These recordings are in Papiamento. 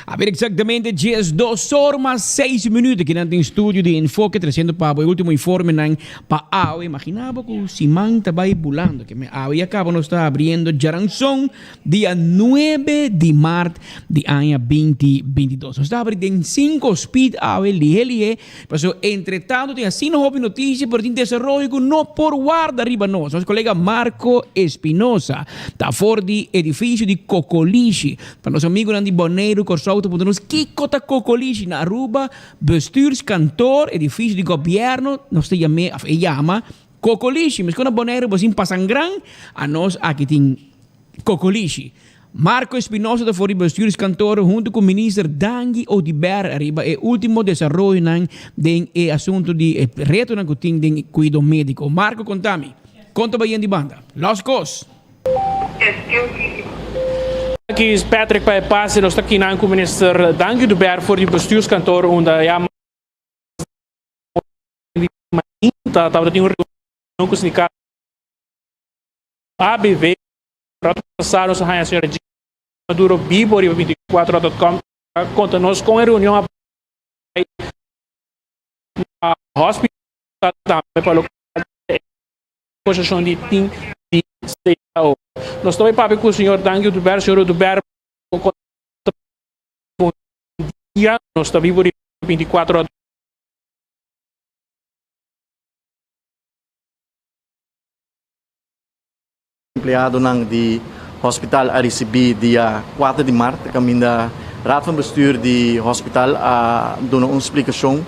A ber exactamente 12 or mas 6 minuut aki nan den studio di Enfoke treciendo pa bo e ultimo informenan pa awe. Imagina bo cu siman ta bay bulando ke me awe ya caba nos ta abriendo djaranson dia 9 di maart di aña 2022. Nos ta abri den 5 speed awe lihe lihe paso entre tanto tin asina hopi noticia pero tin desaroyo cu no por warda riba nos. Nos colega Marco Espinosa ta for di edificio di Cocolishi. Pa nos amigunan di Boneiru, Kòrsou ta puntra nos kiko ta kokolishi. Na Aruba, bestuurskantoor, edifisio di gobièrnu, nos ta yam'é òf e yama kokolishi. Meskos na Boneiru bo sin Pasangran, anos aki tin kokolishi. Marco Espinosa ta for di bestuurskantoor huntu ku minister Dangui Oduber ariba e último desaroyonan den e asuntu di e retonan ku tin den kuido médiko. Marco konta mi, kon ta bai yen di banda? Lòs kos! Aki is Patrick pa e pase nos ta kinan ku minister Dangui Oduber for di bestuurskantoor unda ya mas di mainta tabata tin un reunion ku sindikato ABV. Rato pasa nos a haña señora Gina Maduro bibo riba 24ora.com ta konta nos kon e reunion a bai na hospital tambe pa loke ta e negosiashon di tin di CAO. Nos ta bai papia ku señor Dangui Oduber. Señor Oduber, bon dia. Nos ta bibo riba 24 ora. Empleadonan di hospital a ricibi dia 4 di maart caminda Raad van Bestuur di hospital a duna un splicacion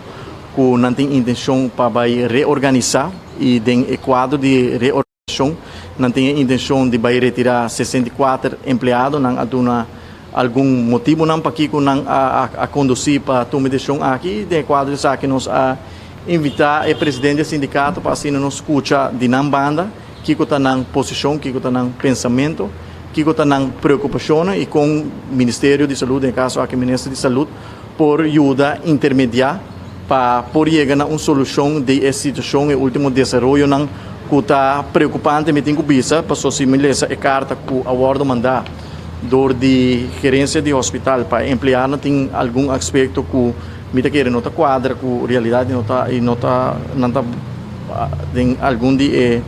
cu nan tin intencion pa bay reorganisa y den e cuadro di reorganisacion nan tin e intencion di bay retira 64 empleado. Nan a duna algun motibonan pakico nan a conduci pa tuma e decision aki y den e cuadro di esaki nos a invita e presidente di e sindicato pa asina nos scucha di nan banda Kiko ta nan posishon, kiko ta nan pensamentu, kiko ta nan preokupashonnan i kon Ministerio di Salud, den e kaso aki Minister di Salud, por yuda intermediá pa por yega na un solushon di e situashon, e último desaroyonan ku ta preokupante. Mi tin ku bisa, pasobra si mi lesa e karta ku a wòrdu mandá dor di gerensia di hospital pa e empleadonan tin algun aspekto ku mi ta kere no ta kuadra ku realidat i no ta i no ta nan ta den algun di e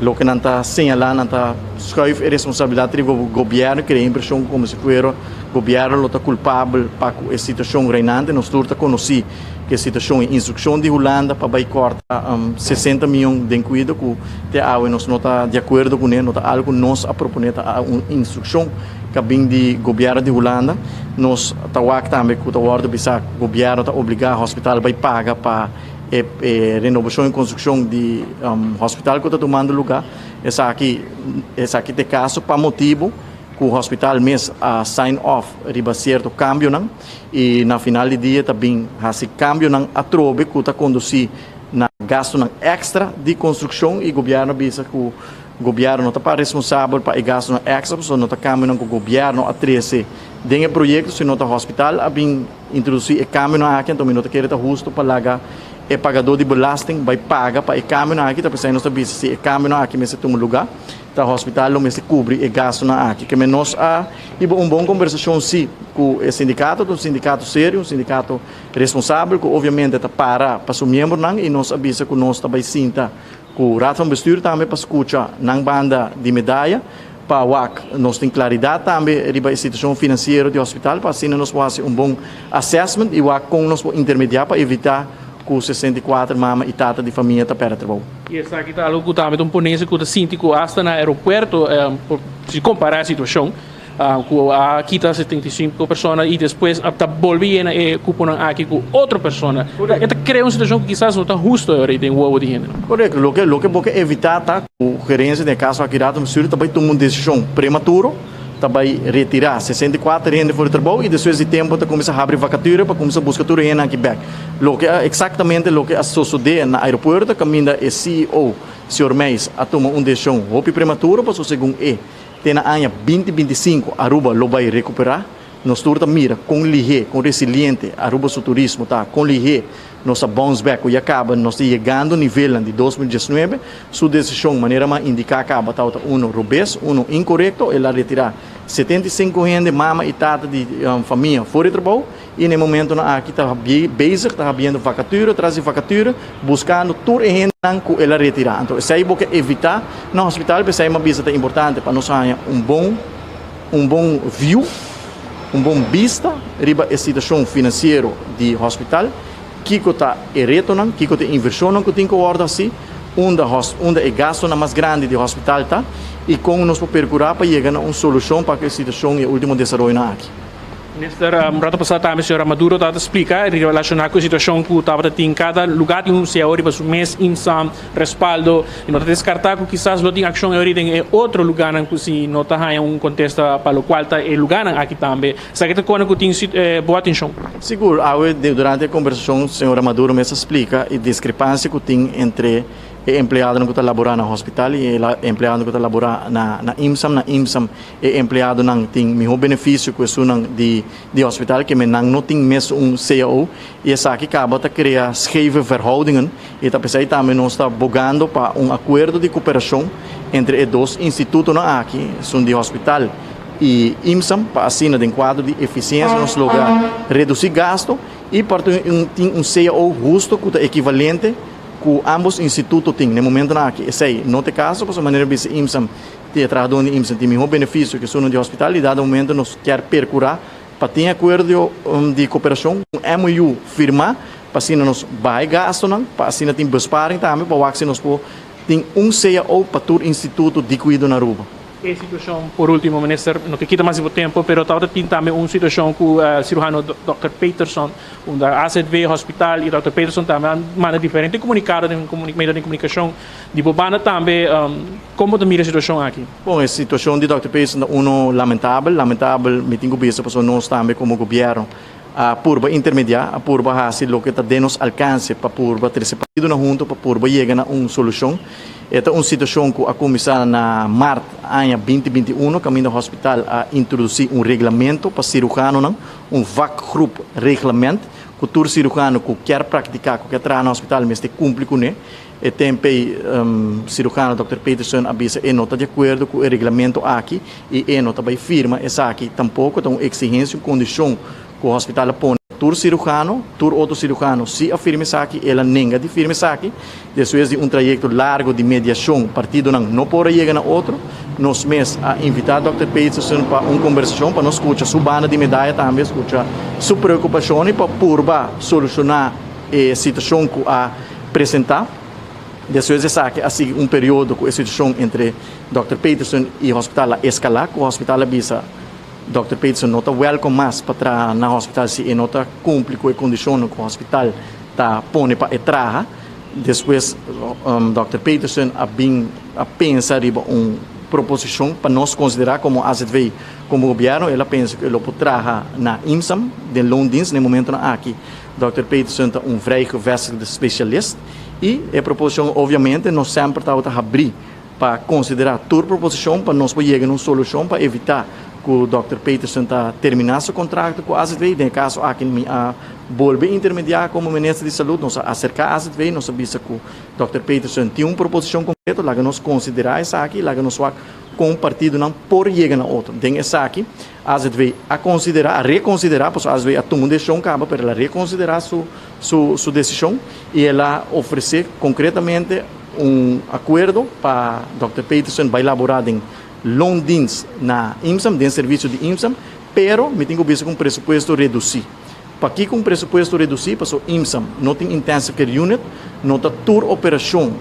loke nan ta señalá nan ta schuif e responsabilidat riba gobièrnu krea impreshon komo si fuera gobièrnu lo ta kulpabel pa ku e situashon reinante. Nos tur ta konosí ku e situashon e instrukshon di Hulanda pa bai kòrta 60 mion den kuido ku te awe nos no ta di akuerdo kuné, no ta algu ku nos a proponé, ta un instrukshon ku a bin di gobièrnu di Hulanda. Nos ta wak tambe ku ta wòrdu bisá ku gobièrnu ta obligá hospital bai paga pa e renobashon i konstrukshon di hospital ku ta tumando lugá. Esaki esaki ta e kaso pa motibu ku hospital mes a sign off riba sierto kambionan i na final di dia ta bin hasi kambionan atrobe ku ta kondusí na gastunan èkstra di konstrukshon i gobièrnu a bisa ku Gobièrnu no ta pa responsabel pa e gastunan èkstra pasobra no ta kambionan ku gobièrnu a trese den e proyekto sino ta hospital a bin introdusí e kambionan aki anto mi no ta kere ta hustu pa laga e pagadó di belasting bai paga pa e kambionan aki ta p'esei nos ta bisa si e kambionan aki mester tuma lugá ta hospital lo mester kubri e gastunan aki. Keme nos a hiba un bon kombersashon si ku e sindikato ta un sindikato serio un sindikato responsabel ku obviamente ta para pa su miembronan i nos a bisa ku nos ta bai sinta Ku Raad van Bestuur tambe pa skucha nan banda di medaya pa wak nos tin klaridat tambe riba e situashon finansiero di hospital pa asina nos por hasi un bon assessment i wak kon nos por intermediá pa evitá ku 64 mama i tata di famia ta pèrdè trabou. I esaki ta algu ku tambe ta un ponencia ku ta sinti ku asta na aeropuerto si kompará e situashon Ku a kita 75 persona i despues a ta bolbe yena e kuponan aki ku otro persona. E ta krea un situashon ku kisas no ta husto ahora den wowo di hendenan. Korekto. Loke loke bo ke evitá ta ku gerensia den e kaso aki Raad van Bestuur ta bai tuma un desishon prematuro, ta bai retirá 64 hende for di trabou i despues di tempu ta kuminsá habri vakatura pa kuminsá buska tur e hendenan aki bèk. Loke a eksaktamente loke a sosodé na aeropuerto kaminda e CEO, señor Meijs, a tuma un desishon hopi prematuro pasobra segun e Te na aña 2025 Aruba lo bai recuperá. Nos tur ta mira con lihé, con resiliente Aruba su turismo ta, con lihé nos a bounce back cu ya caba nos ta yegando nivelnan di 2019. Su decision, manera mi a indica caba, tabata uno robes, uno incorecto. El a retira 75 hende, mama i tata di famia, for di trabou i na e momentonan aki ta bezig ta habiendo vakatura tras di vakatura buskando tur e hendenan ku el a retirá. Anto esei bo ke evitá na hospital, p'esei mi a bisa ta importante pa nos haña un bon un bon view, un bon bista riba e situashon finansiero di hospital, kiko ta e retonan, kiko ta e invershonnan ku tin ku wòrdu hasi, unda unda e gastonan mas grandi di hospital ta i kon nos por perkurá pa yega na un solushon pa ku e situashon i e último desaroyonan aki. Minister, un rato pasá tambe señora Maduro tabata splika relashoná ku e situashon ku tabata tin kada lugá tin un cao riba su mes IMSAM respaldo i no ta deskartá ku kisas lo tin akshon e den e otro lugánan ku si no ta haña un kontesta pa lokual ta e lugánan aki tambe. Esaki ta kone ku tin bo atenshon. Sigur, awe durante e kombersashon señora Maduro mes a splika e diskrepansia ku tin entre e empleadonan ku ta laborá na hospital i e empleadonan ku ta laborá na IMSAM. Na IMSAM e empleadonan tin mihó benefisio ku esunnan di di hospital, ke men nan no tin mes un cao i esaki kaba ta krea scheve verhoudingen i ta p'esei tambe nos ta bogando pa un akuerdo di koperashon entre e dos institutonan aki, esun di hospital i IMSAM, pa asina den kuadro di efisiensia nos logra redusí gasto i por tin un cao husto ku ta ekivalente ku ambos instituto tin. Na e momentonan aki esei no ta e kaso pasobra manera bisa IMSAM Tin e trahadónan di IMSA tin mihó benefisio ku esunnan di hospital i dado momento nos kier perkurá pa tin akuerdo di koperashon, un MOU firmá pa asina nos baha e gastunan, pa asina tin besparing tambe pa wak si nos por tin un cao pa tur instituto di kuido na Aruba. E situashon, por ultimo minister, no ke kita mas di bo tempo, pero tabata tin tambe un situashon ku siruhano dòkter Peterson unda AZV, hospital i dòkter Peterson tambe a manda diferente komunikado den medio di komunikashon Di bo banda tambe, kon bo ta mira e situashon aki? Bon, e situashon di Dòkter Peterson ta uno lamentabel. Lamentabel mi tin ku bisa pasobra nos tambe komo gobièrnu a purba intermediá, a purba hasi loke ta den nos alkanse pa purba trese partidonan huntu pa purba yega na un solushon. E ta un situashon ku a kuminsá na mart aña 2021 kaminda hospital a introdusí un reglamento pa siruhanonan, un vakgroep reglement, ku tur siruhano ku kier praktiká, ku kier traha na hospital mester kumpli kuné. E temp ei cirujano Dòkter Peterson a bisa e no ta di akuerdo ku e reglamento aki i e no ta bai firma esaki tampoko. Ta un eksigensia, un kondishon ku hospital a pone tur cirujano. Tur otro cirujano si a firma esaki, el a nenga di firma esaki. Despues di un trayekto largo di mediashon partidonan no por a yega na otro. Nos mes a invitá Dòkter Peterson pa un kombersashon pa nos skucha su banda di medaya tambe, skucha su preokupashon i pa purba solushoná e situashon ku a presentá. Despues di esaki a sigui un periodo ku e situashon entre Dòkter Peterson i hospital a eskalá, ku hospital a bisa Dòkter Peterson no ta wèlkom mas pa traha na hospital si e no ta kumpli ku e kondishonnan ku hospital ta pone pa e traha. Despues Dòkter Peterson a bin a pensa riba un proposishon pa nos konsiderá komo AZV. Komo gobièrnu el a pensa ku e lo por traha na IMSAM den loondienst na e momentonan aki. Dòkter Peterson ta un vrijgevestigde specialist i e proposishon obviamente nos semper tabata habrí pa konsiderá tur proposishon pa nos por yega na un solushon pa evitá ku Dòkter Peterson ta terminá su kontrakto ku AZV. Den e kaso aki mi a bolbe intermediá komo Minister di Salud, nos a aserká AZV, nos a bisa ku Dòkter Peterson tin un proposishon konkreto, laga nos konsiderá esaki, laga nos wak kon partidonan por yega na otro. Den esaki AZV a konsiderá, a rekonsiderá, pasobra AZV a tuma un desishon kaba, pero el a rekonsiderá su su su desishon i el a ofresé konkretamente un akuerdo pa dòkter Peterson bai laborá den loondienst na IMSAM, den servisio di IMSAM, pero mi tin ku bisa ku un presupuesto redusí. Pakiko un presupuesto redusí? Pasobra IMSAM no tin intensive care unit, no ta tur operashon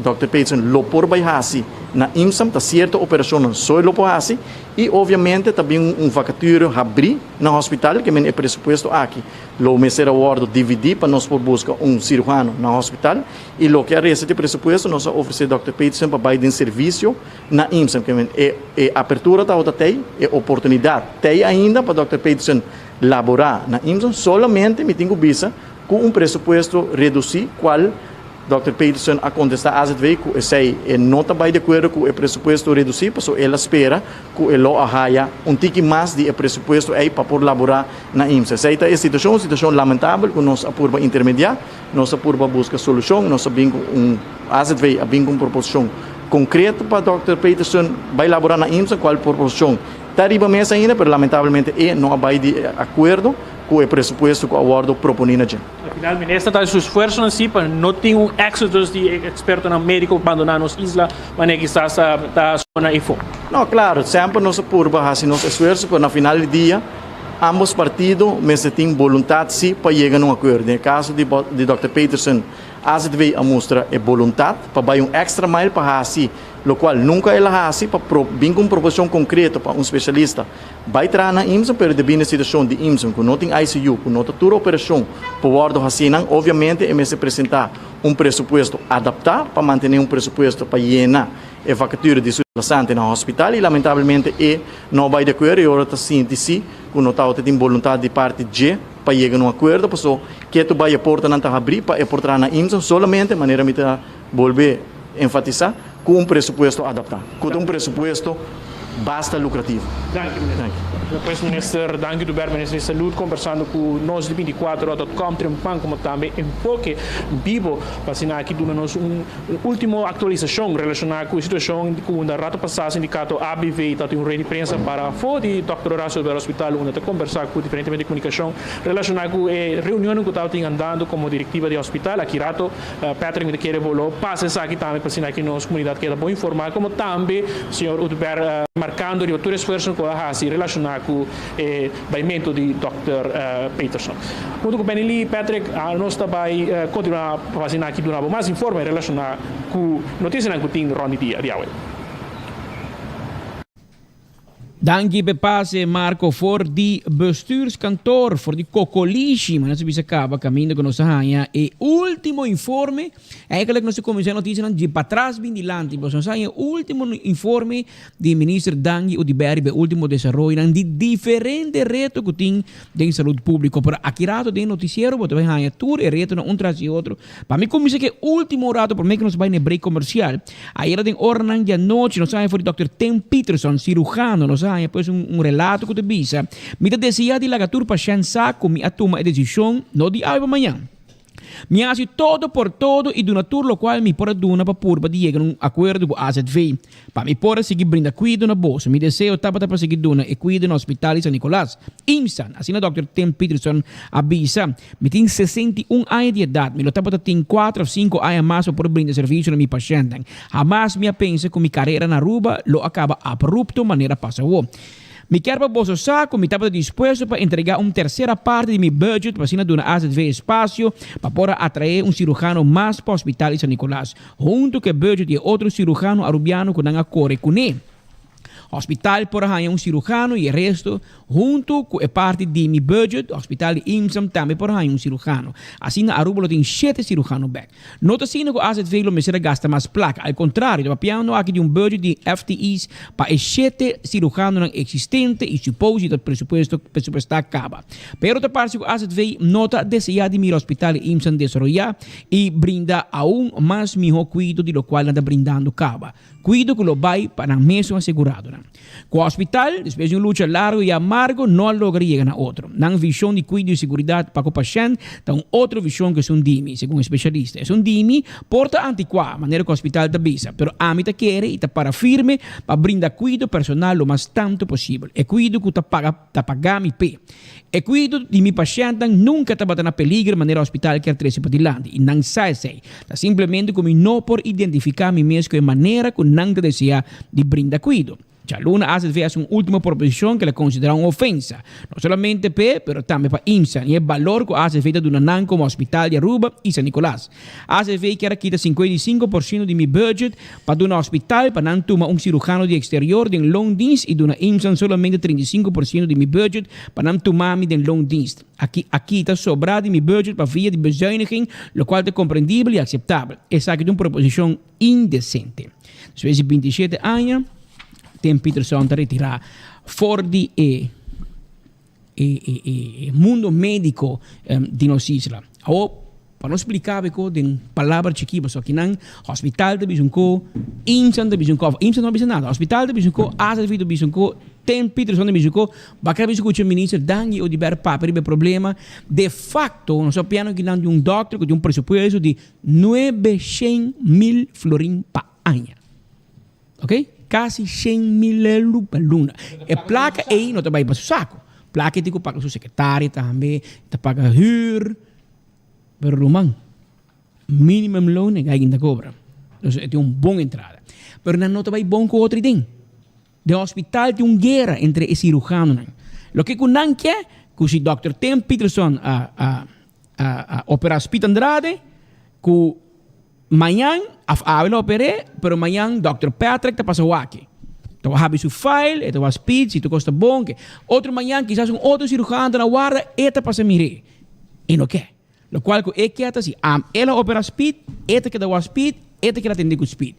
dòkter Peterson lo por bai hasi na IMSAM, ta sierto operashonnan so e lo por hasi. I obviamente ta bin un vakature habrí na hospital, ke men e presupuesto aki lo mester a wòrdu dividí pa nos por buska un siruhano na hospital. I loke a resta di presupuesto nos a ofresé dòkter Peterson pa bai den servisio na IMSAM. Ke men e e apertura tabata tei, e oportunidat tei ainda pa dòkter Peterson laborá na IMSAM, solamente mi tin ku bisa ku un presupuesto redusí kual Dòkter Peterson a kontestá AZV ku esei e no ta bai di akuerdo ku e presupuesto redusí pasobra el a spera ku e lo a haya un tiki mas di e presupuesto ei pa por laborá na IMSA. Esei ta e situashon, un situashon lamentabel ku nos a purba intermediá, nos a purba buska solushon, nos a bin ku un, AZV a bin ku un proposishon konkreto pa Dòkter Peterson bai laborá na IMSA, kual proposishon? Ta riba mesa ainda, pero lamentablemente e no a bai di akuerdo ku e presupuesto ku a wòrdu proponí na dje. Na final minister ta hasi su esfuersonan si pa no tin un exodus di expertonan medico bandoná nos isla manera kisas ta sona efo. No, claro, semper nos a purba hasi nos esfuerso, pero na final di dia ambos partido mester tin boluntad si pa yega na un akuerdo. Den e caso di di dòkter Peterson, AZV a mustra e boluntad pa bai un extra mile pa hasi locual nunca el a hasi pa bin cu un proposicion concreto pa un specialista Bai traha na IMSA, pero debí na e situashon di IMSA ku no tin ICU, ku no ta tur operashon por wòrdu hasí nan, obviamente e mester presentá un presupuesto adaptá pa mantené un presupuesto pa yena e vakatura di su reemplazante na hospital i lamentablemente e no bai di akuerdo i ora ta sinti si ku no tabata tin boluntat di parti dje pa yega na un akuerdo paso ketu bai e portanan ta habrí pa e por traha na IMSA solamente manera mi ta bolbe enfatisá ku un presupuesto adaptá, ku ta un presupuesto basta lukrativo. Danki minister. Pues minister Dangui Dubert, minister di Salud, kombersando ku nos di 24 dot com Trempan komo tambe Enfoke Bibo pa asina aki duna nos un ultimo aktualisashon relashoná ku e situashon ku unda rato pasá sindikato ABV ta tin un rueda di prensa para afó di Dòkter Horacio Oduber Hospital unda ta kombersá ku diferente medio di komunikashon relashoná ku e reunionnan ku tabatin andando komo direktiva di hospital. Aki rato Patrick mi ta kere bo lo pasa esaki tambe pa asina ki nos comunidad keda bon informa como tambe señor Oduber marcando riba tur esfuerzo cu a haci relaciona cu e baimento di Dòkter Peterson. Hunto cu Benny Lee, Patrick, nos ta bay continua pa asina ki duna bo mas informe relaciona cu noticianan cu tin rond di dia di awe. Danki p'e pase Marco for di bestuurskantoor, for di Kokolishi, ma nos a bisa kaba kaminda ku nos a haña e ultimo informe. Eigenlijk nos a kuminsá e notisianan di patras bin dilanti, pasobra nos a haña e ultimo informe di Minister Dangui Oduber riba e ultimo desaroyonan di diferente reto ku tin den salud públiko. Pero aki rato den e notisiero bo ta bai haña tur e retonan un tras di otro. Pa mi kuminsá ku e ultimo rato promé ku nos bai na e break komersial. Ayera den oranan di anochi nos a haña for di Dòkter Tim Peterson, sirujano. Nos a haña pues un relato ku ta bisa, Mi ta desea di laga tur pashènt sa ku mi a tuma e desishon no di awe pa mañan. Mi a hasi todo por todo i duna tur lokual mi por a duna pa purba di yega na un akuerdo ku AZV pa mi por a sigui brinda kuido na boso. Mi deseo tabata pa sigui duna e kuido na Hospital di San Nicolas, IMSAN, asina Dòkter Tim Peterson a bisa. Mi tin 61 aña di edat, mi lo tabata tin kuater òf sinku aña mas pa por brinda servisio na mi pashèntnan. Hamas mi a pensa ku mi karera na Aruba lo a kaba abrupto manera pasa awor. Mi kier pa boso sa ku mi tabata dispuesto pa entregá un tersera parti di mi budget pa asina duna AZV espasio pa por a atraé un sirujano mas pa Hospital di San Nicolas, huntu ku e budget di e otro sirujano arubiano ku nan a kore kuné. Hospital por a haña un cirujano y e resto, hunto cu e parti di mi budget, Hospital di IMSAM tambe por a haña un cirujano. Asina Aruba lo tin shete cirujano bek. No ta asina cu AZV lo mester a gasta mas placa, al contrario, ta papiando aki di un budget di FTE's pa e shete cirujanonan existente y suppose ta presupuesto presupuesta caba. Pero ta parse cu AZV no ta desea di mira Hospital di IMSAM desaroya y brinda aun mas miho cuido di locual nan ta brindando caba. Kuido ku lo bai pa nan mesun aseguradonan. Ku hospital, despues di un lucha largu i amargo, no a logra yega na otro. Nan vishon di kuido i seguridat pa ku pashènt ta un otro vishon ku esun di mi, segun e spesialista. Esun di mi por ta antikuá, manera ku hospital ta bisa, pero ami ta kere i ta para firme pa brinda kuido personal lo mas tantu posibel. E kuido ku ta paga ta paga mi p'e. E kuido di mi pashèntnan nunka tabata na peliger manera hospital kier trese padilanti i nan sa esei. Ta simplemente ku mi no por identifiká mi mes ku e manera ku nan ta deseá di brinda kuido. Djaluna AZV hasi un último proposishon ku el a konsiderá un ofensa, no solamente p'e pero tambe pa IMSA i e balor ku AZV ta duna nan komo hospital di Aruba i San Nicolas. AZV kier a kita 55% di mi budget pa duna hospital pa nan tuma un cirujano di exterior den loondienst y duna IMSAN solamente 35% di mi budget pa nan tuma mi den loondienst. Aki a kita sobra di mi budget pa via di bezuiniging, locual ta comprendibel y aceptabel. Esaki ta un proposicion indecente. Despues di 27 aña, Tim Peterson ta retira for di e e mundo medico di nos isla. Awor, pa nos splica beko den palabra chiki, pasobra kinan hospital ta bisa un ko, IMSA ta bisa un ko, of IMSA no a bisa nada, hospital ta bisa un ko, AZV ta bisa un ko, Ten Peterson ta bisa un ko, baka bisa kucha minister Dangui Oduber papia riba e problema. De facto, nos a piano kinan di un dokter ku tin un presupuesto di 900.000 florin pa aña. Ok? Kasi 100,000 euro pa luna. E plaka ei no ta bai pa su sako. Plaka ei tin ku paga su sekretario tambe, ta paga hür. Pero ruman, minimum loon e gaikin ta kobra. Dus e tin un bon entrada. Pero nan no ta bai bon ku otro den. Den hospital tin un guera entre e cirujanonan. Loke ku nan ke, ku si Dòkter Tim Peterson a a a a opera Speed Andrade, ku mañan, af awe lo oper'é, pero mañan Dòkter Patrick ta pasa wak. Ta wak habi su file, e ta wak Speed si tur kos ta bon. Ke otro mañan kisas un otro cirujano ta na warda, e ta pasa mir'é. E no ke. Lokual ku e ke ta si am el a opera Speed, e ta keda wak Speed, e ta keda atendé ku Speed.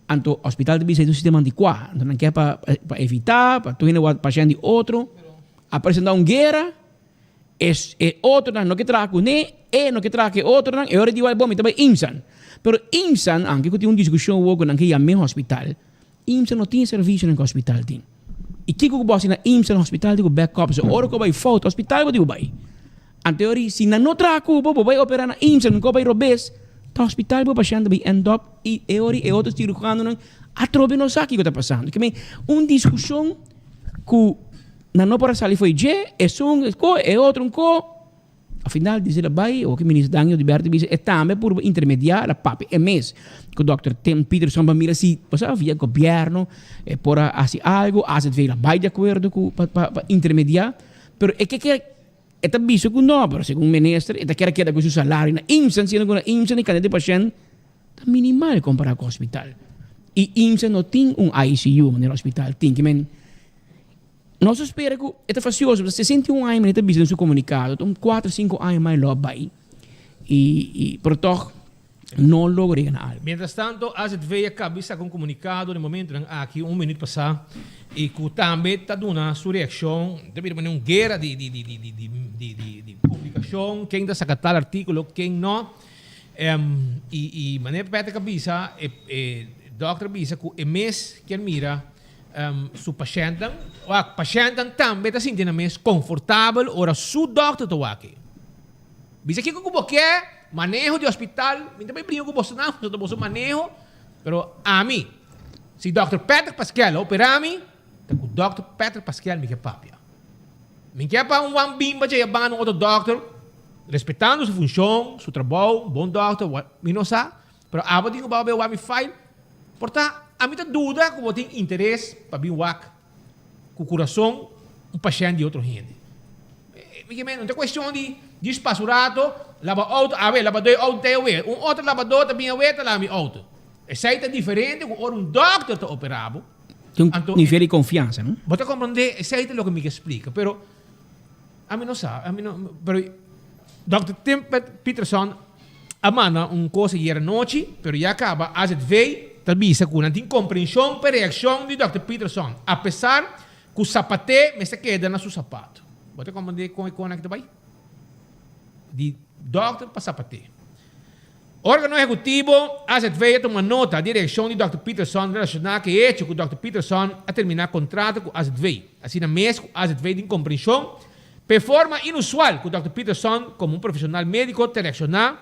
Anto hospital ta bisa e ta un sistema antikuá. Anto nan ke pa pa evitá pa tur hende wak pashènt di otro. A presentá un guera, e e otronan no ke traha kuné, e no ke traha ku e otronan, e ora di wak bon mi ta bai IMSAN. Pero IMSAN, anke ku tin un diskushon awor ku nan ke yam'é hospital, IMSAN no tin e servisionan ku hospital tin. I kiko ku bo hasi na IMSAN hospital tin ku backup, so ora ku bo bai fout hospital bo tin ku bai. Anto e ora si nan no traha ku bo, bo bai opera na IMSA, nan ko bai robes, ta hospital bo pashènt ta bai end up i e ora e otro cirujanonan atrobe no sa kiko ta pasando. Ke men un diskushon ku nan no por a sali fo'i dje, esun ko, e otro ko. Al final dice el a bai, oke minister Dangui Oduber ta bisa e tambe purba intermedia, el a papia e mes ku dòkter Tim Peterson pa mira si, bo sa, via gobièrnu e por a hasi algu, AZV el a bai di akuerdo ku pa pa intermedia, pero e ke ke E ta bisa ku no, pero segun minister e ta kere keda ku su salario na IMSA, siendo ku na IMSA e kantidat di pashènt ta minimal kompará ku hospital. I IMSA no tin un ICU manera hospital tin. Ki men nos ta spera ku e ta fasioso, pasobra 61 aña manera e ta bisa den su komunikado, ta un kuater sinku aña mas lo a bai i i pero tòg no logra yega na algu. Mientras tanto, AZV a caba di saca un comunicado den momentonan aki, un minuut pasa, y cu tambe ta duna su reaccion, ta bira manera un guera di di di di di di di di publicacion, ken ta saca tal articulo, ken no. Y y manera Patrick a bisa, e e dokter a bisa cu e mes kier mira su pashentnan, wak, pashentnan tambe ta sinti nan mes confortabel ora su dokter ta wak e. Bisa kiko ku bo ke, maneho di hospital, mi ta bai bringa ku bosonan, pasobra ta boso maneho, pero ami, si dòkter Patrick Paskel a operá mi, ta ku dòkter Patrick Paskel mi ke papia. Mi ke pa un wan bimba dje banda un otro dòkter, respetando su funshon, su trabou, un bon dòkter, mi no sa, pero abo tin ku bai wak mi file, por ta ami ta duda ku bo tin interes pa bin wak ku kurason un pashènt di otro hende. Mi ke men, no ta kuestion di djis pasa un rato, laba outo, awe labadó e outo ta awe, un otro labadó ta bin awe ta laba mi outo. Esei ta diferente ku ora un dòkter ta operá bo. Tin un nivel di konfiansa, no? Bo ta komprondé, esei ta loke mi ke splika, pero ami no sa, ami no, pero dòkter Tim Peterson a manda un kos ayer anochi, pero ya kaba AZV ta bisa ku nan tin komprenshon pa e reakshon di dòkter Peterson, apesar ku sapaté mester keda na su sapato. Bo ta komprendé kon e kona aki ta bai? Di dòkter pa sapaté. Órgano ehekutivo AZV a tuma nota di e reakshon di dòkter Peterson relashoná ku e echo ku dòkter Peterson a terminá kontrato ku AZV. Asina mes ku AZV tin komprenshon Pa e forma inusual ku Dòkter Peterson komo un profeshonal médiko ta reakshoná,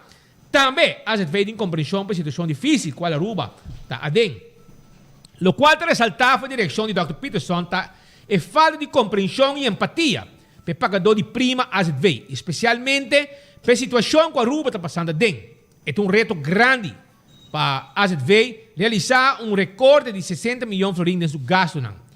tambe azv tin komprenshon pa e situashon difísil kual Aruba ta aden. Lokual ta resaltá for di reakshon di Dòkter Peterson ta e falta di komprenshon i empatia pa e pagadó di prima azv i spesialmente pa e situashon ku Aruba ta pasando aden. E ta un reto grandi pa azv realisá un rekorte di 60 miyon florin den su gastunan.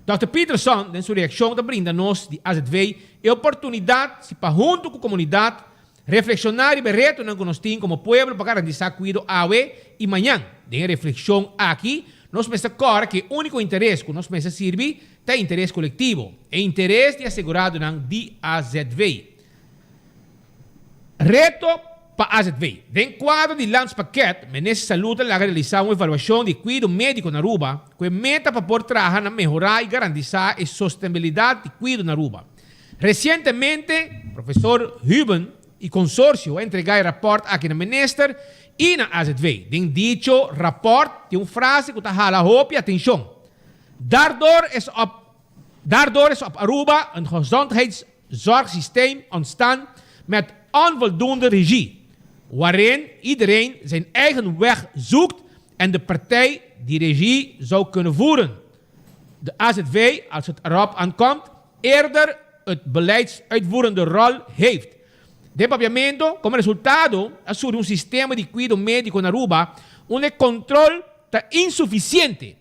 Dòkter Peterson den su reakshon ta brinda nos di azv e oportunidat si pa huntu ku komunidat reflekshoná riba e retonan ku nos tin komo pueblo pa garantisá kuido awe i mañan. Den e reflekshon aki nos mester kòrda ku e úniko interes ku nos mester sirbi ta e interes kolektivo, e interes di aseguradonan di azv. Reto pa azv. Den kuadro di Landspakket, Minister Salud a laga realisá un evaluashon di kuido médiko na Aruba ku e meta pa por traha na mehorá i garantisá e sostenibilidat di kuido na Aruba. Resientemente, Profesor Huben i konsorsio a entregá e rapòrt aki na Minister i na azv. Den dicho rapòrt tin un frase ku ta hala hopi atenshon, Daardoor is op Daardoor is op Aruba een gezondheidszorgsysteem ontstaan met onvoldoende regie, waarin iedereen zijn eigen weg zoekt en de partij die regie zou kunnen voeren. De AZV, als het erop aankomt, eerder het beleidsuitvoerende rol heeft. Den Papiamento, como resultado, a surgi un sistema di cuido medico na Aruba unda e control ta insuficiente,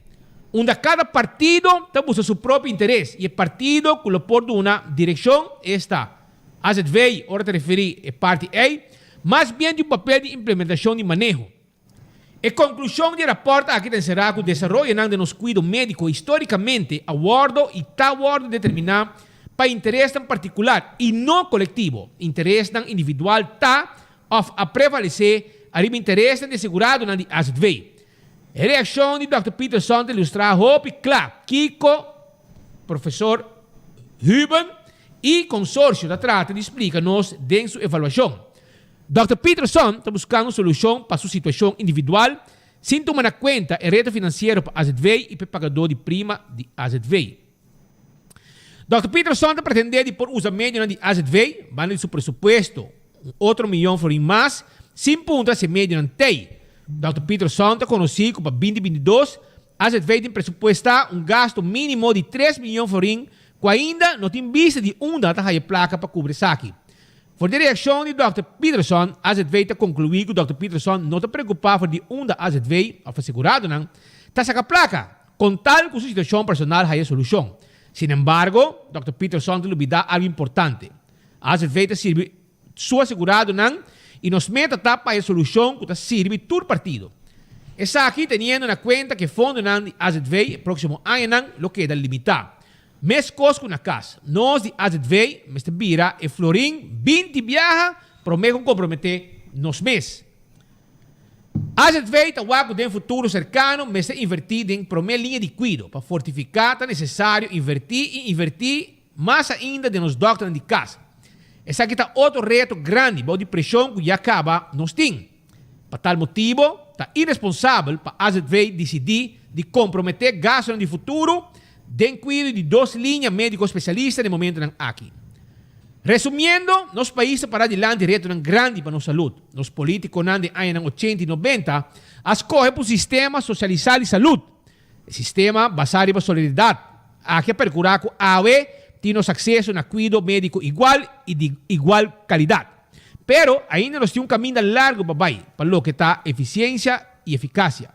unda cada partido ta busca su propio interes y e partido cu lo por duna direccion, esta, AZV, ora ta referi e parti ey, mas bien di un papel di implementacion di maneho. E konklushon di e rapòrt aki ta enserá ku desaroyonan den nos kuido médiko histórikamente a wòrdu i ta wòrdu determiná pa interesnan partikular i no kolektivo. Interesnan individual ta òf a prevalesé ariba interesnan di e seguradonan di azv. E reakshon di dòkter Peterson ta ilustrá hopi kla kiko Profesor Huben i konsorsio ta trata di splika nos den su evaluashon. Dòkter Peterson ta buskando un solushon pa su situashon individual sin tuma na kuenta e reto finansiero pa azv i pa e pagadó di prima di azv. Dòkter Peterson ta pretendé di por usa medionan di azv banda di su presupuesto, un otro miyon florin mas, sin puntra si e medionan t'ei. Dòkter Peterson ta konosí ku pa binti 22 azv tin presupuestá un gasto mínimo di tres miyon florin ku ainda no tin bista di unda ta haya plaka pa kubri esaki. For di reakshon di dòkter Peterson, azv ta konkluí ku dòkter Peterson no ta preokupá for di unda azv òf aseguradonan ta saka plaka, kon tal ku su situashon personal haya solushon. Sinembargo, dòkter Peterson ta lubidá algu importante. Azv ta sirbi su aseguradonan i nos meta ta pa haya solushon ku ta sirbi tur partido. Esaki teniendo na kuenta ku e fondonan di azv e próksimo añanan lo keda limitá. Meskos ku na kas, nos di azv mester bira e florin 20 biaha promé ku komprometé nos mes. Azv ta wak ku den futuro serkano mester invertí den promé liña di kuido. Pa fortifiká ta nesesario invertí i invertí mas ainda den nos dòkternan di kas. Esaki ta otro reto grandi bou di preshon ku ya kaba nos tin. Pa tal motibo, ta iresponsabel pa azv disidí di komprometé gastunan di futuro den kuido di dos liña médiko spesialista den momentunan aki. Resumiendo, nos pais ta pará dilanti retonan grandi pa nos salud. Nos polítikonan den añanan ochenta i nobenta a skohe pa un sistema sosialisá di salud. E sistema basá riba solidaridad aki a perkurá ku awe tin nos akseso na kuido médiko igual i di igual kalidat. Pero ainda nos tin un kaminda largu pa bai pa loke ta efisiensia i efikasia.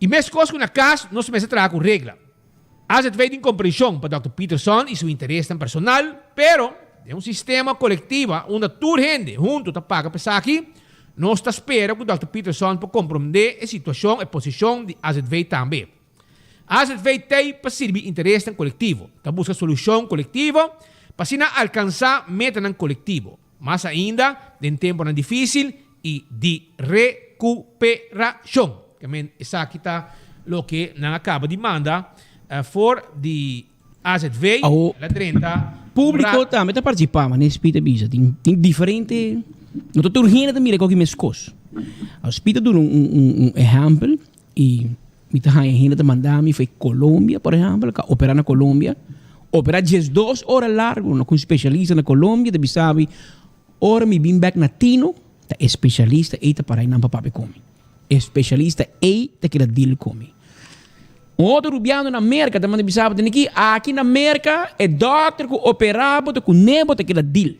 I meskos ku na kas, nos mester traha ku regla. Azv tin komprenshon pa dòkter Peterson i su interesnan personal, pero den un sistema kolektiva unda tur hende huntu ta paga pa esaki, nos ta spera ku dòkter Peterson por komprondé e situashon, e posishon di azv tambe. Azv t'ei pa sirbi interesnan kolektivo, ta buska solushon kolektivo pa asina alkansá metanan kolektivo, mas ainda den temponan difísil i di rekuperashon. Ke esaki ta loke nan a kaba di manda for di azv Awo, la drenta Públiko tambe ta partisipá, manera Speed a bisa. Tin tin diferente, no ta tur hende ta mira koki meskos. Awo Speed a duna un un un ehèmpel i Mi ta haña hende ta manda mi fo'i Colombia, por ehempel, ka opera na Colombia. Opera 12 ora largo no ku un specialista na Colombia ta bisa mi, ora mi bin bek na Tino, ta e specialista ei ta para einan pa papia ku mi. E specialista ei ta keda deal ku mi. Un otro rubiano na Merka ta manda bisa bo tene ki, aki na Merka e dokter ku opera bo ta kuné bo ta keda deal.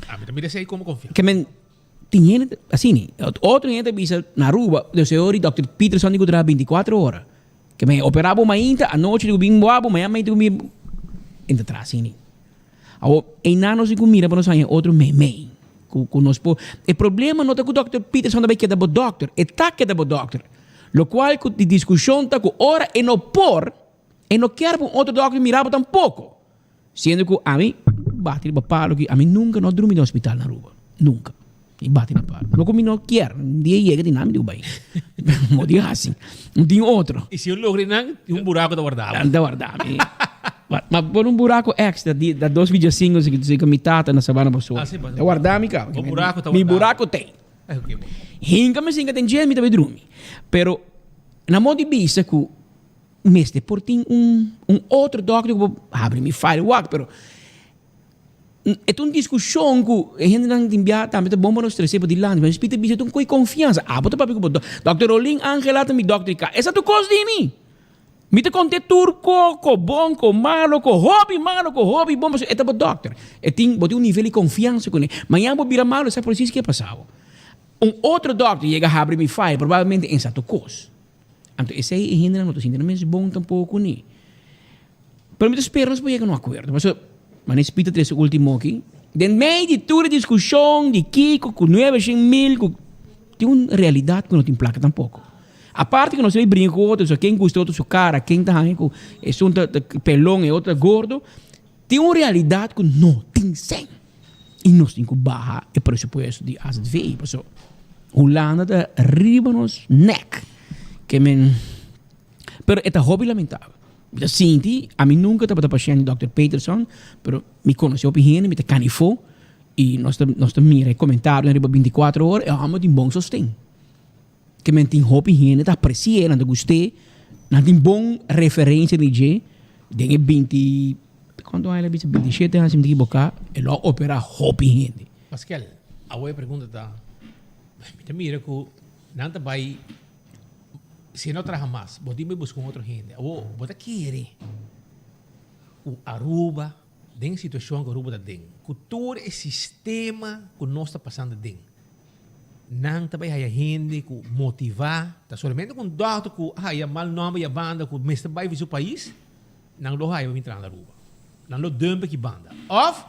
Ami ta mira esei komo konfiansa. Ke men Tin hende ta asina. Otro hende ta bisa na Aruba, de señor y Dòkter Peterson di ku traha 24 ora. Ke men opera bo mainta, anochi di ku bin wak bo, mañana mainta ku bin. E ta traha asina. Awor, einan nos tin ku mira pa nos haña otro meimei. Ku ku nos por. E problema no ta ku Dòkter Peterson ta bai keda bo dòkter. E ta keda bo dòkter. Lokual ku di diskushon ta ku ora e no por, e no kier pa un otro dòkter mira bo tampoko. Siendo cu ami bati riba palo ki ami nunca no a drumi den hospital na Aruba. Nunca. Mi bati riba palo. No cu mi no kier. Un dia yega di nan mi dico bay. Mo di haci. Un tin otro. Y si yo logra nan, tin un buraco ta warda bo. Ta warda mi. Ma por un buraco extra di da dos mil diescinco si cu mi tata na Sabana Basora. Ah, si, Ta warda mi caba. Bo buraco ta warda. Mi buraco t'ey. Eh, oké, bo. Hinca mi sinca den dje mi ta bay drumi. Pero na modo di bisa cu Mester por tin un un otro dokter ku por habri mi file wak pero. E ta un diskushon ku e hendenan tin bia tambe ta bon pa nos trese padilanti. Pero Spita bisa ta un koi konfiansa. Abo ta papia ku bo dòkter. Dòkter Rolin Angela ta mi dòkter di kas. Esa tur kos di mi. Mi ta kont'é tur koko, bon ko malo ko hopi malo ko hopi bon pasobra e ta bo dòkter. E tin, bo tin un nivel di konfiansa kuné. Mañana bo bira malo e sa presis ke a pasa bo. Un otro dòkter yega habri mi file probablemente e sa tur kos. Anto esei e hendenan no ta sinti nan mes bon tampoko ni. Pero mi ta spera nos por yega na un akuerdo. Pasobra, manera Spita trese ultimo aki, den mei di tur e diskushon di kiko ku nuebe shen mil ku tin un realidat ku no tin plaka tampoko. Aparte ku nos ta bai bringa ku otro, so ken gusta otro su kara, ken ta haña ku esun ta pelon e otro ta gordo, tin un realidat ku no tin sèn. I nos tin ku baha e presupuesto di azv pasobra Hulanda ta riba nos nek. Ke men, pero e ta hopi lamentabel. Mi ta sinti, ami nunka tabata pashènt di dòkter Peterson, pero mi konosé hopi hende, mi ta kanifó i nos ta nos ta mira e komentarionan riba bintikuater ora, e hòmber tin bon sosten. Ke men tin hopi hende ta apresi'é, nan ta gust'é, nan tin bon referensia di dje den e binti, kuantu aña el a bisa? Bintishete aña si mi ta ekiboká, e lo a operá hopi hende. Paskel, awor e pregunta ta, mi ta mira ku nan ta bai, si e no traha mas, bo tin bai buska un otro hende. Awor, bo ta kere ku Aruba, den e situashon ku Aruba ta den, ku tur e sistema ku nos ta pasando aden, Nan ta bai haya hende ku motivá, ta solamente ku un dòkter ku haya mal nòmber ya banda ku mester bai fi su pais, nan lo haya pa bin traha na Aruba. Nan lo dump aki banda. Òf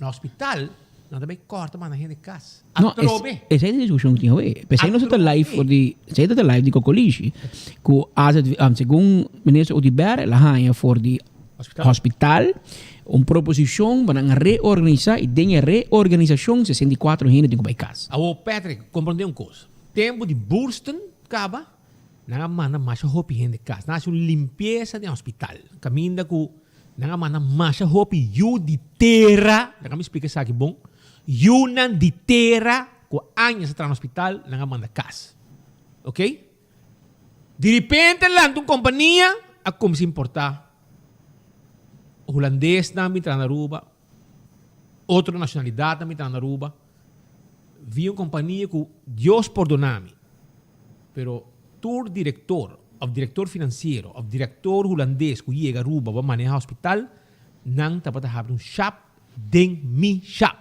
na hospital nan ta bai kòrta manda hende kas. No, Atrobe. esei ta e diskushon ku tin awe. P'esei nos ta live for di, esei ta live di Kokolishi, ku AZV, segun minister Oduber el a haña for di Hospital, un proposishon pa nan reorganisá i den e reorganisashon 64 hende tin ku bai kas. Awor Patrick, komprondé un kos. Tempu di Bursten kaba, nan a manda masha hopi hende kas. Nan a hasi un limpiesa den hospital, kaminda ku nan a manda masha hopi yu di tera, laga mi splika esaki bon, yunan di tera ku añas a traha na hospital, nan a manda kas. Oké? Di ripente lanta un kompania a kuminsá importá hulandesnan bin traha na Aruba, otro nashonalidatnan bin traha na Aruba. Vi un kompania ku Dios pordona mi, pero tur direktor òf direktor finansiero òf direktor hulandes ku yega Aruba pa maneha hospital, nan tabata habri un shap den mi shap.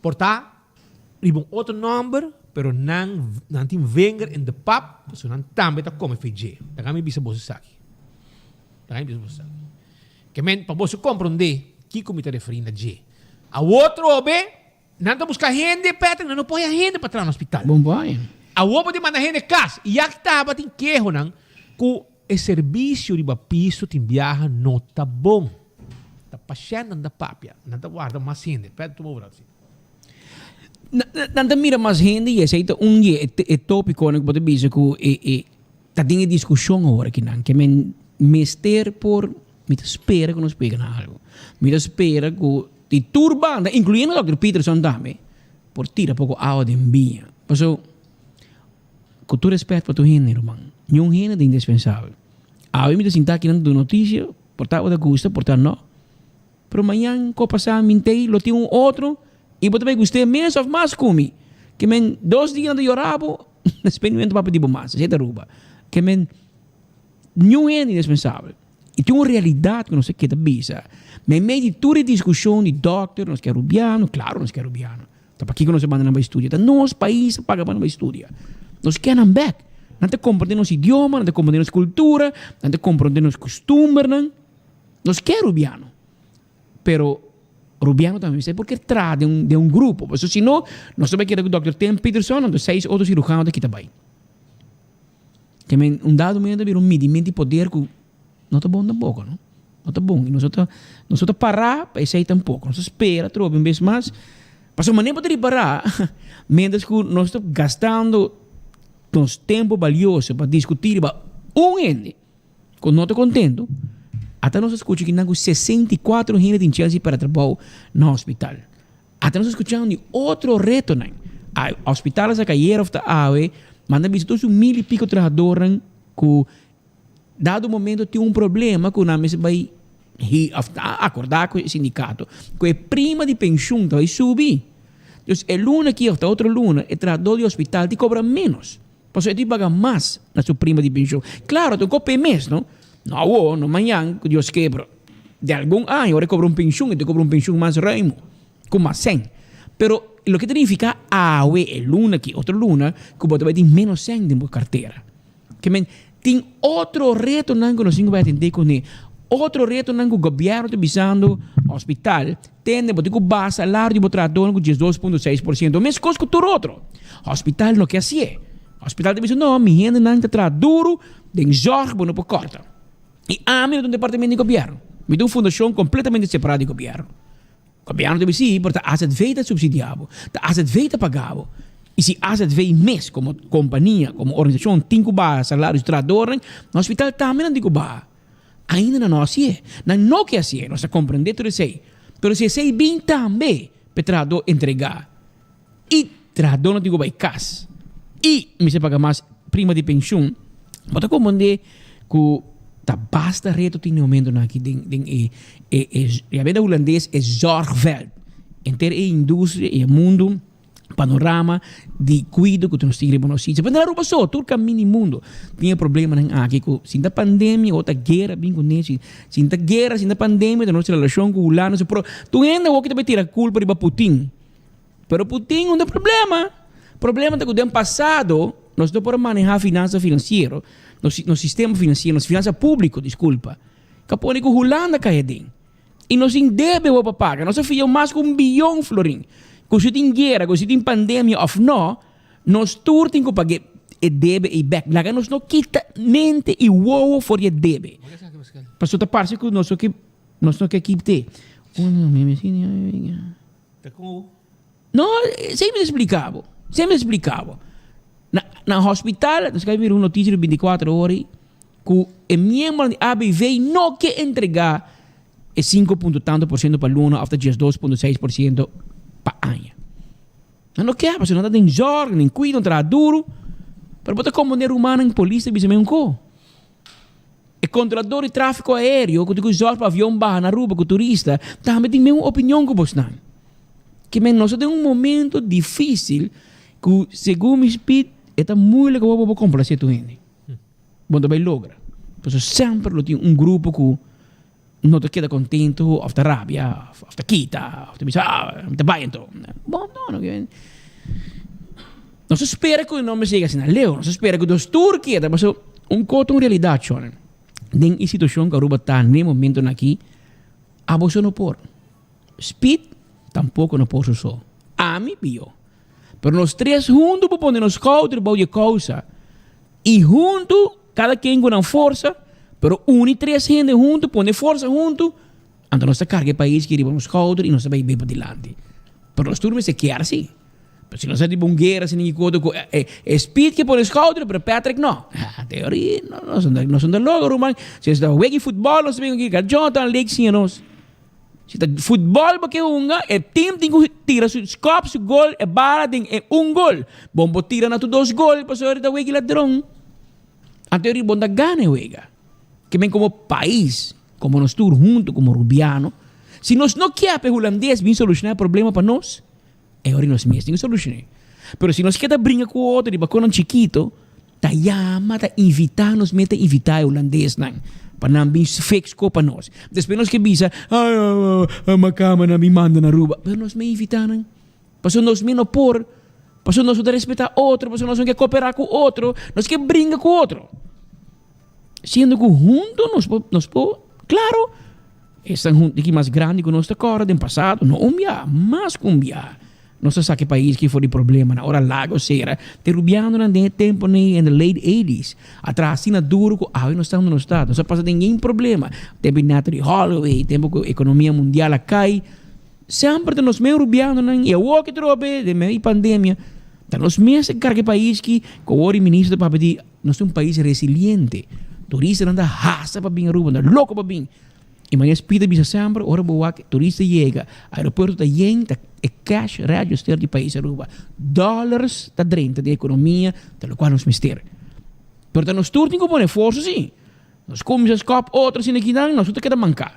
Por ta riba un otro nomber, pero nan nan tin vinger in de pap, pasobra nan tambe ta come fe dje. Laga mi bisa boso esaki. Laga mi bisa boso esaki. Ke men, pa boso comprende kiko mi ta referi na dje. Awor trobe, nan ta busca hende, Patrick, nan no por haya hende pa traha na hospital. Bon bai. Awor bo tin manda hende cas, y ya tabatin kehonan cu E servisio riba piso tin biaha no ta bon. Ta pashèntnan ta papia, nan ta warda mas hende. Pet tuma un rato. Nan ta mira mas hende i esei ta un di e tópikonan ku bo ta bisa ku e ta den e diskushon awor akinan. Ke men mester por, mi ta spera ku nos pega na algu. Mi ta spera ku di tur banda, inkluyendo dòkter Peterson tambe, por tira poko awa den biña. Paso. Ku tur respet pa tur hende, ruman, niun hende ta indispensabel. Awe mi ta sinta aki nan ta duna notisia, por ta bo ta gusta, por ta no. Pero mañan ku a pasa mintei lo tin un otro i bo ta bai gust'é mes òf mas ku mi. Ke men dos dia nan ta yora bo, despues niun hende ta papia di bo mas. Así ta Aruba. Ke men niun hende indispensabel. I tin un realidat ku nos ta keda bisa. Meimei di tur e diskushon di dòkter, nos ke arubiano, klaro nos ke arubiano. Ta pakiko nos a manda nan bai studia? Ta nos pais a paga pa nan bai studia. Nos ke nan bek. Nan ta komprende nos idioma, nan ta komprende nos kultura, nan ta komprende nos kustumbernan. Nos ke rubiano. Pero rubiano tambe mester por kier traha den un den un grupo. Pasobra si no, nos ta bai keda ku dòkter Tim Peterson anto seis otro sirujano ta kita bai. Te men un dado momento ta bira un midimento di poder ku no ta bon tampoko no. No ta bon. I nos no ta nos no ta pará pa esei tampoko. Nos ta spera atrobe un bes mas. Pasobra manera bo ta ripará mientras ku nos ta gastando nos tempu balioso pa diskutí riba un hende ku no ta kontentu, ata nos a skucha kinan ku 64 hende tin chèns di pèrdè trabou na hospital. Ata nos a skucha di otro retonan. A hospital a saka ayera of ta awe, manda bisa tur su mil i piko trahadornan ku dado momento tin un problema ku nan mester bai. Hi of ta acorda cu e sindicato cu e prima di pensioen ta bay subi. Dus e luna aki of ta otro luna e trahador di hospital tin cobra menos. Pasobra e tin paga mas na su prima di pensioen. Claro ta un cos p'e mes no. No awo, no mañan cu Dios ke pero di algun aña ora e cobra un pensioen e tin cobra un pensioen mas ruimo cu mas cen. Pero loke ta nifica awe e luna aki otro luna cu bo ta bay tin menos cen den bo cartera. Ke men, tin otro retonan ku nos tin ku bai atendé kuné. Otro retonan ku gobièrnu ta bisando hospital, tende bo tin ku baha salario di bo trahadónan ku 12.6%, meskos ku tur otro. Hospital no ke hasié. Hospital ta bisa, no, mi hendenan ta traha duru, den zòrg bo no por kòrta. I ami no ta un departamento di gobièrnu. Mi ta un fundashon kompletamente separá di gobièrnu. Gobièrnu ta bisa, sí, pero ta AZV ta supsidiá bo, ta AZV ta pagá bo. I si AZV mes komo kompania, komo organisashon tin ku baha salario di su trahadornan, na hospital tambe nan tin ku baha. Ainda nan no hasié. Nan no ke hasié. Nos ta komprendé tur esei. Pero si esei bin tambe pa e trahadó entregá i trahadónan tin ku bai kas i mester paga mas prima di penshun, bo ta komprendé ku ta basta reto tin na e momentonan aki den den e e e yab'e na hulandes e zorgveld. Henter e industria i e mundu. Panorama di kuido ku nos tin riba nos isla. Pero no Aruba so, tur kaminda di mundu tin e problemanan aki ku sin ta pandemia o ta guera bin kuné, sin ta guera, sin ta pandemia ta nos relashon ku Hulanda. Pero tur hende awor ki ta bai tira kulpa riba Putin. Pero Putin no ta e problema. Problema ta ku den pasado nos no por a maneha finansa finansiero, nos sistema finansiero, nos finansa públiko, diskulpa, ku a pone ku Hulanda kai aden. I nos tin debe bo pa paga. Nos a fia mas ku un biyon florin. Ku si tin guera, ku si tin pandemia òf no, nos tur tin ku paga e debe ei bèk. Laga nos no kita mente i wowo for di e debe. Pasobra ta parse ku nos no ke, nos no ke kit'é. No, esei mi ta splika bo. Esei mi ta splika bo. Na, na hospital, nos ka mira un notisia di 24 ora ei, ku e miembronan di ABV no ke entregá e sinku punto tantu por siento pa luna òf ta 12.6% pa aña. Nan no ke, pasobra nan ta den zòrg, den kuido, nan traha duru. Pero bo ta komprendé rumannan, polis ta bisa mi un ko. E kontrolador di tráfiko aéreo ku tin ku zòrg pa avion baha na Aruba ku turista tambe tin mesun opinion ku bosnan. Ke men nos ta den un momento difísil ku segun mi spit e ta moeilijk pa bo komplasé tur hende. Bo no ta bai logra. Pasobra semper lo tin un grupo ku no ta keda kontento òf ta rabia òf ta kita òf ta bisa ah mi ta bai anto. Bon no no ke Nos ta spera ku no mester yega asina leu. Nos ta spera ku nos tur keda pasobra un kos ta un realidat shòrnan. Den e situashon ku Aruba ta na e momentonan aki abo so no por. Speed tampoco no por su so. Ami pió. Pero nos tres huntu por pone nos skouder bou di e kousa i huntu kada ken ku nan forsa, pero uni tres hende huntu, pone forsa huntu, anto nos ta karga e pais aki riba nos skouder i nos ta bai bay padilanti. Pero nos tur mester kier si. Pero si nos a riba un guera sin ningun koto ku e Speed ke pone skouder pero Patrick no. Teoria no nos no ta loco ruman. Si nos ta wega futbol nos ta bin aki Jonathan Lake siña nos. Si ta futbol bo ke hunga, e team tin ku tira su skòp su gol e bala den e un gol. Bon por tira na tur dos gol pasobra ta wega ladron. Anto eri bon ta gana e wega. Ke men komo pais, komo nos tur huntu komo rubiano, si nos no kia pa e hulandes bin solushoná e problema pa nos, E ora nos mes tin ku solushoné. Pero si nos keda bringa ku otro riba konan chikito, ta yama, ta invitá nos mes ta invitá e hulandesnan pa nan bin fix ko pa nos. Despues nos ke bisa, ay, ay, makamba nan bin manda na Aruba. Pero nos mes invitá nan. Pasobra nos mes no por, pasobra nos no ta respetá otro, pasobra nos no ke koperá ku otro, nos ke bringa ku otro. Siendo ku huntu nos por, nos por, klaro, esnan huntu ki mas grandi ku nos ta kòrda den pasado, no un bia, mas ku un bia. Nos ta saka e pais ki for di problemanan. Ora Lago sera, te rubianonan den e temponan ei, in the late eighties, a traha asina duru ku awe nos ta unda nos ta. Nos a pasa den yen problema. Tempu di Natalie Holloway, tempu ku ekonomia mundial a kai. Semper ta nos mes rubianonan i awor ki trobe den medio di pandemia, ta nos mes a karga e pais ki ku awor e minister ta papia di Nos ta un pais resiliente. Turistanan ta hasta pa bin Aruba, nan ta loko pa bin. I manera Speed a bisa semper, ora bo wak turista yega, aeropuerto ta yen, ta e cash register di pais Aruba. Dollars ta drenta den ekonomia, ta lokual nos mester. Pero ta nos tur tin ku pone forsa si. Nos kuminsa skòp otro asina kinan, nos tur ta keda manká.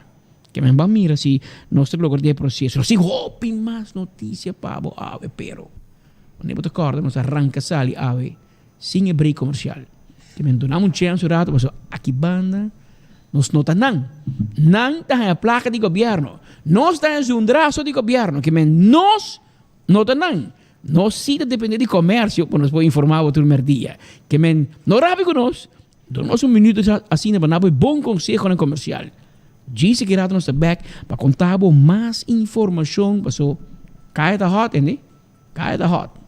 Ke men ban mira si nos ta logra di e proseso. Nos tin hopi mas notisia pa bo awe, pero wanneer bo ta kòrda nos a ranka sali awe sin e break komersial. Ke men duna un chèns un rato pasobra aki banda nos no ta nan. Nan ta haña plaka di gobièrnu. Nos ta haña zundraso di gobièrnu. Ke men nos no ta nan. Nos si ta depende di komersio pa nos por informá bo tur mèrdia. Ke men no rabia ku nos. Duna nos un minuto asina pa na bo e bon konsehonan komersial. Djis aki rato nos ta bek pa konta bo mas informashon paso kaya ta hot ende, kaya ta hot.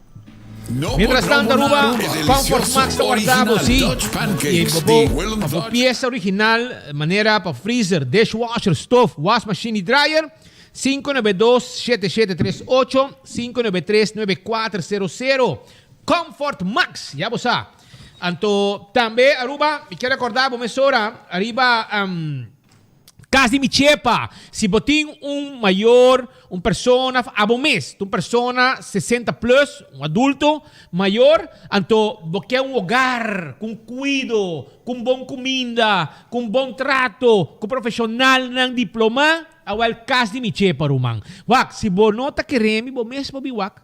Mientras tanto Aruba, Comfort Max ta warda bo si y bo bo pa bo pieza original manera pa freezer, dishwasher, stoof, wasmachine y dryer, 592 7738, 593 9400. Comfort Max, ya bo sa. Anto tambe Aruba, mi kier recorda bo mesora ariba cas di mi chepa. Si bo tin un mayor, un persona, of abo mes, un persona 60 plus, un adulto mayor, anto bo kier un hogar cu un cuido, cu un bon cuminda, cu un bon trato, cu profesionalnan diploma, awel cas di mi chepa ruman. Wak, si bo no ta kere mi, bo mes por bin wak.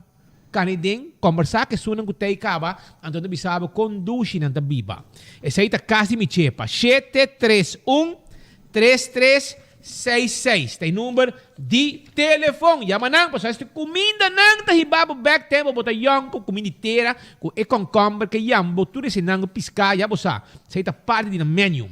Kani den kombersá ku esunnan ku tei kaba, anto ta bisa bo kon dushi nan ta biba. Esei ta kas di mi chepa, 731 3366 ta e number di telefon. Yama nan pasobra esti kumindanan ta hiba bo bek tempu bo ta yòn ku kuminda di tera, ku e kònkòmber, ku e yambo, tur esenan ku piská, ya bo sa. Esei ta parti di nan menu.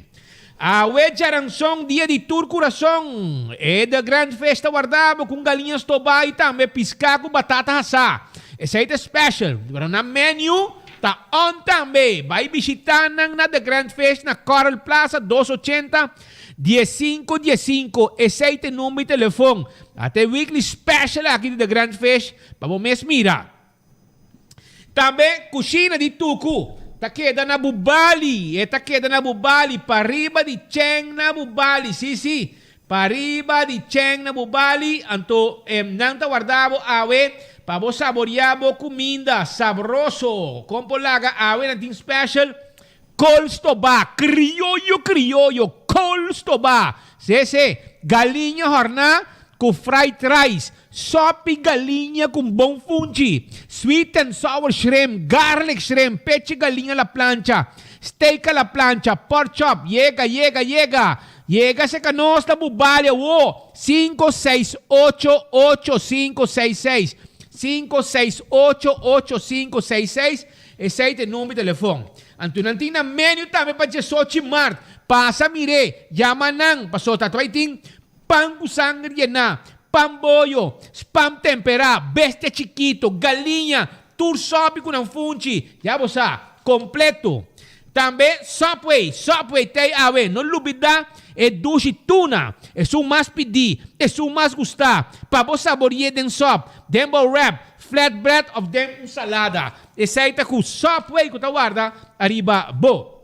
Awe djaranson dia di tur kurason. E The Grand Fish ta warda bo ku un galiña stobá i tambe piská ku batata hasá. Esei ta special. Pero nan menu ta on tambe. Bai bishitá nan na The Grand Fish na Coral Plaza 280 15 15. Esei ta e number di telefon. Ata e weekly special aki di The Grand Fish pa bo mes mira. Tambe kushina di Tuku ta keda na Bubali. E ta keda na Bubali, pariba di Cheng na Bubali. Sí, sí, pariba di Cheng na Bubali. Anto nan ta warda bo awe pa bo saboria bo kuminda sabroso. Kon por laga awe nan tin special kol stobá, krioyo krioyo, kol stobá. Sí, sí, galiña hòrná ku fried rice. Sopi galiña ku un bon funchi, sweet and sour shrimp, garlic shrimp, pechi galiña la plancha, steak a la plancha, pork chop, yega, yega, yega, yega serka nos na Bubali awo, sinku seis ocho ocho sinku seis seis, sinku seis ocho ocho sinku seis seis, esei ta e number di telefon. Anto nan tin nan menu tambe pa diesochi mart, pasa mir'é, yama nan, pasobra ta bai tin Pan ku sanger yená, pan boyo, spam temperá, bestia chikito, galiña, tur sòpi ku nan funchi, ya bo sa, kompleto. Tambe Subway, Subway t'ei awe, no lubidá e dushi tuna, esun mas pidí, esun mas gustá, pa bo sabori'é den sòp, den bo wrap, flatbread òf den un salada. Esei ta ku Subway ku ta warda ariba bo.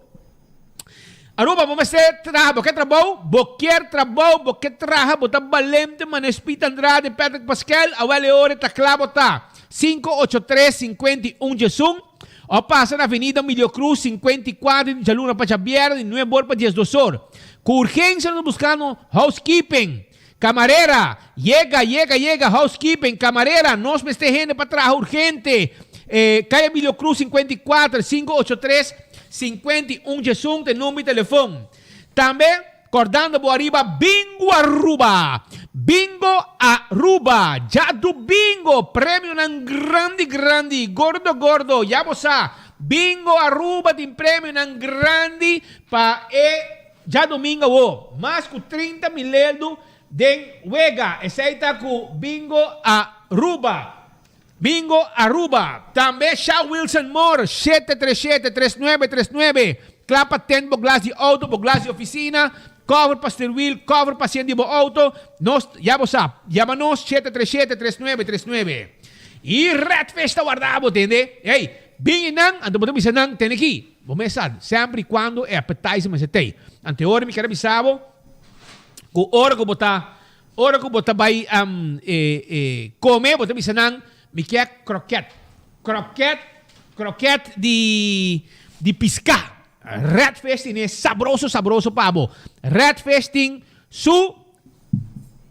Aruba, bo mester traha, bo ke trabou? Bo kier trabou, bo ke traha, bo ta balente manera Speed Andrade, Patrick Paskel, awel e ora e ta kla bo ta. 583 51 diesun, o pasa na Avenida Emilio Cruz 54 di djaluna pa djabièrnè di nuebe or pa diesdos or. Ku urgensia nos ta buskando housekeeping, kamarera, yega, yega, yega, housekeeping, kamarera, nos mester hende pa traha urgente. Kaya Emilio Cruz 54 583 51 djesun ta e number di telefon. Tambe kordando bo ariba Bingo Aruba! Bingo Aruba! Djadumingo premionan grandi grandi, gordo gordo, ya bo sa, Bingo Aruba tin premionan grandi pa e djadumingo awo. Mas ku 30 mileldu den wega. Esei ta ku Bingo Aruba. Bingo Aruba. Tambe Sha Wilson Moore, 737 3939, kla pa tent bo glas di auto, bo glas di oficina, cover pa sterwiel, cover pa asiento di bo auto. Nos, ya bo sa, yama nos 737 3939. Y Redfish ta warda bo, tende? Ey, bin einan, anto bo ta bisa nan, tene aki. Bo mes sa, semper y cuando e appetizer mester tey. Anto e ora mi kier a bisa bo, cu ora cu bo ta Ora ku bo ta bai kome, bo ta bisa nan, Mi kier kroket. Kroket, kroket di di piská. Red fish tin e sabroso sabroso pa bo. Red fish tin su.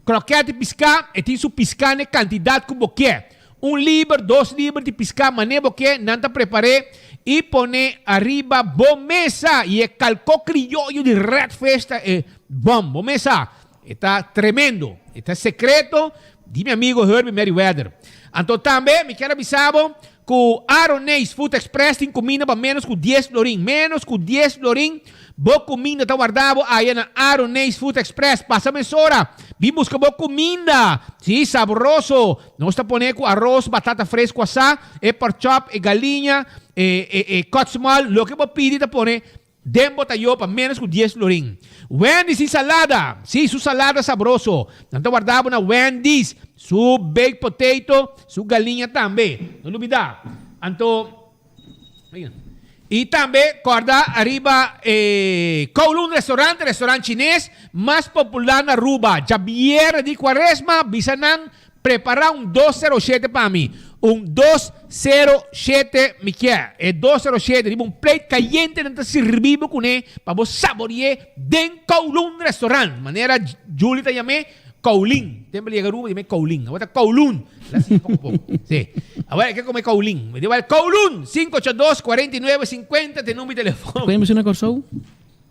Kroket di piská, e tin su piská n'e kantidat ku bo ke. Un liber, dos liber di piská mané bo ke, nan ta prepar'é i pon'é ariba bo mesa. I e kalkó krioyo di Red Fish ta e bòm bo mesa. E ta tremendo. E ta sekreto di mi amigo Herbie Merryweather. Anto tambe mi kier a bisa bo Ku Aroneis Food Express tin kuminda pa ménos ku dies florin. Ménos ku dies florin bo kuminda ta warda bo aya na Aroneis Food Express. Pasa mesora, bin buska bo kuminda. Sí, sabroso. Nos ta pone ku aros, batata fresku asá, e porkchop, e galiña, e e e kotsmol, loke bo pidi ta pone Den bo ta yo pa ménos ku dies florin. Wendy's sin salada! Sí, su salada sabroso. Nan ta warda bo na Wendy's. Su baked potato, su galiña tambe. No lubidá. Anto, i tambe kòrda ariba e Kowloon Restaurant, restaurant chines mas popular na Aruba. Djabièrnè di Kuaresma bisa nan Prepara un 207 pa mi. Un 207 mi kier. E 207 riba un plate cayente nan ta sirbi bo cune pa bo sabori'e den Kowloon Restaurant. Manera Julie ta yam'e, Kowlin. Tempo el yega Aruba yam'e Kowlin. Awor ta Kowloon. El a siña poco poco. Si. Awor e ke come Kowlin. Mi di wèl Kowloon! 582 49 50 ta e number di telefon. Pueden menciona Kòrsou?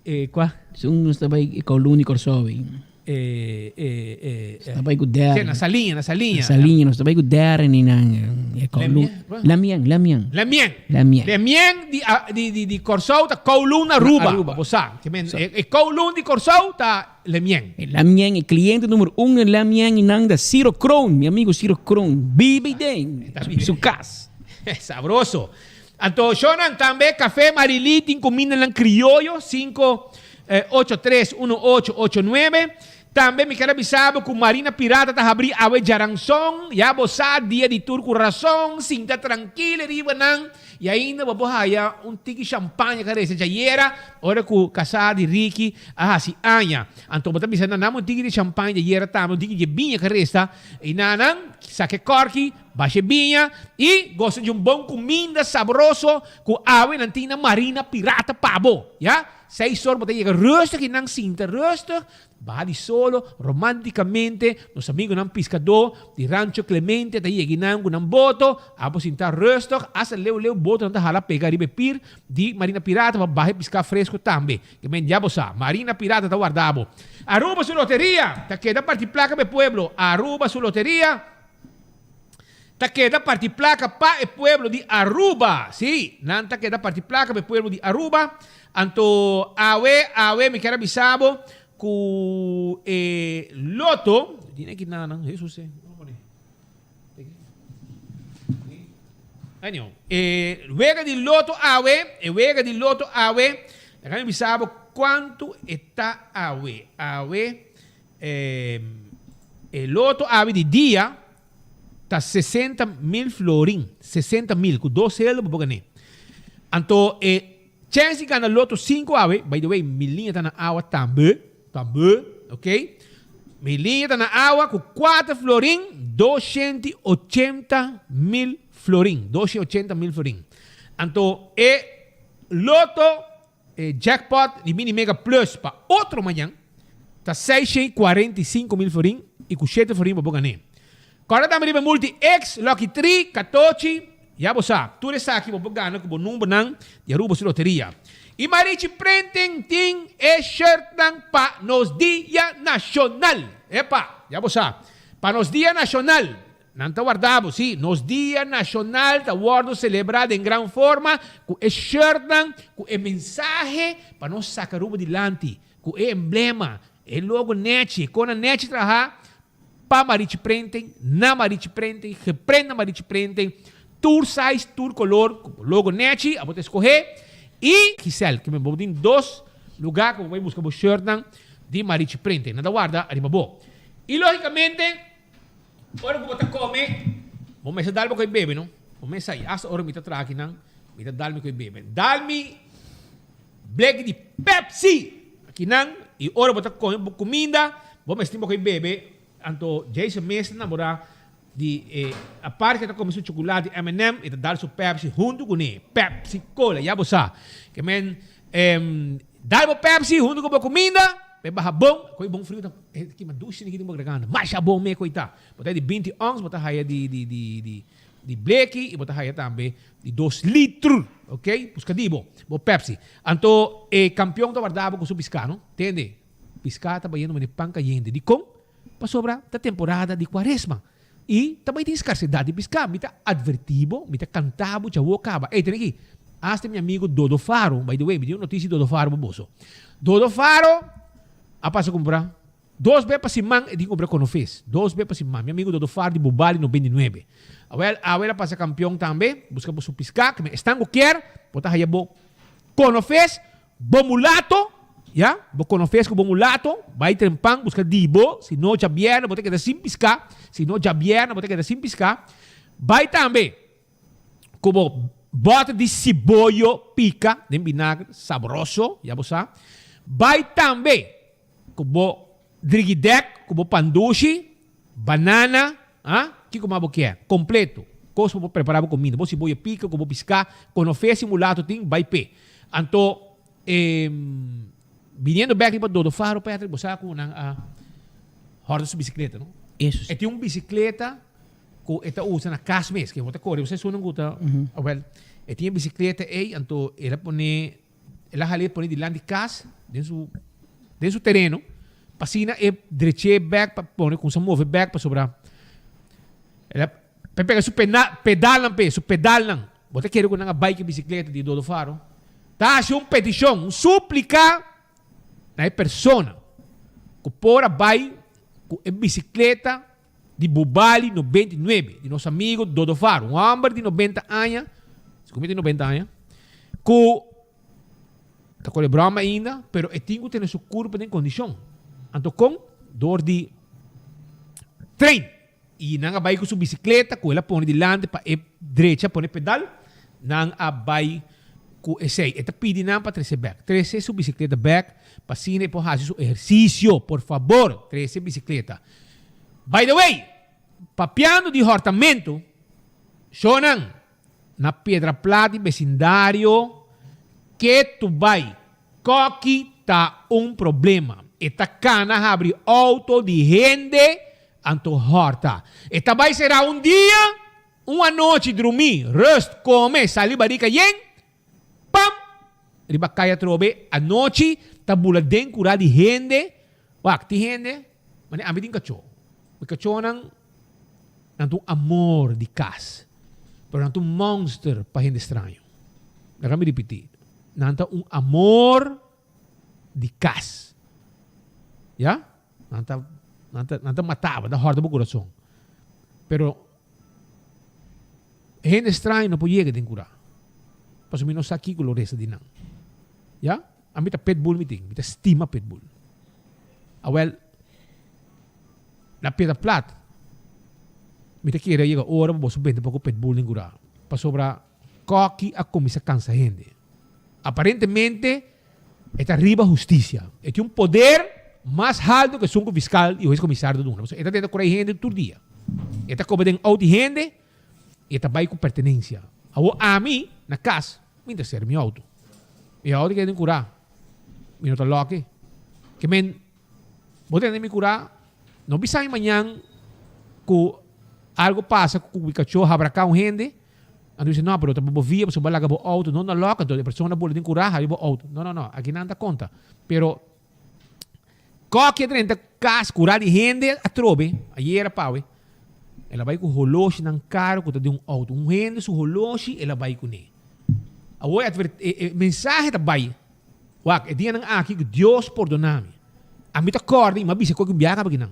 E kua? Esun nos ta bai Kowloon di Kòrsou ei. E, e, e, Nos ta bai ku Darren. Sí, na Saliña, na Saliña. Na Saliña, nos ta bai ku Darren i nan e Kowloon. Lamien, Lamien. Lamien. Lamien. Lamien di, di, di, di Kòrsou ta Kowloon Aruba. Aruba. Bo sa. Ke men, e, e Kowloon di Kòrsou ta Lamien. E Lamien, e kliente numero un na Lamien i nan ta Ciro Kroon, mi amigo Ciro Kroon. Biba den su kas. Sabroso. Anto shownan tambe Café Marilí tin kumindanan krioyo, 5 8 3 1 8 8 9. Tambe mi ker a bisa bo ku Marina Pirata ta habrí awe djaranson, ya bo sa dia di tur ku rason, sinta trankil riba nan i ainda bo por haya un tiki shampaña ka resa djayera ora ku kasá di Ricky a hasi aña. Anto bo ta bisa nan nan un tiki di shampaña djayera tambe un tiki di biña ka resta i nan nan saka e kòrki. Basha biña i gosa di un bon kuminda sabroso ku awe nan tin na Marina Pirata pa bo, ya. Seis or bo ta yega rustig i nan sinta rustig, baha di solo, romanticamente, nos amigunan piskadó di Rancho Clemente ta yega i nan ku nan boto, abo sinta rustig, asta leu leu botonan ta hala pega riba e pir di Marina Pirata pa baha e piská fresco tambe. Ke men ya bo sa, Marina Pirata ta warda bo. Aruba su loteria ta keda parti plaka pa e pueblo, Aruba su loteria. Ta keda parti placa pa e pueblo di Aruba. Sí, nan ta keda parti placa pa e pueblo di Aruba. Anto awe, awe mi kier a bisa bo cu e loto, dine aki nan, Jesus eh, Anyhow, e wega di loto awe, e wega di loto awe, laga mi bisa bo cuanto e ta awe. Awe. E loto awe di dia ta 60 mil florin, 60 mil, ku dos heldo bo por gané. Anto e chèns di gana loto sinku awe, by the way, mi liña ta na awa tambe, tambe, ok, mi liña ta na awa ku kuater florin, 280 mil florin, 280 mil florin. Anto e loto E jackpot di Mini Mega Plus pa otro mañan ta 645 mil florin y cu shete florin bo por gané. Corda tambe riba e Multi X, Lucky Tri, Catochi, ya bo sa, tur esaki bo por gana cu bo numbernan di Aruba su loteria. Y Marichi Printing tin e shirtnan pa nos Dia Nacional! Epa, ya bo sa, pa nos Dia Nacional! Nan ta warda bo, sí, nos Dia Nashonal ta wòrdu selebrá den gran forma ku e shirtnan ku e mensahe pa nos saka Aruba dilanti, ku e emblema, e logo nèchi, e kona nèchi trahá pa Marichi Printing, na Marichi Printing, geprint na Marichi Printing, tur size, tur kolor, ku bo logo nèchi, abo ta eskohé i Giselle, ke men bo tin dos lugá ku bo bai buska bo shirtnan di Marichi Printing. Nan ta warda riba bo. I lógikamente. Ora ku bo ta kome, bo mester dal bo ku e bebe, no? Bo mester sa, hasta ora mi ta traha akinan, mi ta dal mi ku e bebe. Dal mi bleki di Pepsi akinan, i ora bo ta kome bo kuminda, bo mester tin bo ku e bebe. Anto Jason mes ta namorá di e, aparte ku e ta kome su chocolate M&M, e ta dal su Pepsi huntu kuné. Pepsi Cola, ya bo sa. Ke men, dal bo Pepsi huntu ku bo kuminda. Pa e baha bon, koe bon friu ta e kima dushi niki den bo garganta. Masha bon me koe ta. Bo ta haya di 20 ons, bo ta haya di di di di di bleki i bo ta haya tambe di dos litro. Ok, buska di bo, bo Pepsi. Anto e kampion ta warda bo ku su piská no. Tende, piská ta bayendo manera pan kayente. Dikon? Pasobra ta temporada di kuaresma i ta bai tin skarsedat di piská. Mi ta atvertí bo, mi ta kantá bo djawo kaba. Ey, tene aki, hasta mi amigu Dodo Faro, by the way, mi tin un notisia di Dodo Faro pa boso. Dodo Faro a pasa kumpra dos be pa siman e tin kumpra konofes. Dos be pa siman. Mi amigu Dodo Faro di Bubali 99. Awel, awe el a pasa kampion tambe, buska bo su piská, ke men esnan ku kier, bo ta haya bo konofes. Bo mulato, ya, bo konofes ku bo mulato, bai trempan buska di bo, si no djabièrnè bo ta keda sin piská, si no djabièrnè bo ta keda sin piská. Bai tambe ku bo bòter di siboyo pika den binagre, sabroso, ya bo sa. Bai tambe ku bo drigidèk, ku bo pandushi, banana, ah, kiko mas bo kier, kompleto, kos pa bo prepará bo kuminda, bo siboyo pika ku bo piská, konofé si mulato tin, bai p'e. Anto, e, biniendo bèk riba Dodo Faro, Patrick, bo sa ku nan a hòrta su bisikleta, no? Eso si. E tin un bisikleta ku e ta usa na kas mes, ke bo ta kore, bo sa esun nan ku ta, awèl, e tin e bisikleta ei, anto el a pone El a hal'é pone dilanti kas den su den su tereno pa asina e drech'é bèk pa pone kumsa move bèk pasobra el a pa e pega su pena pedalnan p'e su pedalnan. Bo ta kere ku nan a bai ku e bisikleta di Dodo Faro? Ta hasi un petishon, un súplika na e persona ku por a bai ku e bisikleta di Bubali 99, di nos amigo Dodo Faro, un homber di 90 aña, si cu mi tin 90 aña, cu ta core broma ainda, pero e tin cu tene su curpa den condicion. Anto con? Door di train. Y nan a bay cu su bicicleta, cu el a pone dilanti pa e drecha pone pedal, nan a bay cu esey. E ta pidi nan pa trece bek. Trece su bicicleta bek, pa asina e por haci su ehercicio. Por fabor, trece bicicleta. By the way, papiando di hòrtamentu, shownan na Piedra Plat i besindario ketu bai, kòki ta un problema. E ta kana habri outo di hende anto hòrta. E ta bai será un dia, un anochi drumí, rust, kome, sali barika yen, Pam! Riba kaya atrobe, anochi ta bula den kura di hende. Wak, tin hende, mane ami tin kachó. Mi kachónan, nan ta un amor di kas, pero nan ta un monster pa hende straño. Laga mi ripití, nan ta un amor di kas. Ya? Nan ta, nan ta, nan ta mata bo, nan ta hòrta bo kurason. Pero hende straño no por yega den kurá, pasobra mi no sa kiko lo resta di nan. Ya? Ami ta pitbull mi tin, mi ta stima pitbull. Awel, na Piedra Plat, mi ta kere a yega ora pa boso bende poko pitbull den kurá, pasobra kòki a kuminsá kansa hende. Aparentemente e ta riba hustisia. E tin un poder mas haltu ku esun ku fiskal i hues komisario ta duna. Pasobra e ta tenta kura e hende tur dia. E ta koba den outo di hende i e ta bai ku pertenensia. Awor ami na kas mi ta sera mi outo. Mi outo keda den kurá. Mi no ta lòk e. Ke men bo tende mi kurá no bisa mi mañan ku algo pasa ku mi kachó habraká un hende. Anto dice, no, pero ta bo via, pasobra bo a laga bo auto no na lock, anto e persona bula den cura, habi bo auto. No, no, no, aki nan ta conta. Pero, koki a drenta cas, cura di hende atrobe, ayera pawe, el a bay cu holoshinan caro cu ta den un auto. Un hende su holoshi el a bay cune. Awor e mensahe ta bay, wak, e dianan aki cu Dios pordona mi. Ami ta corda y mi a bisa koki un biaha caba kinan.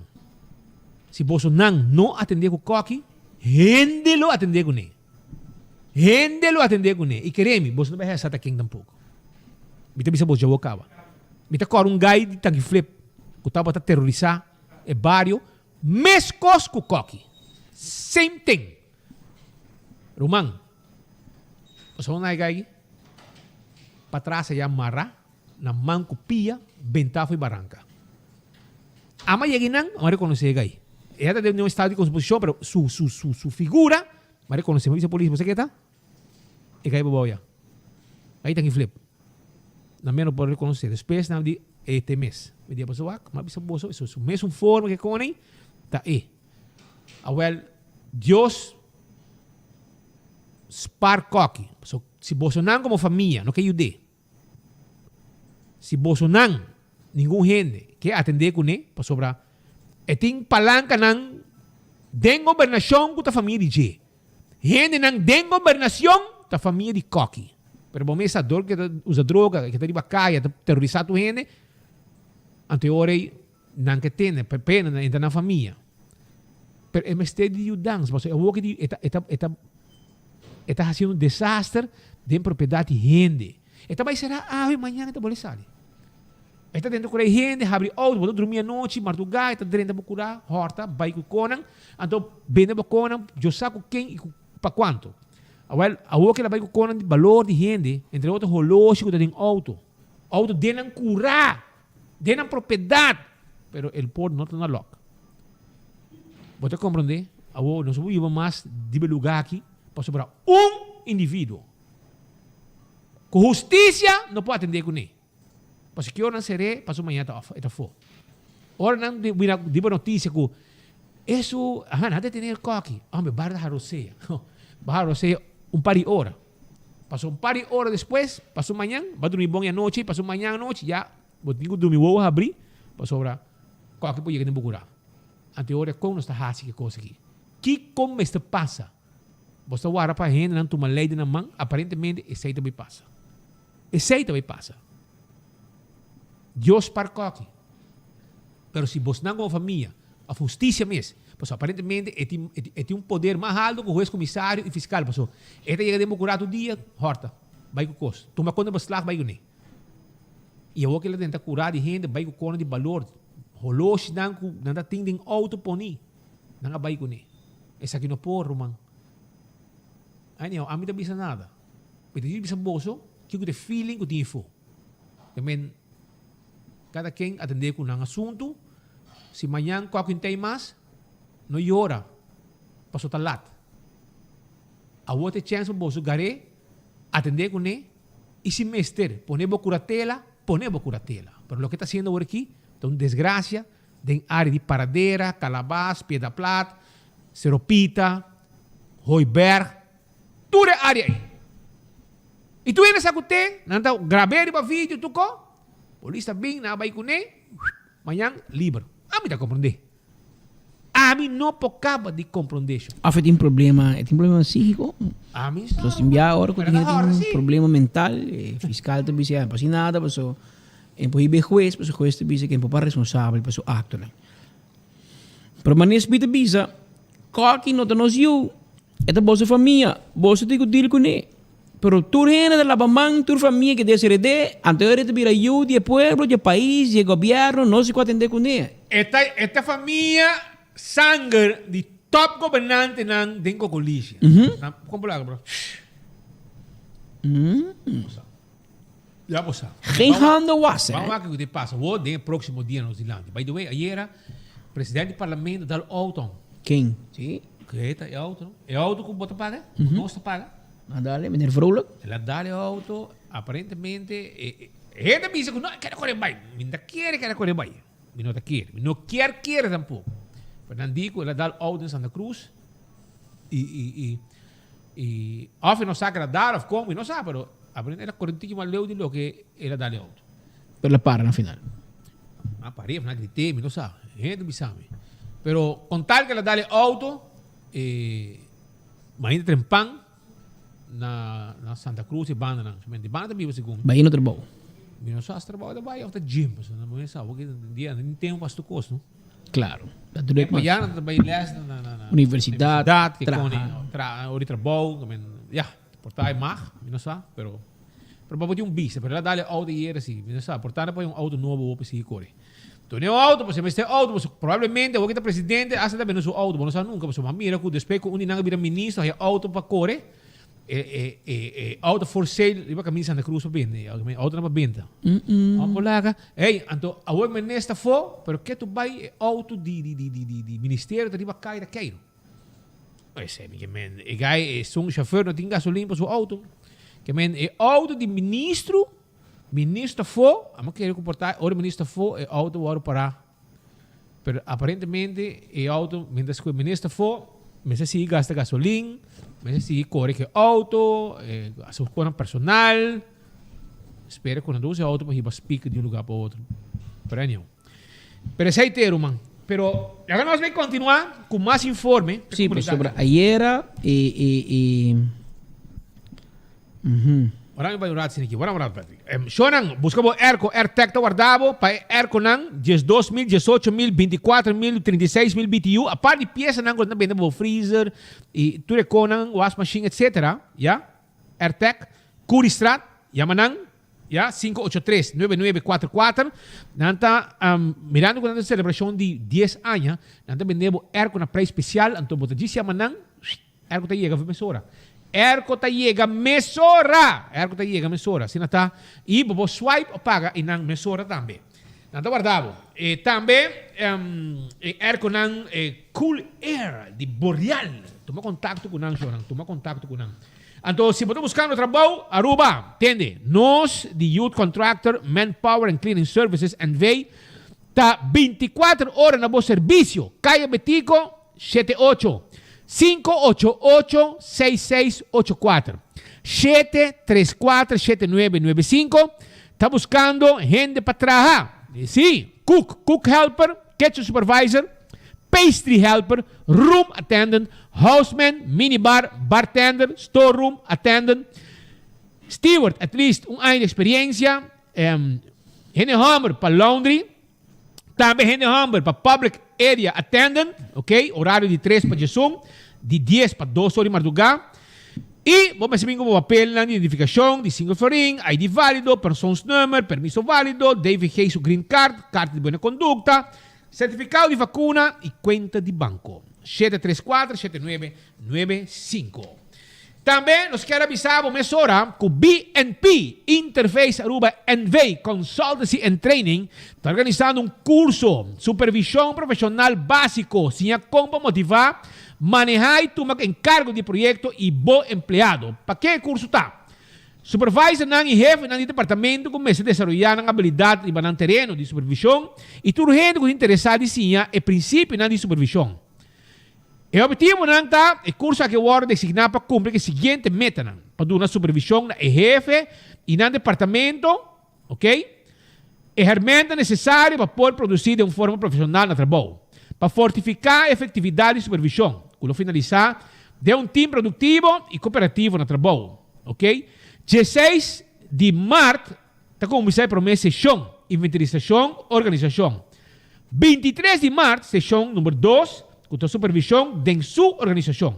Si boso nan no atende cu koki, hende lo atende cune. Hende lo atende cune. Y kere mi, boso no bay haya sa ta ken tampoco. Mi ta bisa boso djawo caba. Mi ta corda un guy di Tanki Flip cu tabata terorisa e bario mescos cu koki. Same thing. Ruman, boso no na e guy aki? Patras aya mara. Na man ku pia bentá fo'i baranka. Ama yega einan, a rekonosé e gai. E a ta den un estado di konsposishon, pero su su su su figura, m'a rekonosé. M'a bisa polis, bo sa ke ta? E gai babou ya. Ai ta ki flip. Nan mia no por rekonosé. Despues nan di. E te mes. Mi di boso wak, m'a bisa boso, e su mesun forma ke koning, ta e. Awel, Dios spar koki. So, si bosonan komo famia no ke yud'é, si bosonan, ningun hende, ke atendé kuné, pasobra e tin palankanan den gobernashon ku ta famia di dje. Hendenan den gobernacion ta famia di Koki. Pero bo mes sa dor ke ta usa droga, ke ta riba kaya, ta terorisa tur hende, anto e ora ei nan ke tene, pena nan entra nan famia. Pero e mester di yudansa, pasobra e awor di e ta e ta e ta e ta haciendo un desaster den propiedad di hende. E ta bai sera awe, mañana e ta bolbe sali. E ta drenta kura e hende, habri outo, bo ta drumi anochi, mardugá e ta drenta bo kura, hòrta, bai ku konan, anto bende bo konan, Dios sa ku ken i ku pa kuantu. Awèl, awor ku el a bai ku konan di balor di hende, entre otro holoshi ku ta den outo, outo den nan kura, den nan propiedat, pero el por no ta na lòk. Bo ta komprondé? Awor nos no por biba mas di e lugá aki pasobra un individuo ku hustisia no por atendé kuné. Pasobra ki ora nan ser'é, pasobra mañana ta of, e ta afó. Ora nan di bira di bo notisia ku esu, aha, nan a detené el kòki. Hombre, bar ta harosea. Ba harosea un par di ora. Pasobra un par di ora despues, pasobra mañan, bo a drumi bon e anochi, pasobra mañan anochi ya bo tin ku drumi wowo habrí, pasobra kòki por yega den bo kurá. Anto e ora kon nos ta hasi ki kos aki? Kiko mester pasa? Bo ta wara pa hendenan tuma lei den nan man? Aparentemente esei ta bai pasa. Esei ta bai pasa. Dios par koki. Pero si bosnan komo famia, of hustisia mes, pasobra aparentemente e tin e tin un poder mas alto ku hues, komisario i fiskal, pasobra e ta yega den bo kura tur dia, hòrta, bai ku kos, tuma konta beslag bai kuné. I awor kila den ta kura di hende bai ku kona di balor, holoshinan ku nan ta tin den outo poni, nan a bai kuné. Esaki no por, ruman. Anyhow, ami ta bisa nada. Mi ta bisa boso kiko ta e feeling ku tin efo. Ta men kada ken atendé ku nan asuntu. Si mañan kòke un tei mas, no yora paso ta lat. Awor ta e chèns pa boso gar'é, atendé kuné i si mester pone bo kuratela, pone bo kuratela. Pero loke ta hasiendo awor aki ta un desgrasia den área di Paradera, Kalabas, Piedra Plat, Seropita, Hooiberg. Tur e área ei. I tur hende sa ku te, nan ta grab'é riba video tur ko, polis ta bin, nan a bai kuné, mañan liber. Ami ta komprondé. Ami no por kaba di komprondé sho. Of e tin problema, e tin problema psíkiko? Ami sa. Nos tin bia ora ku tin hende tin problema mental, e fiskal ta bisa, no por hasi nada paso e por hiba e hues, paso e hues ta bisa ku e por pa responsabel pa su aktonan. Pero manera Smith a bisa, Koki no ta nos yu, e ta boso famia, boso tin ku deal kuné. Pero tur hende ta laba man, tur famia ke deshered'é, anto e ta bira yu di e pueblo, di e pais, di e gobièrnu, nos tin ku atendé kuné. E ta e ta famia sanger di top gobernantenan den Cocolisha. Nan kon por laga bro. Ya bo sa. Geen handen wassen, Ban wak kiko ta pasa awor den e próximo dia nos dilanti. By the way, ayera presidente di parlamento dal auto. Ken? Sí. Ke ta e auto no? E auto ku bo ta paga? Ku nos ta paga? A dale, meneer Vrolijk. El a dal e auto, aparentemente e hende a bisa ku no, e kere kore bai. Mi no ta kere kere kore bai. Mi no ta kere. Mi no kier kere tampoco. Pero nan di ku el a dal auto den Santa Cruz i i i I of e no sa ku el a dal of kon, mi no sa, pero aparentemente el a kore un tiki mas leu di loke el a dal e outo. Pero el a para na final. Nan a par'é of nan a grit'é, mi no sa. Hende ta bisa mi. Pero kon tal ku el a dal e outo, e mainta trempan na na Santa Cruz e bandanan. Di banda ta biba segun. Bai no trabou. Mi no sa si trabou ta bai of ta gym, pasobra mi no sa, porque dia no tin tempu pa haci tur kos, no. Claro. Ta druk mas. Ya nan ta bai les na na na Universidad, universidad, ke traha. koni tra ora di trabou, ke men ya, por ta e mag, mi no sa, pero pero bo tin un bista, pero el a dal e auto ayera si, mi no sa, por ta nan pone un auto nobo bo pa sigui kore. Tene un auto, pasobra mester auto, pasobra probablemente awor ke ta presidente hasta ta bende su auto, bo no sa nunca, pasobra bo a mira ku despues ku un di nan a bira ministro haya auto pa kore, E e e e auto for sale riba caminda Santa Cruz pa bende. Auto nan pa benta. Amo por laga. Hey, anto awor menes ta fo, pero ke tu bai e auto di di di di di di ministerio ta riba caya ta keiro. Esei mi ke men e guy e sun chauffeur no tin gasolin pa su auto. Ke men e auto di ministro. Minister afó, amo kere ku por ta ora minister afó e outo wòrdu pará. Pero aparentemente e outo, mientras ku e minister afó, mester sigui gasta gasolin, mester sigui kore ku e outo, hasi kosnan personal. Spera ku nan ta usa e outo pa hiba speaker di un lugá pa otro. Pero anyhow. Pero esei te ruman. Pero laga nos bay continua cu mas informe. Sí, pasobra ayera e e e mhm. Ora mi bay un rato asina aki. Wara un rato Patrick. Shonan, busca bo airco. Airtec ta warda bo pa e airconan 12 mil, 18 mil, 24 mil, 36 mil BTU. Apart di piesanan cu nan ta bende pa bo freezer y tur e conan, wasmachine, etcetera. Ya. Airtec, Curiestraat, yama nan. Ya, 583 9944. Nan ta mirando ku nan ta selebrashon di dies aña, nan ta bende bo airco na prijs spesial, anto bo ta djis yama nan, airco ta yega mesora. Airco ta yega mesora! Airco ta yega mesora, asina ta. I bo por swipe o paga i nan mesora tambe. Nan ta warda bo. E tambe e airconan Cool Air di Boreal. Tuma kontakto ku nan, shornan, tuma kontakto ku nan. Anto si bo ta buskando trabou, Aruba, tende, nos di Youth Contractor Manpower and Cleaning Services NV. ta 24 ora na bo servisio, Kaya Betico, shete ocho, sinku ocho ocho, seis seis ocho kuater, shete tres kuater, shete nuebe nuebe sinku, ta buskando hende pa traha, si, cook, cook helper, kitchen supervisor, pastry helper, room attendant, houseman, minibar, bartender, storeroom attendant, steward, at least un aña di experiencia, hende homber pa laundry, tambe hende homber pa public area attendant, ok, horario di tres pa diesun, di dies pa dos or di marduga, y bo mester bin cu bo papelnan di identificacion di single florin, ID valido, persoonsnummer, permiso valido, DVG su green card, carta di buena conducta, Sertifikado di vakuna i kuenta di banko. 734 7995. Tambe nos kier a bisa bo mesora ku BNP Interface Aruba NV Consultancy and Training ta organisando un kurso Supervishon Profeshonal Básiko, siña kon pa motivá, manehá i tuma enkargo di proyekto i bo empleado. Pa ke e kurso ta? Supervisornan i hefenan di departamento ku mester desaroyá nan abilidat riba nan tereno di supervishon i tur hende ku ta interesá di siña e prinsipionan di supervishon. E ophetivonan ta, E kurso aki a wòrdu designá pa kumpli ku e siguiente metanan, pa duna supervishon na e hefe i nan departamento, ok, e hermenta nesesario pa por produsí den un forma profeshonal na trabou, pa fortifiká e efektividat di supervishon, ku lo finalisá den un tim produktivo i koperativo na trabou. Ok. Dieseis di mart ta kuminsá e promé seshon, Inventarisashon, Organisashon. Bintitres di mart seshon number dos, ku ta Supervishon den su organisashon.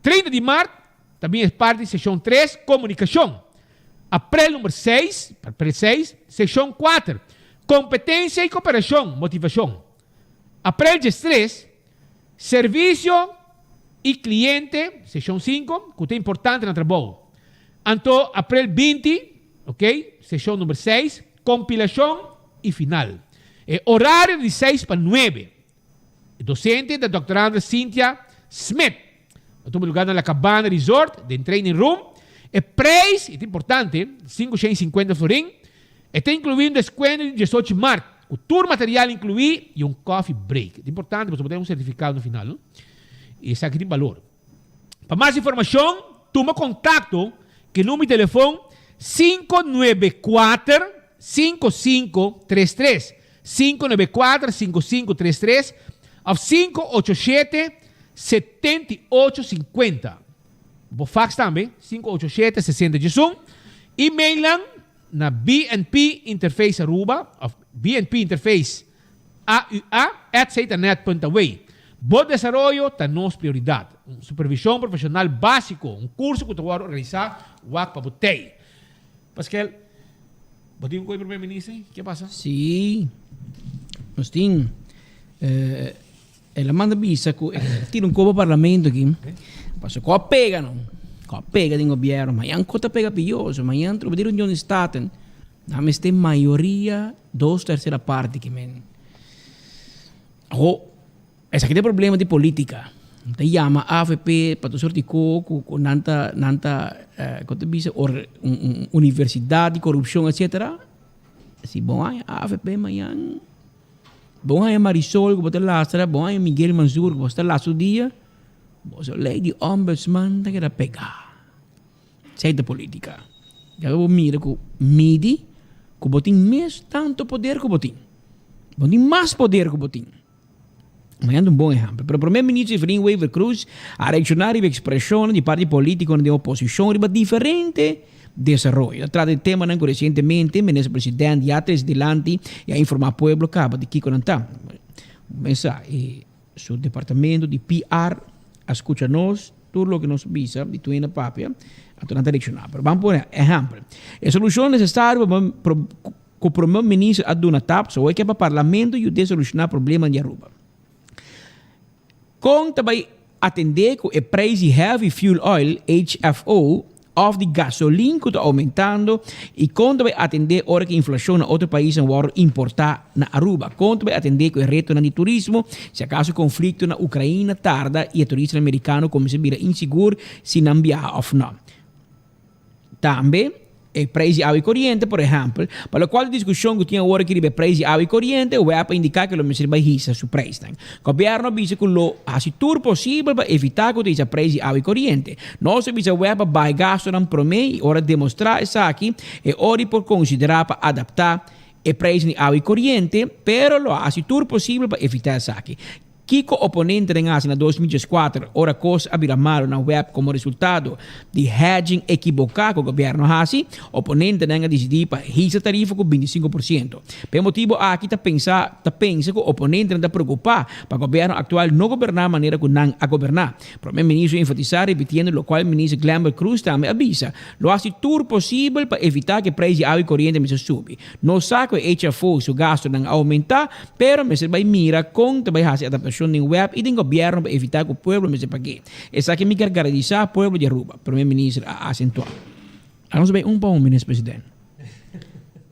Treinta di mart ta bin e parti seshon tres, Komunikashon. Aprel number seis, aprel seis, seshon kuater, Kompetensia i koperashon, Motivashon. Aprel diestres, Servisio i kliente, seshon sinku, ku ta importante na trabou. Anto aprel 20, ok, seshon number seis, kompilashon i final. E orario ta di seis pa nuebe. E dosente ta Dòkter Cynthia Smit. A tuma lugar na La Cabana Resort, den training room. E prijs, i ta importante, 550 florin. E ta inkluí un deskuento di 18 mart, ku tur material inkluí i un coffee break. Ta importante pasobra bo ta un sertifikado na final, no? I esaki tin balor. Pa mas informashon, tuma kontakto ku e number di telefon 594 5533, 594 5533 òf 587 7850. Bo fax tambe, 587 6011. E-mail nan na BNP Interface Aruba òf BNP Interface AUA at zettanet.aw. Bo desaroyo ta nos prioridat. Un supervishon profeshonal básiko, un kurso ku ta wòrdu organisá wak pa bo tei. Paskel, bo tin un koe primer minister? Ke pasa? Sí, nos tin. El a manda bisa ku e tira un kopa parlamento aki. Pasobra ku a pega no, ku a pega den gobierno, mañan ku ta pega pioso, mañan trobe di reunion di Staten, nan mester mayoria dos tercera parti ki men. Awo, esaki ta e problema di politica. Ta yama avp pa tur sorti ko ku ku nan ta nan ta kon ta bisa or un un universidat di korupshon etsetera. Si bo haña avp mañan bo haña Marisol ku bo ta lastra bo haña Miguel Mansur ku bo ta lastra tur dia boso lei di ombudsman ta keda pega. Esei ta politica. Ya bo mira ku midi ku bo tin mes tanto poder ku bo tin. Bo tin mas poder ku bo tin. Mañana ta un bon ehèmpel. Pero Prome Minister Evelyn Wever-Croes a reakshoná riba ekspreshonnan di parti politikonan den oposishon riba diferente desaroyo. Ta trata di temanan ku resientemente Minister President ya trese dilanti i a informá pueblo kaba di kiko nan ta. Mesa e Su departamento di PR a scucha nos, tur loke nos bisa di tuenda papia, anto nan ta reacciona. Pero ban pone ehempel. E solucion necesario pa cu Prome Minister a duna ta pasobra ke pa Parlamento yude soluciona problema di Aruba. Con ta bay atende cu e prijs di heavy fuel oil, HFO, of di gasolin cu ta aumentando y con ta bay atende ora cu inflacion na otro paisnan wordo importa na Aruba? Con ta bay atende cu e retonan di turismo si acaso conflicto na Ucraina tarda y e turistanan Mericano cuminsa bira insigur si nan biaha of no? Tambe e prijs di awa y coriente, por ehempel, pa locual di discusion cu tin awor aki riba e prijs di awa y coriente, web a indica cu lo mester bay hisa su prijsnan. Gobierno a bisa cu lo haci tur posibel pa evita cu ta hisa prijs di awa y coriente. Nos a bisa web pa baha e gastonan prome y ora demostra esaki e ora y por considera pa adapta e prijsnan di awa y coriente, pero lo a haci tur posibel pa evita esaki. Kiko oponentenan a hasi na 2014 ora kos a bira malu na web komo resultado di hedging ekiboká ku gobièrnu a hasi? Oponentenan a disidí pa hisa tarifa ku 25%. Pa e motibu aki ta pensa ta pensa ku oponentenan ta preokupá pa gobièrnu aktual no goberná manera ku nan a goberná. Prome Ministro a enfatisá repitiendo lokual Minister Glenbert Croes tambe a bisa, Lo hasi tur posibel pa evitá ku e preis di awa i koriente mester subi. Nos sa ku e HFO su gastunan a oumentá, pero mester bai mira kon ta bai hasi adaptashon den web i den gobièrnu pa evitá ku pueblo mester pag'é. Esaki mi kier garantisa pueblo di Aruba, Prome Minister a asentuá. A nos bai un pa un, Minister President.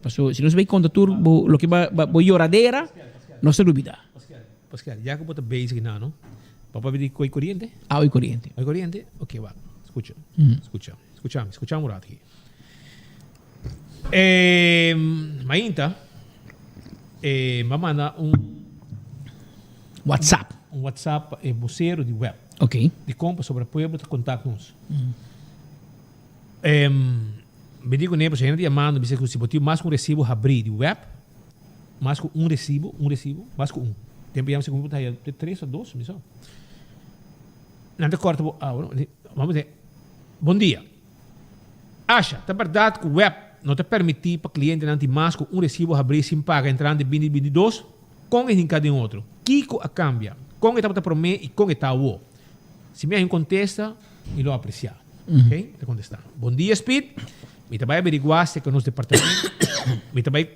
Paso si nos bai konta tur bo loke ba bo yoradera, nos ta lubidá. Pascal, ya ku bo ta bezig na no, bo papia di koi koriente? Awa i koriente. Awa i koriente? Ok, wak, skucha, skucha, skucha mi, skucha mi un rato aki. E mainta e m'a manda un WhatsApp. Un WhatsApp pa e bosero di web. Ok. Dikon? Pasobra pueblo ta kontak nos. E mi di kuné pasobra hende ta yamando bisa ku si bo tin mas ku un resibo habrí di web, mas ku un resibo, un resibo, mas ku un. Tempu yama segun mi bo ta haya tres o dos, mi sa. Nan ta kòrta bo awa, no? Bon dia. Asha, ta bèrdat ku web no ta permití pa klientenan tin mas ku un resibo habrí sin paga entrante binti 22? Kon e hinká den otro? Kiko a kambia? Kon e tabata promé i kon e ta awo? Si mi haña un kontesta, mi lo apresiá. Ok, mi ta kontestá. Bon dia, Speed. Mi ta bai averiguá serka nos departamento Mi ta bai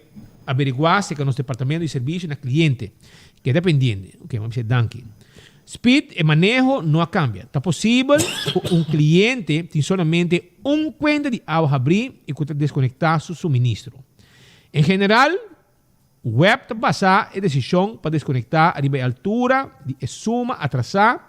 averiguá serka nos departamento di servisio na kliente. Keda pendiente. Ok, mi a bisa danki. Speed, e maneho no a cambia. Ta posibel cu un cliente tin solamente un cuenta di awa habri y cu ta desconecta su suministro. En general, web ta basa e decision pa desconecta ariba e altura di e suma atrasa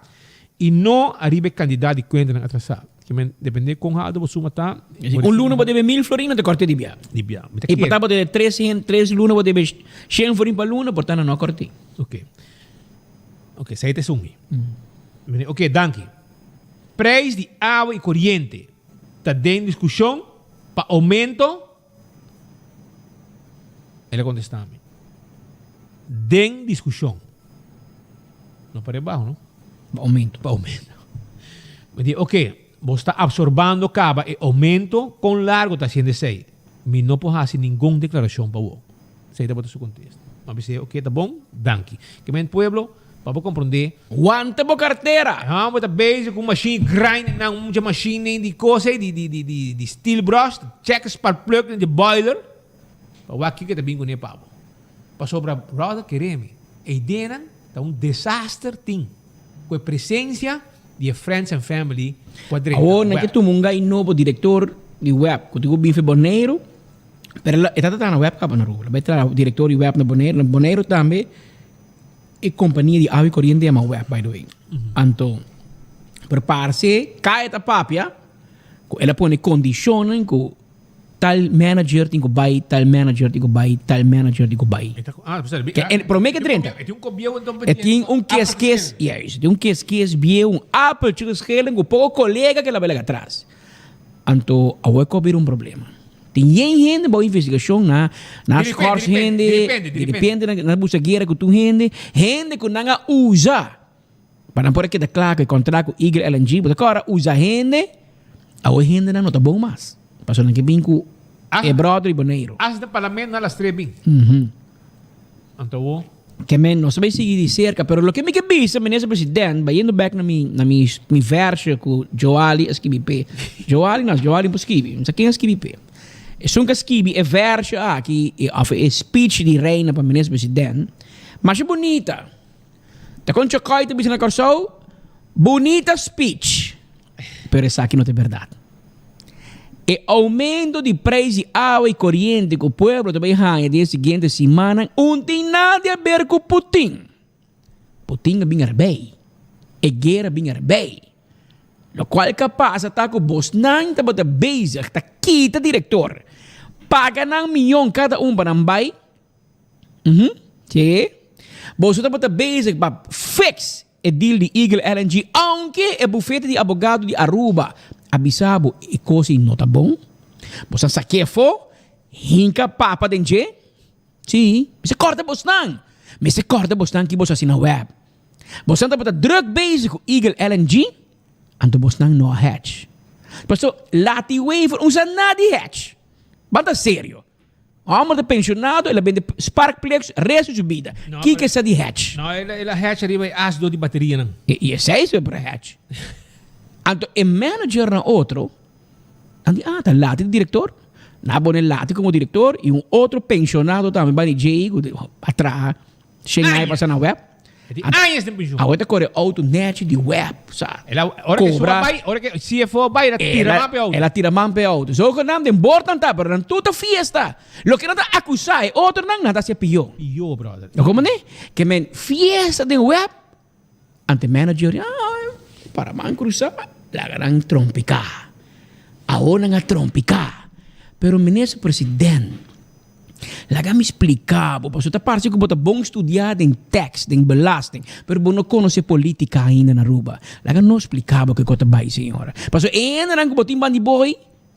y no ariba e cantidad di cuentanan atrasa. Kimen, depende con alto bo suma ta. Un luna bo debe mil florin, no ta corte di bia. Di bia. Y por ta bo debe tres, tres luna bo debe shen florin pa luna, por ta nan no a corte. Ok. Ok, esei ta esun mi. Mi di, ok, danki. Prijs di awa i koriente ta den diskushon pa oumento? El a kontestá mi, Den diskushon. No pa rebaho, no? Pa oumento. Pa oumento. Mi di, ok, bo sta absorbando kaba e oumento, kon largo ta hasiendo esei? Mi no por hasi ningun deklarashon pa bo. Esei tabata su kontesta. Mi a bis'é, Oke, ta bon, danki. Ke men pueblo, pa bo komprondé. Wanta bo kartera! E hòmber ta bezig ku un mashin grind nan, un mucha mashin den di kos ei, di di di di steel brush, ta chèk sparkplug den di boiler, pa wak kiko e ta bin kuné pa bo. Pasobra, bròder, kere mi, e ideanan ta un desaster tin ku e presensia di e friends and family ku a drenta Awor nan ke tuma un gai nobo direktor di web ku tin ku bin for Boneiru. Pero e tata traha na web kaba na Aruba. Bai traha director di web na Boneiru. Na Boneiru tambe e compania di awa y coriente yama web by the way. Anto. Pero parse Kaya ta papia ku el a pone kondishonnan ku tal manager tin ku bai, tal manager tin ku bai, tal manager tin ku bai. Ke en prome ke drenta. E tin un kes kes, juist, e tin un kes kes bieu, un appeltje geschillen ku poko kolega ke el a bai laga atras. Anto awor ku a bira un problema. Tin yen hende bou investigashon na na schors hende, direpente nan a buska guera ku tur hende, hende ku nan a usa. Pa nan por a keda kla ku e kontrakt ku Eagle LNG, bo ta kòrda usa hende, awor e hendenan no ta bon mas. Pasobra nan ke bin ku e bròder di Boneiru. Hasta den parlamento nan las tres bin. Anto awor. Ke men nos ta bai sigui di serka, pero loke mi ke bisa Minister President, bayendo bek na mi na mi mi versio ku Joali a skibi p'e. Joali no, Joali no por skibi, mi sa ken a skibi p'e. Esun ku a skibi e versio aki òf e speech di Reina pa Minister President, masha bunita. Ta kon Chokoy ta bisa na Kòrsou, Bunita speech, pero esaki no ta e bèrdat. E oumento di preis di awa i koriente ku pueblo ta bai haña den e siguiente simannan un tin nada di aber ku Putin. Putin a bin erbei. E guera a bin erbei. Lokual ka pasa ta ku bosnan tabata bezig ta kita direktor, paga nan miyon kada un pa nan bai. Uhum, sí. Boso tabata bezig pa fix e deal di Eagle LNG aunke e bufete di abogado di Aruba a bisa bo e cos ei no ta bon. Boso a saké afó, hinka papa den dje. Sí, mester corda bosnan. Mester corda bosnan ki boso hasi na web. Bosnan tabata druk bezig cu Eagle LNG, anto bosnan no a hedge. Paso, Lati Wever usa nada di hedge. Ban ta serio. Homber ta pensionado, el a bende sparkplugs resto di su bida. No, Kiko pero- esa di hedge? No, el, el a hedge ariba e as do di baterianan. E, i esei su por a hedge. Anto e manager na otro, nan di, ah, ta Lati di director. Nan a pone Lati como director i un otro pensionado tambe bani djei ku a traha Shen aña pasa na web. E tin añas den pensioen. Awe ta kore auto nechi di web, sa. El a, ora ke Cobra. sua bai, ora ke CFO bai, el a tira man pe auto. El a tira man pe auto. Zogenaamd den bordnan ta, pero nan tur ta fiesta. Loke nan ta acusa e otronan, nan ta hacia pió. Pió, brother. Lo como ne? Ke men fiesta den web, ante manager, ah, para man cruza, laga nan trompica. Awor nan a trompica. Pero minister president, Laga mi splica bo, pasobra ta parce cu bo ta bon studia den tax, den belasting, pero bo no conoce politica ainda na Aruba. Laga nos splica bo kico ta bay, señora. Pasobra e hendenan cu bo tin bandi bo ey,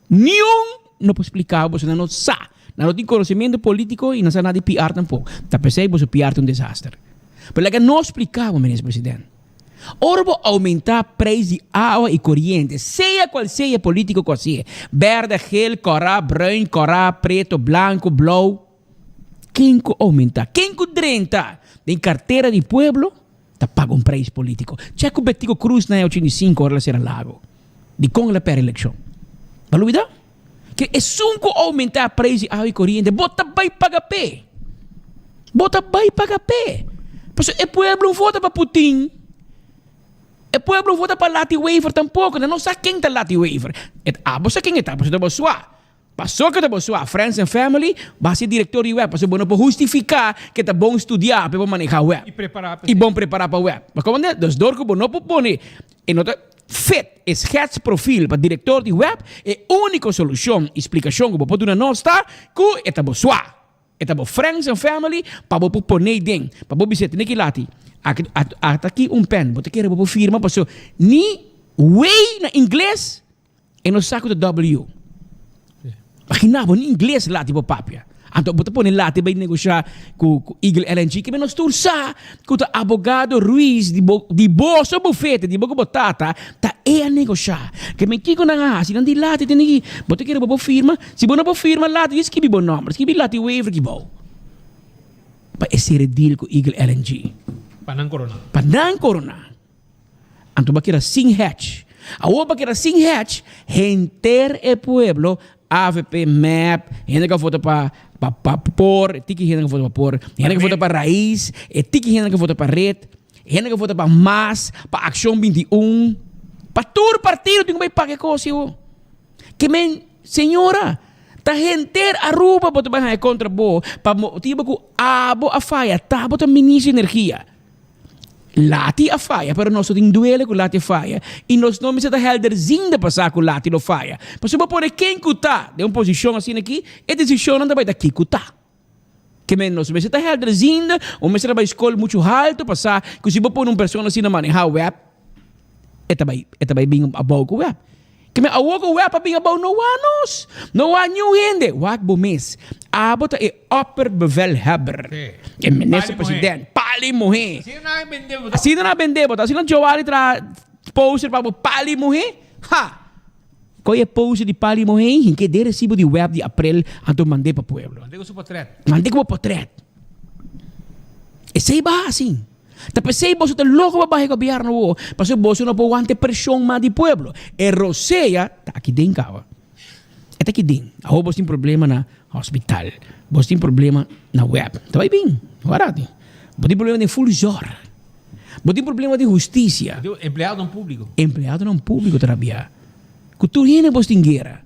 niun no por splica bo, pasobra nan no sa. Nan no tin conocimiento politico y nan sa nada di PR tampoco. Ta pesey boso PR ta un desaster. Pero laga nos splica bo, Minister President. Ora bo oumentá preis di awa i koriente, sea kual sea e polítiko ku hasié, bèrdè, gel, kòrá, bruin, kòrá, preto, blanku, blou, ken ku oumentá, ken ku drenta den kartera di pueblo ta paga un preis polítiko. Chèk ku Betico Croes na e 85 ora el a sera Lago. Dikon el a pèrdè elekshon? Bo a lubidá? Ke esun ku oumentá preis di awa i koriente, bo ta bai paga p'e. Bo ta bai paga p'e. Pasobra e pueblo no vota pa Putin. E pueblo no vota pa Lati Wever tampoko. Nan no sa ken ta Lati Wever. E abo sa ken e ta, pasobra ta bo sua. Pasobra ta bo sua, friends and family, bo a hasi direktor di web. Pasobra bo no por hustifiká ke ta bon studiá pa e por manehá web. I prepará pa I bon prepará pa web. Bo komprende? Dus dor ku bo no por pone e no ta. Fit e schetsprofiel pa direktor di web, e úniko solushon i splikashon ku bo por duna nos ta ku e ta bo swa, e ta bo friends and family pa bo por pon'é den, pa bo bis'é tene ki lati, aki ata aki un pen, bo ta kere bo por firma pasobra ni wey na ingles E no sa ku ta W. Imagina bo, ni ingles lati bo papia. Anto bo ta pone lati bai negosha ku ku Eagle LNG. Kibe nos tur sa ku ta abogado Ruiz di bo di boso bufete, di bo ku bo tata, ta e a negosha. Ke men kiko nan a hasi? Nan di lati tene ki bo ta kere bo por firma? Si bo no por firma lati, di skibi bo nomber, skibi lati Wever ki bou. Pa e sere deal ku Eagle LNG. Pa nan korona. Pa nan korona. Anto bo a keda sin hedge. Awor bo a keda sin hedge, henter e pueblo, avp, mep, hende ku a vota pa pa pa por, e tiki hende ku a vota pa por, hende ku a vota pa Raiz, e tiki hende ku a vota pa Red, hende ku a vota pa mas, pa Akshon 21, pa tur partido tin ku bai paga e kos ei awor. Ke men, señora, ta henter Aruba bo ta bai haña kontra bo pa motibu ku abo a faya, ta bo ta minister di energia. Lati a faya, pero nos no tin duele ku Lati a faya i nos no mester ta helderziende pa sa ku Lati lo faya. Pasobra bo pone ken ku ta den un posishon asina aki, e desishonnan ta bai ta ki ku ta. Ke men nos mester ta helderziende, bo mester a bai skol muchu haltu pa sa ku si bo pone un persona asina maneha web, e ta bai e ta bai bin abou ku web. Ke men awor ku web a bin abou no wak nos, no wak niun hende, wak bo mes. Abo ta e opperbevelhebber, e minister president, pali muhé. Asina nan a bende bo, asina Joali traha poster pa bo pali muhé, ha! Koe e poster di pali muhé hinke den resibo di web di aprel anto mand'é pa pueblo. Mand'é ku su potret. Mand'é ku bo potret. Esei ba asin. Ta p'esei boso ta loko pa baha e gobièrnu awor, pasobra boso no por wanta e preshon mas di pueblo. E rosea ta aki den kaba. E ta aki den. Awor boso tin problema na hospital, boso tin problema na web. Ta bai bin, warati. Bo tin problema den fulzor. Bo tin problema den hustisia. Empleadonan públiko. Empleadonan públiko ta rabiá. Ku tur hende boso tin guera.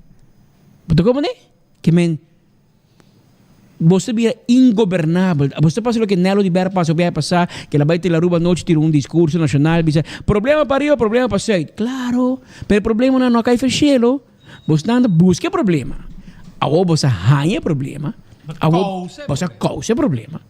Bo ta komprendé? Ke men. Boso ta bira ingobernabel. Boso ta pasa loke Nelo di Ber pasa biaha pasá, ke el a bai Tel Aruba anochi tira un diskurso nashonal bisa, Problema pa ariba, problema pa sùit. Klaro, pero e problemanan no a kai for shelu. Bosnan ta buska e problema. Awor boso a haña e problema. Awor boso a kousa e problema.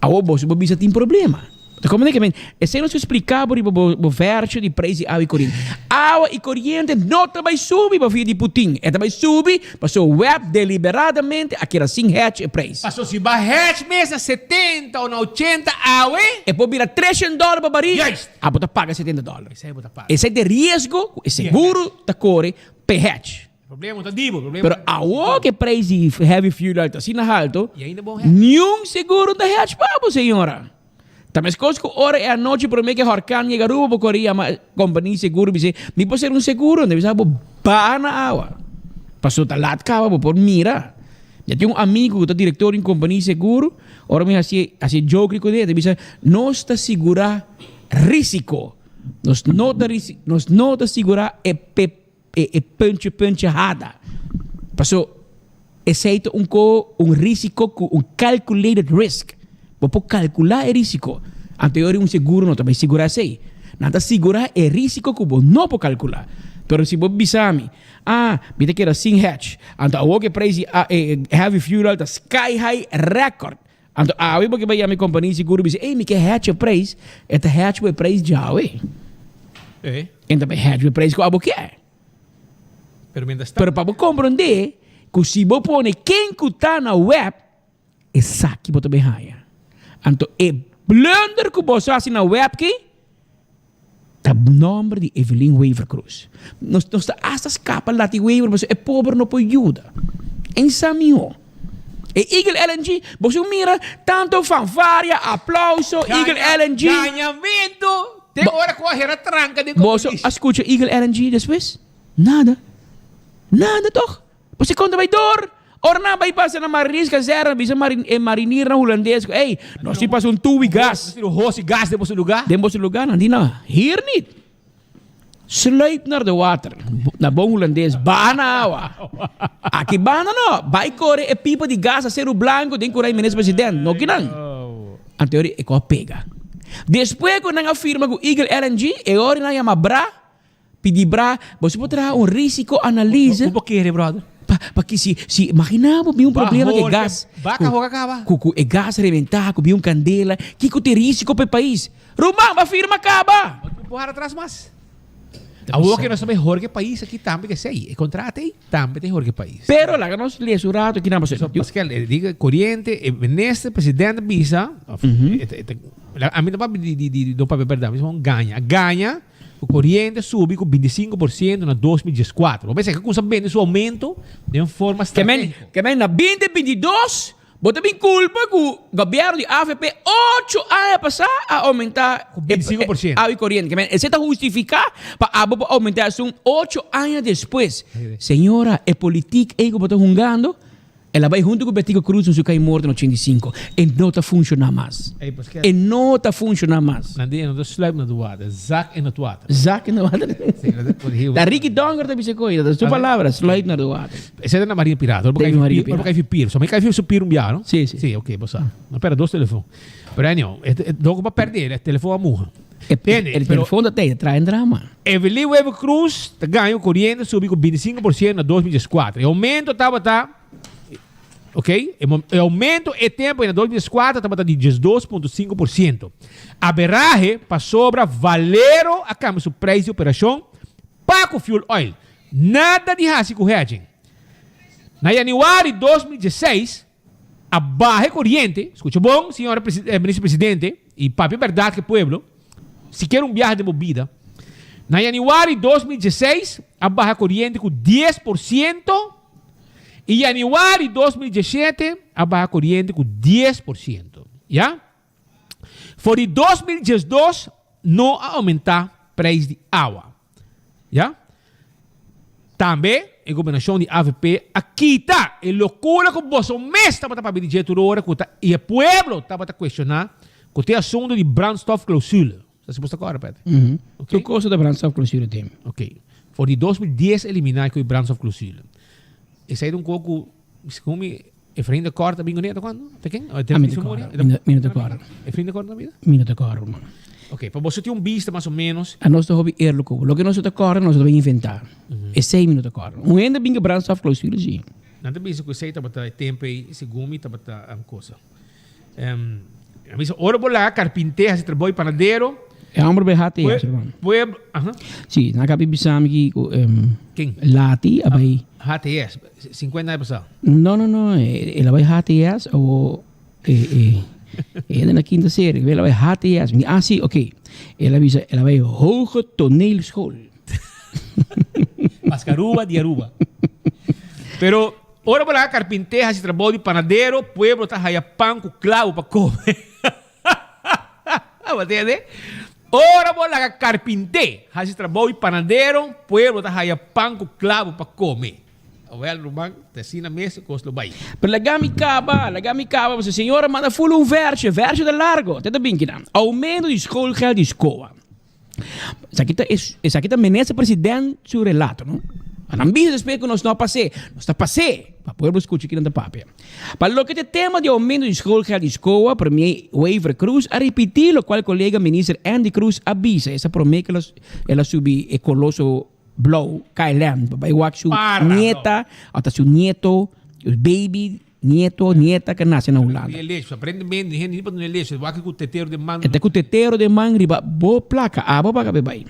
Awor boso por bisa tin problema. Ta como ke men esei nos spliká bo riba bo bo verso di preis di awa i koriente. Awa i koriente no ta bai subi pa via di Putin. E ta bai subi pasobra web deliberadamente a keda sin hedge e preis. Pasobra si bo a hedge mes na 70 o na 80 awe. E por bira 300 dòler pa baril. Juist. Abo ta paga 70 dòler. Esei bo ta paga. Esei ta e riesgo ku e seguro ta kore p'e hedge. Problema ta di bo. Pero awor ku e prijs di heavy fuel oil ta asina halto, Y ainda bon hedge. niun seguro ta hedge pa bo, señora. Ta meskos ku ora e anochi promé ku e horkan yega Aruba bo kore yama e kompania di seguro bis'é, mi por ser un seguro? Nan bisa bo baha na awa. Pasobra ta lat kaba bo por mira. Mi tin un amigu ku ta direktor di un kompania di seguro, ora mi hasié hasié joke kuné, e ta bisa, nos ta sigurá risiko, nos no ta nos no ta sigurá e pe. E e puntje puntje hada. Paso esei ta un ko un risiko ku un calculated risk. Bo por kalkulá e risiko. Anto e ora un seguro no ta bai sigurá esei. Nan ta sigurá e risiko ku bo no por kalkulá. Pero si bo bisa mi, ah, mi ta keda sin hedge. Anto awor ku e prijs di e heavy fuel oil ta sky high record. Anto awe bo ke bai yama e kompania di seguro bisa, ey mi ke hedge e prijs, e ta hedge bo e prijs djawe. Eh. En ta bai hedge bo e prijs ku abo ke. Pero mientras tanto. Pero pa bo komprondé ku si bo pone ken ku ta na web, esaki bo ta bai haña. Anto e blunder ku boso hasi na web ki, Ta nomber di Evelyn Wever Croes. Nos nos ta hasta scapa lati Wever pasobra e pober no por yuda. En sa miho. E Eagle LNG, boso mira tanto fanfaria, aplauso, Eagle LNG. Gañamento! Te ora cu a hera tranca den Boso compromiso. a scucha Eagle LNG despues? Nada. Nada toch? Boso konta bai door. Ora nan bai pasa na Mariners Kazerne, bisa marin, e mariniernan Hulandes ku, ey, nos tin pasa un tubi gas. Nos tin un hosi gas den boso lugá. Den boso lugá, nan di no, hier niet. Sluip naar de water. Na bon Hulandes, baha na awa. Aki banda no, bai kore e pipa di gas a Seru Blanco den kurai minister president, no kinan. Anto e ora e kos pega. Despues ku nan a firma ku Eagle LNG, e ora nan yama bra. Pidi bra, boso por traha un risico analyse. Bo por kere brother. Pa, pa ki si, si imagina bo bin un problema ku e gas. Baka hoga kaba. Ku, ku e gas reventa, ku bin un kandela, kiko ta e risico pa e pais? Ruman, bo a firma kaba! Bo por hara atras mas. Awor ke nos ta bay horke pais aki tambe ke esey, e contrato ey tambe ta horke pais. Pero laga nos lesa un rato aki nan pasobra. So, Pascal, e diga coriente, e minister presidente bisa, of, ami no papia di, di, di, no papia berdad, mi bisa gaña, a gaña. Ku koriente subi ku 25% na 2014. Bo pensa ke kusa bende su oumento den forma stratégiko. Ke men na 2022 bo ta bin kulpa ku gobièrnu di avp ocho aña pasá a oumentá Ku 25%. awa i koriente. Ke men esei ta hustifiká pa abo por oumentá esun ocho aña despues. Señora, e politik ei ku bo ta hungando El a bai huntu ku Betico Cruz na su kai morto na 85. E no ta funshoná mas. E no ta funshoná mas. Nan di e no ta sluip na tu water, zak in het water. Zak in het water. Ta Ricky Donker ta bisa koe, ta su palabra, sluip na tu water. Esei ta na Marina Pirata. Ora Marina Pirata. Ora bo kai fi pir. So mi kai fi su pir un bia, no? Si, si. Si, ok, bo sa. No perde dos telefon. Pero anyhow, e doko pa perde, e telefon a muha. Tende, E pero telefon ta tey, ta trae drama. Evelyn Wever Croes ta gaña cu coriente subi cu 25% na 2014. E aumento tabata, ok, e mo- e aumento e tempo na 2014 tabata di 12.5%. Aberahe pasobra Valero a cambia su prijs di operacion pa cu fuel oil. Nada di haci cu hedging. Na januari 2016, A baha e coriente, scucha bon señora minister presidente y papia berdad cu e pueblo, sikiera un biaha den bo bida, na januari 2016 a baha coriente cu 10% y januari 2017 a baha coriente cu 10%, ya. For di 2012 no a aumenta prijs di awa. Ya. Tambe e gobernacion di avp a kita e locura cu boso mes tabata papia di dje tur ora cu ta y e pueblo tabata cuestiona cu ta e asunto di brandstofclausule. Sa si bo sta corda Peter? Ok. Tur cosa ta brandstofclausule tin. Ok. For di 2010 elimina cu e brandstofclausule. Esey ta un co cu segun mi Efraín de Kort a bin kuné ta kuando? Ta ken? Ah, mi ta kòrda. Mi no ta kòrda. Efraín de Kort na bida? Mi no ta kòrda, ruman. Ok, pa boso tin un bista mas o menos. A nos ta hopi eerlijk ku bo. Loke nos no ta kòrda, nos ta bai inventá. Esei mi no ta kòrda. Un hende bin ku brandstofclausule, sí. Nan ta bisa ku esei tabata e tempu ei, segun mi tabata kosa. A bisa, ora bo laga karpinté hasi trabou di panadero. E homber bai HTS, ruman. Pueblo, aha. Sí, nan a bisa mi ki ku Ken? Lati a bai. HTS, 50 aña pasá. No, no, no, el a bai HTS o e e na quinta serie, el a bai HTS. Mi, ah, sí, ok. El a bisa, el a bai Hoge Toneelschool. Paske Aruba di Aruba. Pero ora bo laga karpinté hasi trabou di panadero, pueblo ta haya pan ku klabu pa kome. Bo tende? Ora bo laga karpinté hasi trabou di panadero, pueblo ta haya pan ku klabu pa kome. Awel ruman, ta asina mes e kos lo bai. Pero laga mi kaba, laga mi kaba, pasobra señor a manda ful un versje, versje ta largo. Te ta bin kinan. Aumento di schoolgeld di SCOA. Esaki ta esaki ta minister president su relato no. A nan bisa despues ku nos no a pas'é. Nos ta pas'é pa pueblo skucha kinan ta papia. Pa loke ta e tema di oumento di schoolgeld di SCOA, premier Wever Croes a ripití lokual kolega minister Endy Croes a bisa esta promé ku el a subi e koloso blou KLM pa bai wak su nieta ota su nieto, baby. Nieto, nieta ke nase na Hulanda. E ta ku tetero den man riba bo plaka, abo paga pe bai.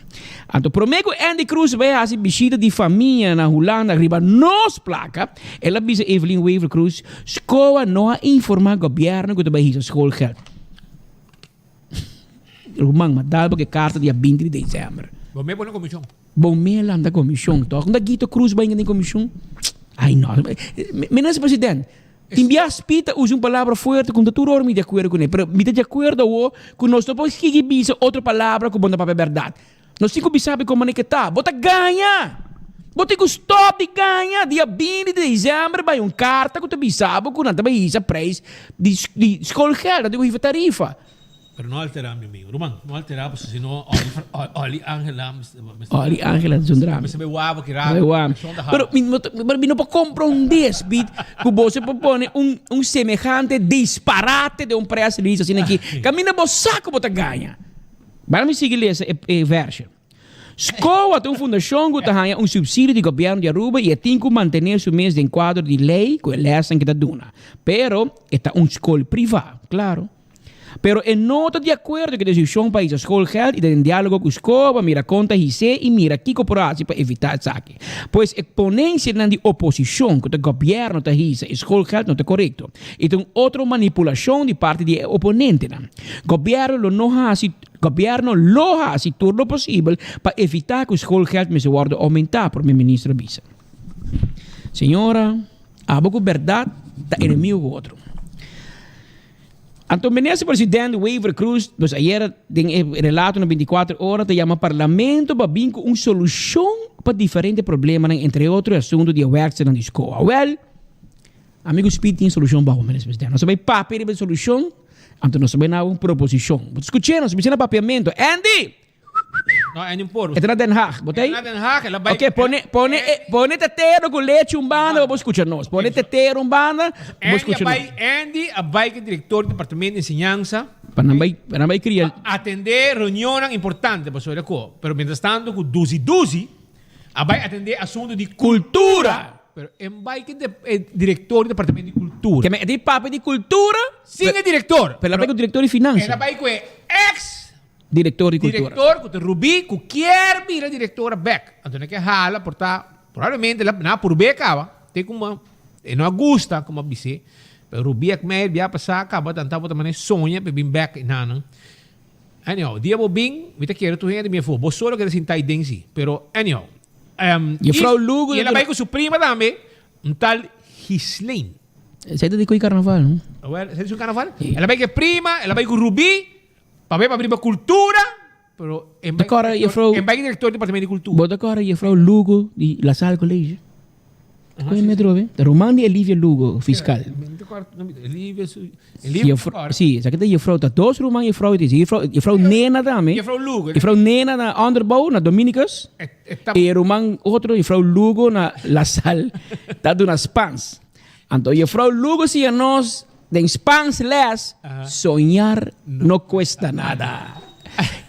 Anto prome ku Endy Croes bai hasi bishita di famia na Hulanda riba nos plaka, el a bisa Evelyn Wever Croes, SCOA no a informa gobierno ku ta bai hisa schoolgeld. Ruman, ma dal bo ke karta dia 20 di december. Bo me pone komishon. Bo me lanta komishon tok. Unda Guito Cruz bai den komishon? Ai no. Minister President, tin bia Speed ta usa un palabra fuerte ku no ta tur ora mi di akuerdo kuné, pero mi ta di akuerdo awo ku nos no por sigui bisa otro palabra ku bo no ta papia bèrdat. Nos tin ku bisa bo kon manera ke ta. Bo ta gaña! Bo tin ku stòp di gaña! Dia 20 di desèmber bai un karta ku ta bisa bo ku nan ta bai hisa preis di schoolgeld, nan tin ku hifa tarifa. Pero no altera mi amigo. Ruman, no altera pasobra si no Oli Angela Oli Angela zundra mi. Mester bay wak ki rato. Bay wak. Pero mi no pero mi no por comprende Speed ku bo se por pone un un semejante disparate den un press release asina aki. Kaminda bo sa ku bo ta gaña. Bala mi sigui lesa e e version. SCOA ta un fundashon ku ta haña un supsidio di gobièrnu di Aruba i e tin ku mantené su mes den kuadro di lei ku e lèsnan ke ta duna. Pero e ta un skol privá, klaro. Pero e no ta di akuerdo ku e desishon pa hisa schoolgeld i ta den diálogo ku SCOA pa mira kon ta his'é i mira kiko por hasi pa evitá esaki. Pues e ponensianan di oposishon ku ta gobièrnu ta hisa e schoolgeld no ta korekto i ta un otro manipulashon di parti di e oponentenan. Gobièrnu lo no hasi Gobièrnu lo hasi tur lo posibel pa evitá ku schoolgeld mester wòrdu oumentá, Prome Minister a bisa. Señora, abo ku bèrdat ta enemigo ku otro. Anto Minister President Wever Croes dus ayera den e relato na 24 ora ta yama Parlamento pa bin ku un solushon pa diferente problemanan entre otro e asuntu di e wèrksternan di SCOA. Wèl, amigu Speed tin solushon pa bo Minister President. Nos ta bai papia riba e solushon, anto nos ta bai na un proposishon. Bo ta skuch'é nos bisa na papiamentu. Andy! No, Andy un por. E ta na Den Haag, bo ta ei? E ta na Den Haag, el a bai. Ok, pone, pone, pone tetero ku lechi un banda pa bo skucha nos. Pone tetero un banda pa bo skucha nos. Andy a bai, Andy a bai ku e direktor di departamento di enseñansa. Pa nan bai, pa nan bai kria. Pa atendé reunionnan importante, pasobra ku, pero mientras tanto ku duzi duzi a bai atendé asuntu di Kultura! Pero en bai ke de, e direktor di departamento di kultura. Ke men e tin papia di kultura. Sin e direktor. Pero el a bai ku direktor di finansa. El a bai ku e ex. Direktor di kultura. Direktor ku ta Rubí ku kier bira direktora bek. Anto nan ke hala por ta probablemente la nan a purb'é kaba te kuma e no a gusta kuma a bis'é. Pero Rubí ak mei bia pasá kaba tan tabata manera soña pa e bin bek i nan. Anyhow, dia bo bin mi ta kere tur hende mi afó. Bo solo keda sinta ahi den si. Pero anyhow. Juffrouw Lugo. I el a bai ku su prima tambe, un tal Ghislaine. Esei ta di koe karnaval, no? Awel, esei ta di su karnaval? El a bai ku e prima, el a bai ku Rubí. Pa bay pa riba cultura, pero en Ta kòrda juffrouw. En bay director departamento di cultura. Bo ta kòrda juffrouw Lugo di La Salle College? Koe mi atrobe? Ta ruman di Elivia Lugo, fiscal. Elivia su Elivia Si, esaki ta juffrouw, ta dos ruman juffrouw tin. Juffrouw juffrouw Nena tambe. Juffrouw Lugo. Juffrouw Nena na onderbouw na Dominicus. E ruman otro juffrouw Lugo na La Salle ta duna Spaans. Anto juffrouw Lugo siña nos Den Spaans les, soñar no cuesta nada.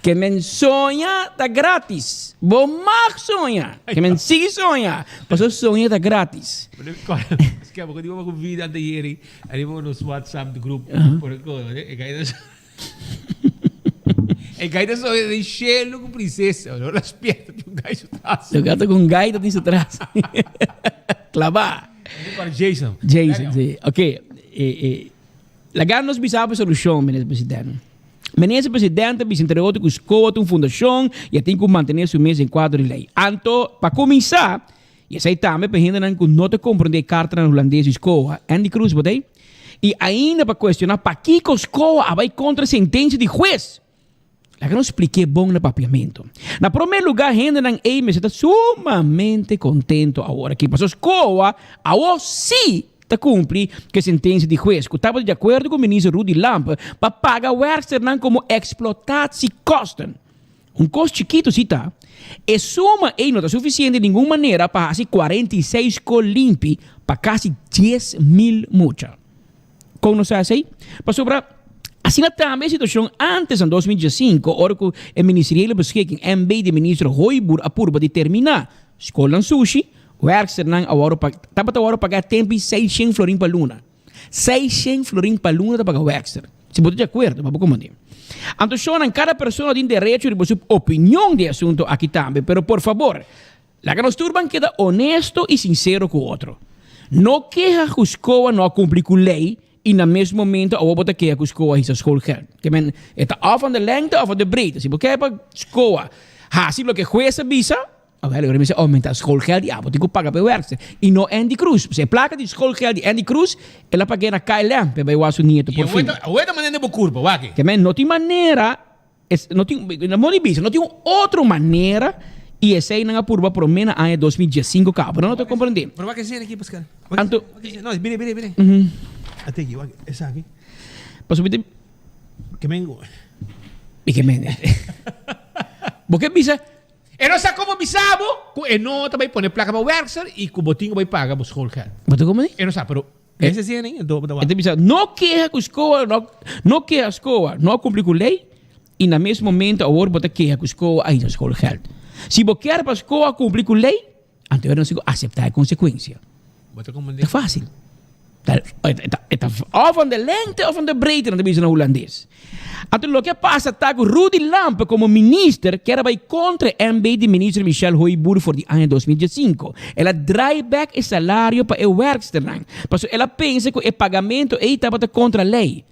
Ke men soña ta gratis. Bo mag soña. Ke men sigui soña. Pasobra soña ta gratis. E gaita soña den shelu ku prinsesa. Ora spierta tin un gai su tras. Su gato ku un gaita tin su tras. Klabá. Jason. Jason, sí. Ok. Eh, eh, laga nos bisa pa solucion, minister president. Minister president bisa entre otro ku SCOA ta un fundacion y a tin ku mantene su mes den cuadro di ley. Anto, pa cuminsa, y esey tambe pa hendenan ku no ta comprende e cartanan hulandes di SCOA, Andy Cruz bo ta ey? Y ainda pa cuestiona pakico SCOA a bay contra sentencia di huez. Laga nos splik'é bon na papiamentu. Na promé lugá hendenan ei mester ta sumamente kontentu awor aki pasobra SCOA awor sí ta kumpli ku e sentensia di hues ku tabata di akuerdo ku minister Rudy Lampe pa paga wèrksternan komo eksplotatiekosten. Un kos chikitu sí ta, e suma ei no ta sufisiente di ningun manera pa hasi 46 skol limpi pa kasi 10,000 mucha. Kon nos sa esei? Pasobra asina tambe e situashon ántes na 2015, ora ku e Ministeriële Beschikking, MB, di Minister Hooyboer a purba di terminá skolnan sushi, wèrksternan a wòrdu pa tabata wòrdu pagá tempu seishent florin pa luna. Seishent florin pa luna ta paga wèrkster. Si bo ta di akuerdo, pa bo komand'é. Anto shonnan, kada persona tin derecho riba su opinion di e asuntu aki tambe, pero por fabor, Laga nos tur ban keda honesto i sinsero ku otro. No keha ku skoa no a kumpli ku lei i na mes momento awor bo ta keha ku skoa hisa schoolgeld. Ke men e ta òf aan de lengte òf aan de breedte. Si bo ke pa skoa hasi loke hues a bisa, awel e ora mester oumenta schoolgeld i abo tin ku paga pa e wèrkster i no Andy Cruz. Pasobra e plaka di schoolgeld di Andy Cruz el a pag'é na KLM pa e bai wak su nieto por fin. Awor ta manera bo kurpa, wak. Ke men no tin manera Es no tin, na modo di bisa, no tin un otro manera y esey nan a purba prome na aña 2015 caba. Nan no ta comprende. Pero wak esena aki, Pascal. Wak Anto, wak esena. No, bire, bire, bire. Ate aki, wak esaki. Pasobra mi ta. Ke men go. Mi ke men. Bo ke bisa. E no sa como bisa bo cu e no ta bay pone placa pa werkster y cu bo tin cu bay paga bo schoolgeld. Bo ta comprende? E no sa, pero Ese sí ni do E ta bisa, no keha ku SCOA, no, no keha SCOA, no a kumpli ku lei, i na mes momento awor bo ta keha ku SCOA a hisa schoolgeld. Si bo kier pa SCOA kumpli ku lei, anto e nos tin ku aseptá e konsekuensia. Bo ta komprendé? Ta fásil. Ta, e ta, e ta òf aan de lengte òf aan de breedte, nan ta bisa na hulandes. Anto loke a pasa ta ku Rudy Lampe komo minister kier a bai kontra e MB di minister Michelle Hooyboer for di aña 2015. El a draai bek e salario pa e werksternan, pasobra el a pensa ku e pagamento ei tabata kontra lei.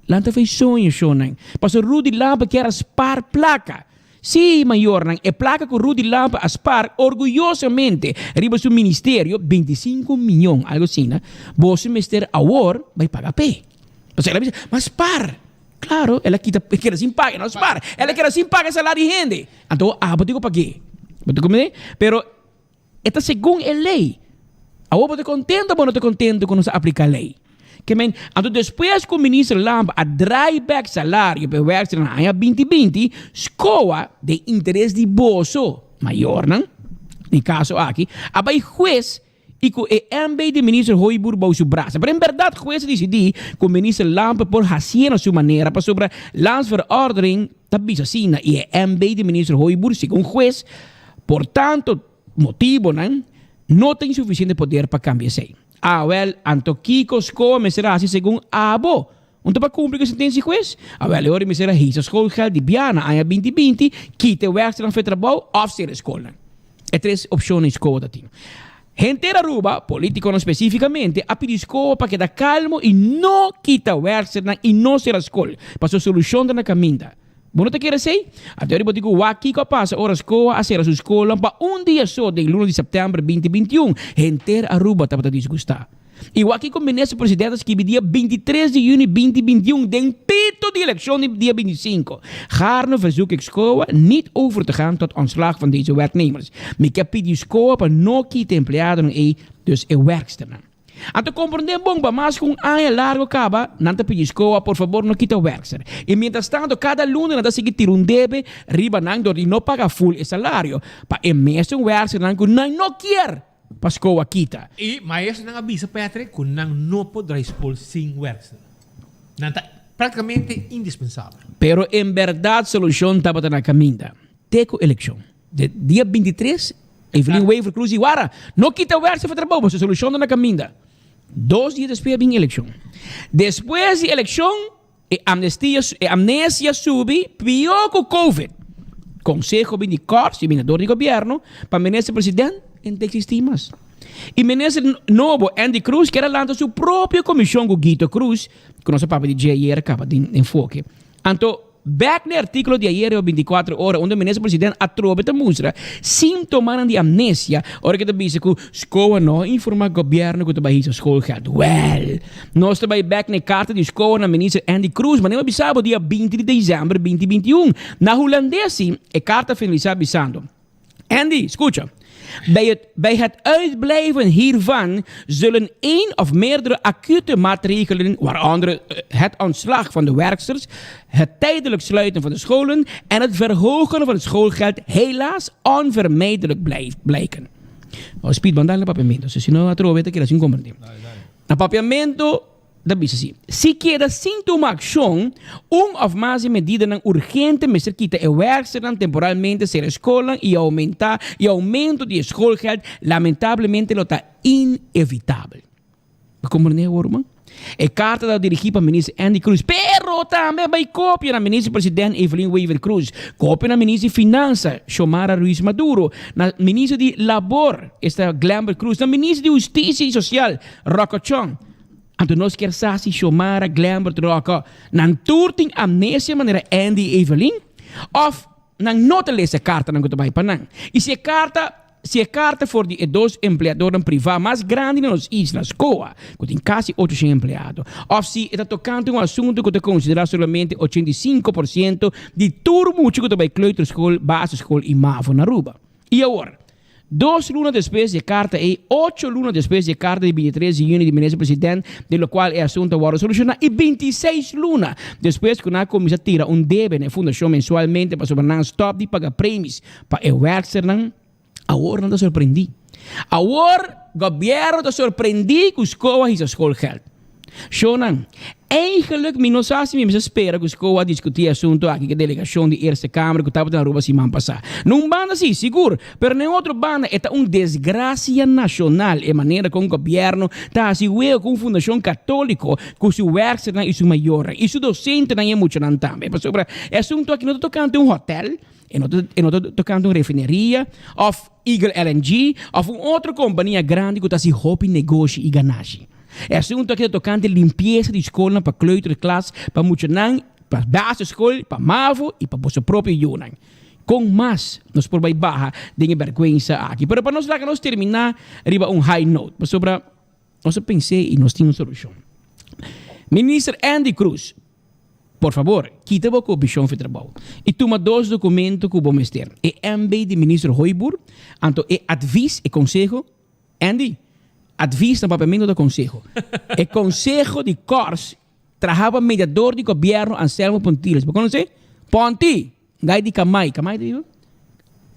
Lan ta fei soño, shonnan, pasobra Rudy Lampe kier a spar plaka. Sí, mayornan, e plaka ku Rudy Lampe a spar orguyosamente riba su ministerio, 25 miyon, algo asina, boso mester awor bai paga p'e. Pasobra el a bisa, ma spar. Claro, el a kita, el keda sin paga, no spar. El a keda sin paga salario di hende. Anto abo tin ku pag'é. Bo ta komprendé? Pero e ta segun e lei. Awor bo ta kontento o bo no ta kontento ku nos a apliká lei? Ke men, anto despues ku Minister Lampe a draai bèk salario pa e wèrksternan aña binti binti, SCOA, den interes di boso, mayornan, den kaso aki, a bai hues. y cu e MB di Minister Hooyboer bou su brasa. Pero en berdad hues a dicidi cu Minister Lampe por hacié na su manera pasobra Landsverordening ta bisa asina y e MB di Minister Hooyboer segun hues por tanto motibonan no tin suficiente poder pa cambia esey. Awel, anto kico SCOA mester haci segun abo? Un ta pa cumpli cu e sentencia di hues? Awel, e ora mester a hisa schoolgeld di bia na aña binti binti, kita e werksternan for e trabou of sera e scolnan. E tres opcionnan SCOA ta tin. Henter Aruba, politiconan specificamente, a pidi SCOA pa keda calmo y no kita werksternan y no sera scol, pasobra solucion ta na caminda. Bo no ta kere esei? Anto eri bo tin ku wak kiko a pasa ora SCOA a sera su skolnan pa un dia so den luna di sèptèmber 2021. Henter Aruba tabata disgustá. I wak kiko Minister President a skibi dia 23 di yüni 2021 den pito di elekshon di dia 25, Gaarne verzoek ik SCOA niet over te gaan tot ontslag van deze werknemers. Mi ke pidi SCOA pa no kita empleadonan ei, dus e werksternan. Anto komprondé bon pa mas ku un aña largo kaba, nan ta pidi SCOA por fabor no kita werkster. I mientrastanto kada luna nan ta sigui tira un debe riba nan dor di no paga ful e salario pa e mesun werksternan ku nan no kier pa SCOA kita. I maestronan a bisa Patrick ku nan no por drai skol sin werkster. Nan ta praktikamente indispensabel. Pero en bèrdat solushon tabata na kaminda te ku elekshon. De dia 23, Evelyn Wever Croes di Wara, no kita werkster for trabou, pasobra solucion ta na caminda. Dos dia despues a bin eleccion. Despues di eleccion, e amnestia, e amnesia subi pio cu Covid. Conseho bin di Corps y bin dor di gobierno pa minister president en ta existi mas. Y minister nobo Endy Croes kier a lanta su propio comision cu Guito Croes, cu nos a papia di dje ayer caba den enfoke. Anto, bek na e artíkulo di ayer riba 24 Ora, unda Minister President atrobe ta mustra síntomanan di amnesia ora ku e ta bisa ku SCOA no a informá gobièrnu ku ta bai hisa schoolgeld. Wèl, nos ta bai bek na e karta di SCOA na Minister Endy Croes, manera mi a bisa bo dia 20 di desèmber 2021. Na hulandes si, e karta a finalisá bisando. Andy, scucha. Bij het, bij het uitblijven hiervan zullen één of meerdere acute maatregelen, waaronder eh, het ontslag van de werksters, het tijdelijk sluiten van de scholen en het verhogen van het schoolgeld helaas onvermijdelijk blijf, blijken. Oh, speed bandal na papiamento. Si no atrobe te keda sin comprende. Na papiamento Ta bisa si, si keda sin tuma akshon, un òf mas di medidanan urgente mester kita e wèrksternan temporalmente sera e skolnan i oumentá i oumento di e skolgeld lamentablemente lo ta inevitabel. Bo komprendé awor, ruman? E karta ta dirigí pa Minister Endy Croes, pero tambe a bai kopia na Minister President Evelyn Wever-Croes, kopia na Minister di Finansa, Xiomara Ruiz Maduro, na Minister di Labor, esta Glenbert Croes, na Minister di Hustisia i Sosial, Rocco Chong. Anto nos kier sa si Xiomara, Glenbert, Rocco, nan tur tin amnesia manera Andy y Evelyn? Of nan no ta lesa e kartanan ku ta bai pa nan? Y si e karta si e karta for di e dos empleadornan privá mas grandi na nos isla, SCOA, ku tin kasi 800 empleado, of si e ta tokante un asuntu ku ta konsiderá solamente 85% di tur mucha ku ta bai kleuterschool, basisschool y mavo na Aruba. Y awor? Dos luna despues di e karta ei, ocho luna despues di e karta di 23 di yüni di Minister President, den lokual e asuntu a wòrdu solushoná, i 26 luna despues ku nan a kuminsá tira un debe na e fundashon mensualmente pasobra nan a stòp di paga premis pa e wèrksternan, awor nan ta sorprendí. Awor gobièrnu ta sorprendí ku SCOA hisa schoolgeld. Shownan, Eigenlijk mi no sa si mi mester spera ku SCOA a diskutí e asuntu aki ku e delegashon di Eerste Kamer ku tabata na Aruba siman pasá. Na un banda sí, sigur, pero na e otro banda e ta un desgrasia nashonal e manera kon gobièrnu ta hasi wega ku un fundashon katóliko ku su wèrksternan i su mayornan i su dosentenan i e muchanan tambe. Pasobra e asuntu aki no ta tokante un hotèl, e no ta e no ta tokante un refineria òf Eagle LNG òf un otro kompania grandi ku ta hasi hopi negoshi i ganashi. E asuntu aki ta tokante limpiesa di skolnan pa kleuterklas, pa muchanan, pa basisschool, pa mavo i pa boso propio yunan. Kon mas nos por bai baha den e bèrgwensa aki? Pero pa nos laga nos terminá riba un high note, pasobra nos a pens'é i nos tin un solushon. Minister Endy Croes, Por fabor, kita bo kopishon fi trabou i tuma dos dokumento ku bo mester, e MB di Minister Hooyboer, anto e advis, e konseho, Andy, advis na papiamento ta konseho. E konseho di Kors traha pa mediador di gobièrnu Anselmo Pontiles. Bo konosé? Ponti! Gai di Kamai. Kamai ta biba?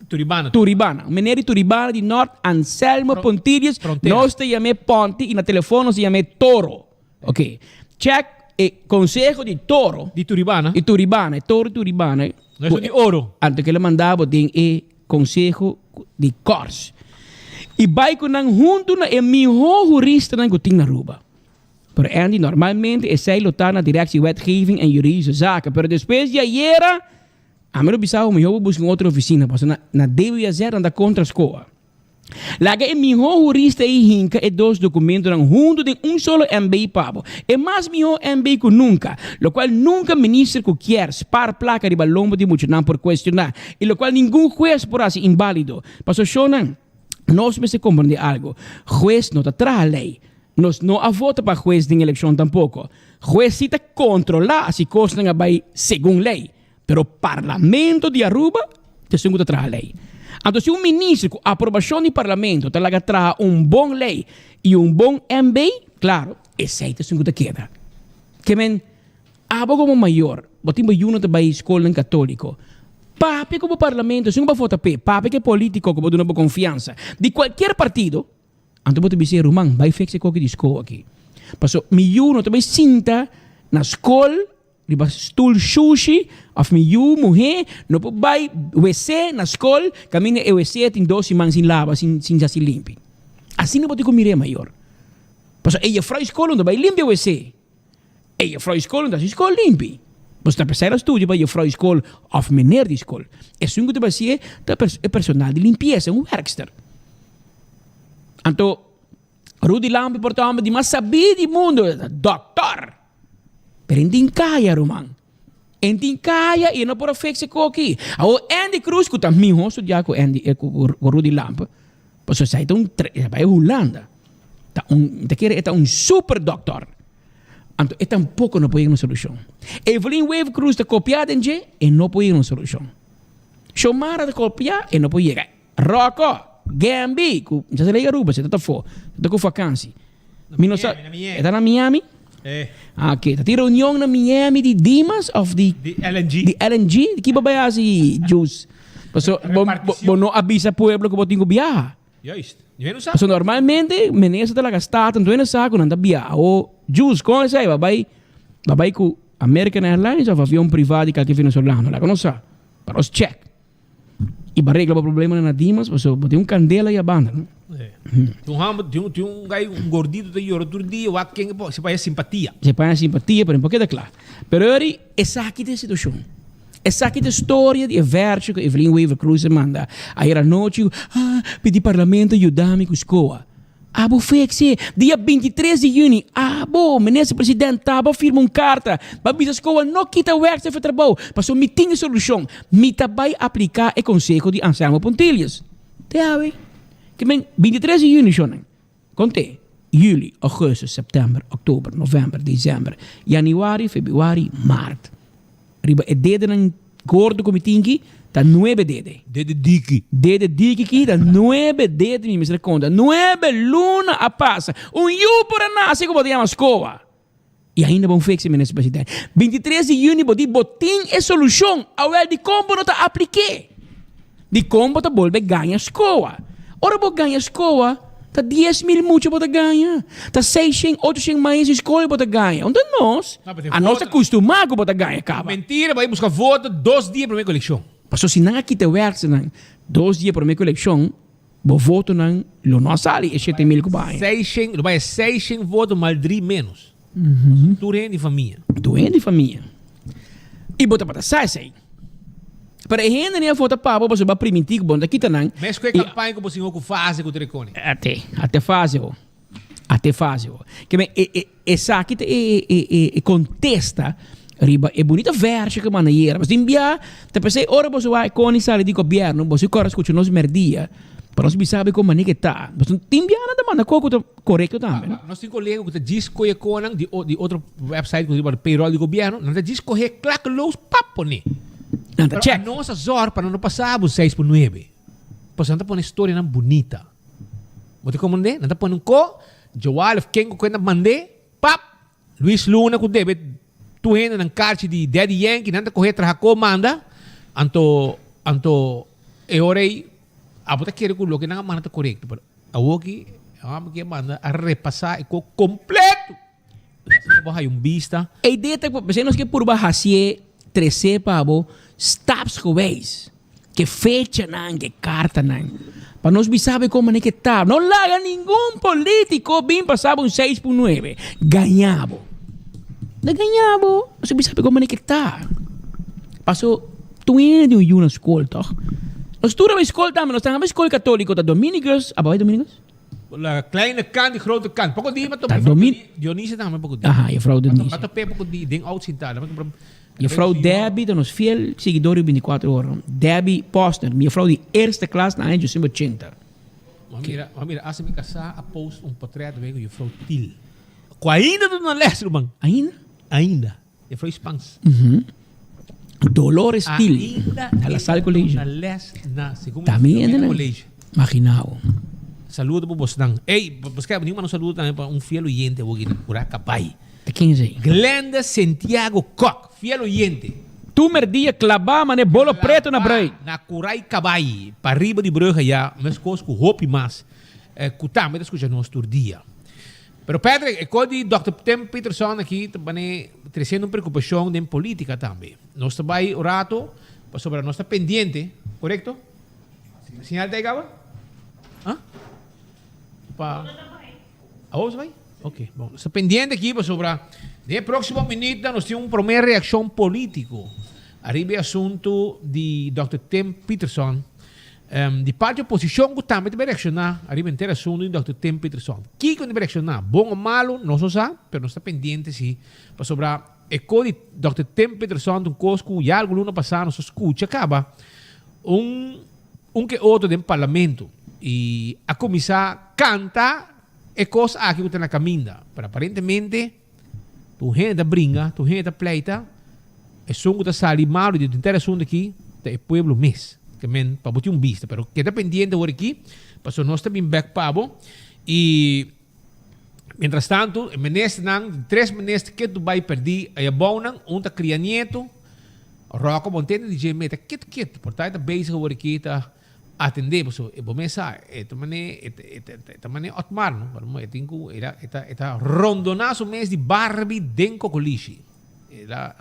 Turibana. Turibana. Un meneer di Turibana di Nort, Anselmo Pontilius. Frontera. Nos ta yam'é Ponti y na telefon nos ta yam'é Toro. Ok. Check e conseho di Toro. Di Turibana. Di Turibana, e Toro di Turibana. No esun di oro. Anto ke el a manda bo den e conseho di Kors. Y bai cu nan hunto na e miho huristanan cu tin na Aruba. Pero Andy, normalmente esey lo ta na Directie Wetgeving en Juridische Zaken. Pero despues di ayera, ami lo bisa bo miho bo busca un otro oficina, pasobra na DWZ nan ta contra SCOA. Laga e mihó hurista ei hinka e dos dokumentonan huntu den un solo MB pa bo. E mas mihó MB ku nunka, lokual nunka minister ku kier spar plaka riba lombo di muchanan por kuestioná i lokual ningun hues por hasi inbálido. Paso shownan, nos mester komprendé algu, hues no ta traha lei. Nos no a vota pa hues den elekshon tampoko. Hues sí ta kontrolá si kosnan a bai segun lei. Pero Parlamento di Aruba ta esun ku ta traha lei. Anto si un minister ku aprobashon di Parlamento ta laga traha un bon lei i un bon MB, klaro, esei ta esun ku ta keda. Ke men, abo komo mayor, bo tin bo yunan ta bai skolnan katoliko, papia ku bo Parlamento, esun ku bo vota p'e, papia ku e politiko ku bo duna bo konfiansa, di kualkier partido, Anto bo ta bisa e ruman, bai fix e koki di skol aki. Paso mi yu no ta bai sinta na skol Riba stul shushi of mi yu muhé no por bai wc na skol kaminda e wc tin dos siman sin laba sin sin hasi limpi. Asina bo tin ku mir'é mayor. Pasobra e jefrou di skol no ta bai limpia wc. E jefrou di skol no ta hasi skol limpi. Bo ta p'esei la studia pa jefrou di skol of mener di skol. Esun ku ta bai hasié ta e personal di limpiesa, un werkster. Anto Rudy Lampe por ta homber di mas sabí di mundo, dòkter. Pero en tin kaya, ruman. En tin kaya i e no por a fix e koki. Awor Andy Cruz ku ta mihó studiá ku Andy eh, ku, ku Rudy Lampe, pasobra esei ta un tre, e bai Hulanda. Ta un, mi ta kere e ta un super dòkter. Anto e tampoko no por yega na un solushon. Evelyn Wever Croes ta kopiá den dje, e no por yega na un solushon. Xiomara ta kopiá, e no por yega. Rocco, Gambi, ku mi sa si lei Aruba, si ta ta afó, si ta ku fakansi. Mi no sa, e ta na Miami? Eh. Ah, ok. Ta tin reunion na Miami di Dimas of di... Di LNG. Di LNG? Di ki bo bai hasi, Jules? Paso, bo, bo, bo no avisa pueblo ku bo tin ku biaha. Juist. Yo no sa. Paso normalmente, minister ta laga Staten, tur hende sa ku nan ta biaha. O, Jules, kon esei? Bo bai, bo bai ku American Airlines of avion priva di kalke venezolano? Laga nos sa. Pa nos check. I bo regla bo problemanan na Dimas, pasobra bo tin un kandela ei abanda, no? Tin un hòmber, tin un, tin un gai, un gordito ta yora tur dia, wak ken e por, si paña simpatia. Si paña simpatia, pero no por keda kla. Pero ori, esaki ta e situashon. Esaki ta e storia di e vèrsio ku Evelyn Wever Croes a manda ayer anochi, ah, pidi parlamento yuda mi ku SCOA. Abo fekse, dia 23 di juni, abo, Minister President, taba firma un karta pa bisa SCOA no kita wèkster for trabou, pasobra mi tin e solushon, mi ta bai apliká e konseho di Anselmo Pontilius. Te awe. Ke men, 23 di juni shonnan. Konte, juli, augustus, sèptèmber, òktober, novèmber, desèmber, yanüari, febrüari, mart. Riba e dedenan gordo ku mi tin ki, ta nuebe dede. Dede diki. Dede diki ki ta nuebe dede mi mester konta. Nuebe luna a pasa. Un yu por a nase ku bo ta yama skoa. I ainda bo fiksi, Minister President. 23 di yüni bo di bo tin e solushon. Awel dikon bo no ta aplik'é? Dikon bo ta bolbe gaña skoa? Ora bo gaña skoa, ta 10,000 mucha bo ta gaña. Ta 600, 800 maestro di skol bo ta gaña. Unda nos? A nos ta kustumá ku bo ta gaña kaba. Mentira, bo a buska voto dos dia promé ku elekshon. Pasobra si nan a kita wèrksternan dos dia promé ku elekshon, bo votonan lo no a sali e 7,000 ku bo a haña. Seishent, lo bai 600 voto mal dri ménos. Pasobra tur hende di famia. Tur hende di famia. I bo tabata sa esei. Pero e hende ni a vota pa bo pasobra bo a primintí ku bo no ta kita nan. Mes ku e kampaña ku bo sinhó ku fase ku Trecone. Ate, ate fase ho. Ate fase ho. Ke men e, e, esaki ta e, e, e, e kontesta riba e bunita vèrsio ku manda yera. Pasobra tin bia ta p'esei ora boso wak e koni sali di gobièrnu, boso kòrda skucha nos mèrdia pa nos bisa bo kon manera ke ta. Pasobra tin bia nan ta manda kos ku ta korekto tambe, no? Nos tin kolega ku ta djis kohe konan di di otro website ku riba payroll di gobièrnu, nan ta djis kohe klakkeloos pap pone. Nan ta check. Pero anos a zòrg pa nan no pasa bo seis por nuebe. Pasobra nan ta pone storianan bunita. Bo ta komprendé? Nan ta pone un ko, Joal of ken ku ken ta mand'é, pap, Luis Luna ku debe tur hende nan karchi di Daddy Yankee, nan ta kohe traha ko manda, anto anto. E ora ei, abo ta kere ku loke nan a manda ta korekto, pero awoki e hòmber ke manda a repasá e kos kompleto. Asina bo haya un bista. E idea ta ku p'esei nos ke purba hasié tresé pa bo stapsgewijs, ke fechanan, ke kartanan, pa nos bisa bo kon manera ke ta. No laga ningun polítiko bin pasa bo un seis pun nuebe, gaña bo. No gaña bo, nos bisa bo kon manera ke ta. Paso tur hende tin un yu na skol tòg? Nos tur a bai skol tambe, nos ta bai skol katóliko, ta Dominicus, abo bai Dominicus? La kleine kant di grote kant. Poko di ma Ta domin. Dionise tambe poko di. Aha, juffrouw Dionise. Ma tope poko di den oud sinta. Juffrouw Debbie ta nos fiel seguidor di 24 ora. Debbie Posner, mi juffrouw di eerste klas na aña 1980. Ma mira, ma mira, asa mi kasá a post un portret ku juffrouw Thiel. Ku ainda ta duna les, ruman. Ainda? Ainda. Juffrouw Spans. Dolores Thiel. Ainda Na La Salle College. Na les na segun También Filomena College. Imaginao. Saludo pa bosnan. Ey, bos kaya ningun manda un saludo tambe pa un fiel oyente awor aki na Curacabay. Ta ken esey? Glenda Santiago Kok, fiel oyente. Tu merdia klabá mane bolo preto na brui. Na Curaicabay, pariba di brug aya, meskos ku hopi mas ku tambe ta skucha nos tur dia. Pero Patrick, e kos di Dòkter Tim Peterson aki ta bane tresiendo un preokupashon den politika tambe. Nos ta bai un rato pasobra nos ta pendiente, korekto? Señal ta kaba? Ha? Pa Awor nos bai? Ok, bon. Nos ta pendiente aki pasobra den e próksimo minütnan nos tin un promé reakshon polítiko ariba e asuntu di Dòkter Tim Peterson. Di parti oposishon ku tambe ta bai reakshoná ariba henter asuntu di Dòkter Tim Peterson. Kiko nan ta bai reakshoná? Bon o malu nos no sa, pero nos ta pendiente si, pasobra e kos di Dòkter Tim Peterson ta un kos ku ya algun luna pasá nos a skucha kaba un un ke otro den parlamento i a kuminsá kanta e kos aki ku ta na kaminda, pero aparentemente Tur hende ta bringa, tur hende ta pleita, esun ku ta sali malu di henter asuntu aki ta e pueblo mes. Ke men pa bo tin un bista, pero keda pendiente awor aki, pasobra nos ta bin bek pa bo i mientras tanto e ministernan, tres minister ketu bai perdí ei abounan, un ta kria nieto, Rocco bo ntende di dje meta ketu ketu, por ta e ta bezig awor aki ta Atendé pasobra e bo mes sa e ta manera e ta e ta e ta manera Otmar no pero e tin ku e ta e ta e ta rondoná su mes di Barbie den kokolishi el a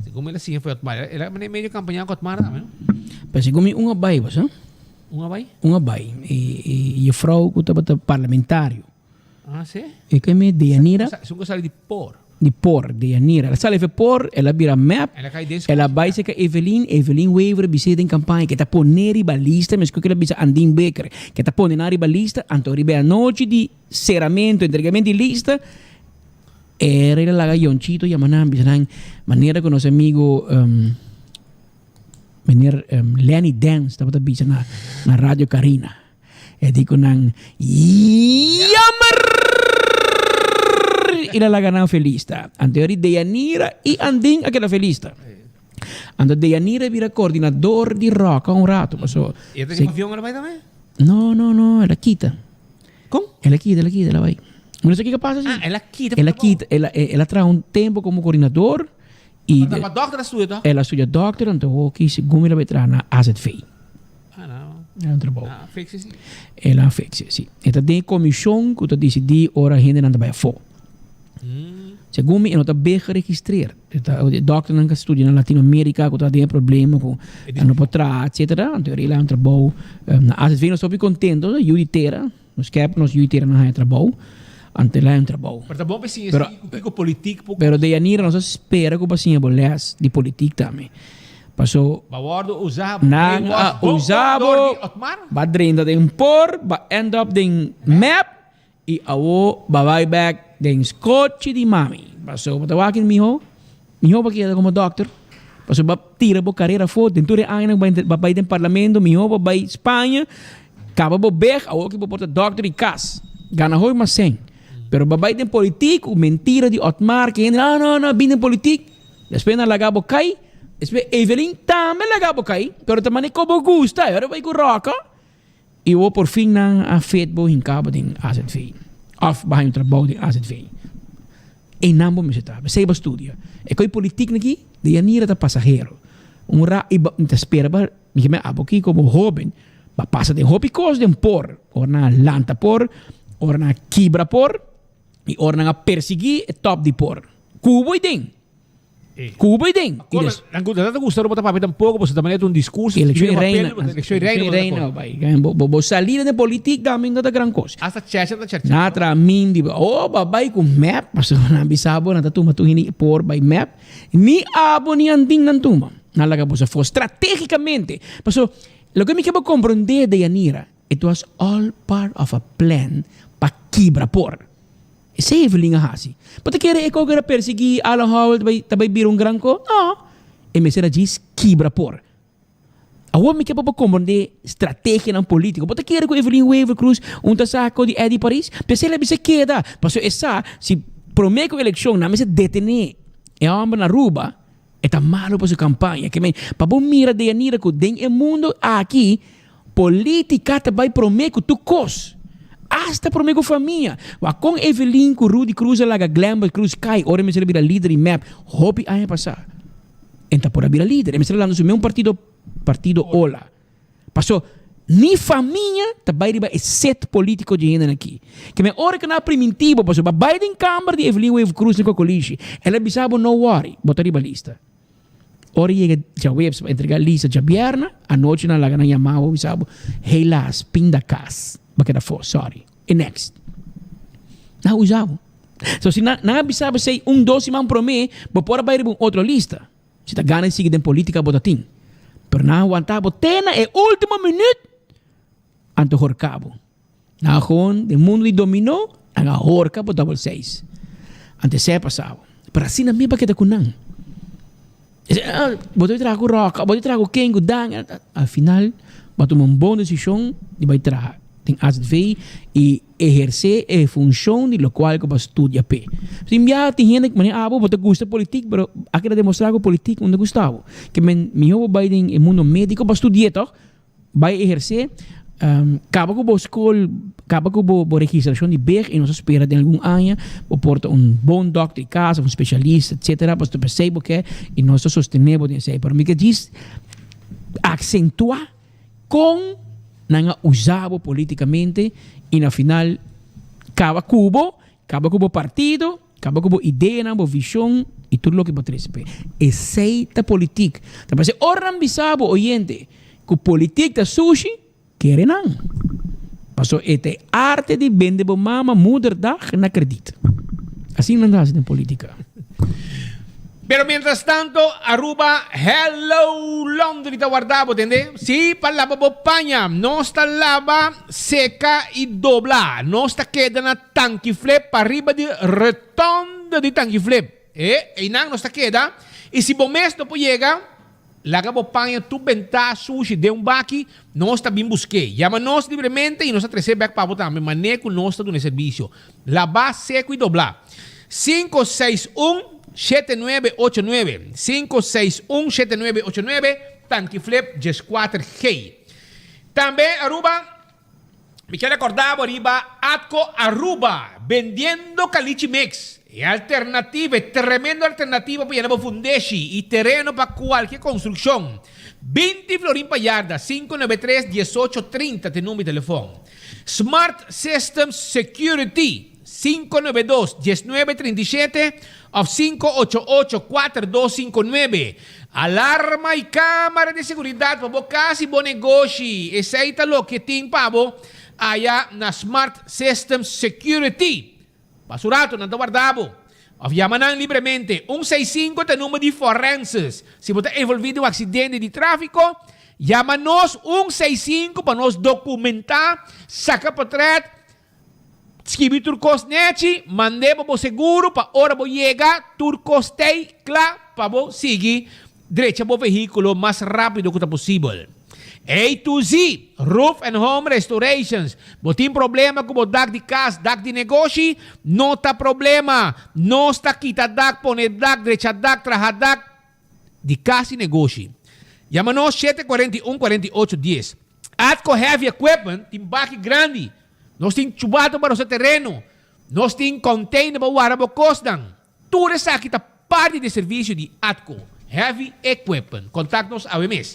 segun mi el a siña for Otmar el a manera medio kampañá ku Otmar tambe no. Pero segun mi un a bai bo sa. Un a bai? Un a bai e e juffrouw ku tabata parlamentario. Ah, sí? E ke me Deyanira. Esun ku sali di por. Di por, Deyanira. El a sali fe por, el a bira mep. El a kai den El a bai seka Evelyn, Evelyn Wever bis'é den kampaña ke ta pone riba lista, meskos ke el a bisa Andin Bikker, ke ta pone nan riba lista, anto riba e anochi di seramentu, entregamentu di lista, era el a laga Yonchito yama nan, bisa nan, manera ku nos amigo meneer Lenny Dens tabata bisa na Radio Carina. E di ku nan, Jammer! I la laga nan felis ta. Anto eri Deyanira i Andin a keda felis ta. Anto Deyanira a bira koordinador di Roka un rato, paso. E ta den avion el a bai tambe? No, no, no, el a kita. Kon? El a kita, el a kita, el a bai. Mi no sa kiko a pasa si. Ah, el a kita. El a kita, el a, el a traha un tempo komo koordinador i. Pa dòkter a studia tòg? El a studia dòkter, anto hoki segun el a bai traha na AZV. Ah, no. El a trabou. Ah, fixie si. El a fixie, si. E ta den e komishon ku ta disidí ora hendenan ta bai afó. Segun mi e no ta be geregistreerd. E ta e dòkternan ku a studia na Latinoamerika ku ta den e problema ku nan no por traha etsetera. Anto e a trabou na AZV. Nos ta hopi kontento, yu di tera. Nos kep nos yu di tera nan haña trabou. Anto el a haña un trabou. Pero ta bon pa e siña si ku kiko politik por. Pero Deyanira nos a spera ku bo a siña bo lès di politik tambe. Paso. Ba wordo usa bo. Nan a usa bo. Ba drenta den por, ba end up den mep y awo ba bai bek den skochi di mami. Paso bo ta wak miho, miho ba keda como dokter. Paso ba tira bo carera afo den tur e añanan ku ba bai den parlamento, miho ba bai Spaña, caba bo beg, awo ki bo por ta dokter di cas. Gana hopi mas cen. Pero ba bai den politiek ku mentira di Otmar, ke hende, ah no no, bin den politiek. Despues nan laga bo kai, despues Evelyn tambe laga bo kai, pero ta manera ku bo gusta, e ora bai ku Rocco i bo por fin nan a fet bo hinka bo den AZV òf bo haña un trabou den AZV. Einan bo mester ta, esei bo studia. E koi politik aki, Deyanira ta pasahero. Un ra i mi ta spera pa mi ke mi abo aki komo hoben pa pasa den hopi kos den por. Ora nan a lanta por, ora nan a kibra por i ora nan a persiguí e tòp di por. Kubo i den. Kubo i den. I des. Nan ku ta gusta bo ta papia tampoko pasobra ta manera un diskurso. Elekshon i reina. Elekshon i reina bai. Bo salida den politik tambe no ta gran kos. Hasta chèchè ta chèrchè. Nan a traha min di oh bo a bai ku mep pasobra nan bisa bo nan ta tuma tur hende por bai mep. Ni abo ni andin nan tuma. Nan laga boso afó strategicamente. Paso, loke mi ke bo comprende, Deyanira, it was all part of a plan pa kibra por. Esei Evelyn a hasi. Bo ta kere e koker a persegui Alan Howell ta bai ta bai bira un gran ko? No. E mester a djis kibra por. Awor mi ke pa bo komprondé strategianan polítiko. Bo ta kere ku Evelyn Wever Croes un ta sa ko di Eddy Paris? P'esei el a bisa keda. Pasobra e sa si promé ku elekshon nan mester detené e hòmber na Aruba, e ta malu pa su kampaña. Ke men, pa bo mira Deyanira ku den e mundu aki polítika ta bai promé ku tur kos. Asta promé ku famia. Wak kon Evelyn ku Rudy Croes a laga Glenbert Croes kai ora e mester a bira lider di mep hopi aña pasá. En ta por a bira lider. E mester a lanta su meun partido, Partido Ola. Paso, ni famia ta bai riba e set politico dje hendenan aki. Ke men ora ke nan a priminti bo, paso bo a bai den kamber di Evelyn Wever Croes den Cocolishi, el a bisa bo no worry, bo ta riba lista. Ora yega djaweps pa entrega lista djabierna, anochi nan laga nan yama bo bisa bo, helaas, pindakas, bo a keda afo, sorry. E next. Nan a usa bo. So si nan a bisa bo esei un dos siman prome, bo por a bai riba un otro lista. Si ta gana di sigui den politica bo ta tin. Pero nan a wanta bo te na e ultimo minuut, anto horka bo. Nan a gewoon den mundo di domino, nan a horka bo double seis. Anto esei a pasa bo. Pero asina mi a keda ku nan. Bo ta bai traha ku Rock, bo ta bai traha ku ken, ku Dan. Al final bo a tuma un bon desishon di bai traha den AZV i ehersé e funshon di lokual ku bo a studia p'e. Tin bia tin hende ku manera abo bo ta gusta politik pero a keda demostrá ku politik no ta gusta bo. Ke men mihó bo bai den e mundo médiko bo a studi'é tòg. Bai ehersé, kaba ku bo skol, kaba ku bo registrashon di beg i nos a spera den algun aña bo por ta un bon dòkter di kas òf un spesialista etsetera pasobra esei bo ke i nos ta sostené bo den esei. Pero mi ke djis aksentuá kon nan a usa bo politikamente i na final kaba ku bo, kaba ku bo partido. Kaba ku bo ideanan, bo vishon i tur loke bo trese p'e. Esei ta politik. Ta parse ora nan bisa bo, oyente, ku politik ta sushi, kere nan. Pasobra e ta e arte di bende bo mama moederdag na kredit. Asina nan ta hasi den politika. Pero mientras tanto Aruba Hello Laundry ta warda bo tende si pa laba bo paña nos ta laba seca y dobla nos ta keda na Tanki Flip pariba di rotonde di Tanki Flip e eynan nos ta keda y si bo mes no por yega laga bo paña tur benta sushi den un baki nos ta bin buske yama nos libremente y nos ta trece bek pa bo tambe mane cu nos ta duna e servicio Labá, seku i doblá. Sinku seis un, shete nuebe ocho nuebe. Sinku seis un, shete nuebe ocho nuebe, Tanki Flip dieskuater G. Tambe Aruba, mi ke rekordá bo riba Atco Aruba, bendiendo Kalichi Mix, e alternativa, e tremendo alternativa pa yena bo fundeshi i tereno pa kualke konstrukshon. 20 florin pa yarda, 593 18 30 ta e number di telefon. Smart Systems Security, 592 19 37 of 588 4259. Alarma y camara di seguridad pa bo cas y bo negoshi. Esey ta loke tin pa bo aya na Smart Systems Security. Pa su rato nan ta warda bo. Of yama nan libremente. Un seis sinku ta e number di forenses. Si bo ta envolvi den un aksidente di trafiko, yama nos un seis sinku pa nos dokumentá, saka potret, skibi tur kos nechi, mand'é pa bo seguro pa ora bo yega tur kos t'ei kla pa bo sigui Drecha bo vehíkulo mas rápido ku ta posibel. A to Z, Roof and Home Restorations. Bo tin problema ku bo dak di kas, dak di negoshi? No ta problema! Nos ta kita dak, pone dak, drecha dak, traha dak di kas i negoshi. Yama nos 741 48 10. Atco Heavy Equipment tin baki grandi. Nos tin chubato pa rosa tereno. Nos tin container pa wara bo kosnan. Tur esaki ta parti di e servisio di Atco. Heavy equipment. Contact nos awe mes.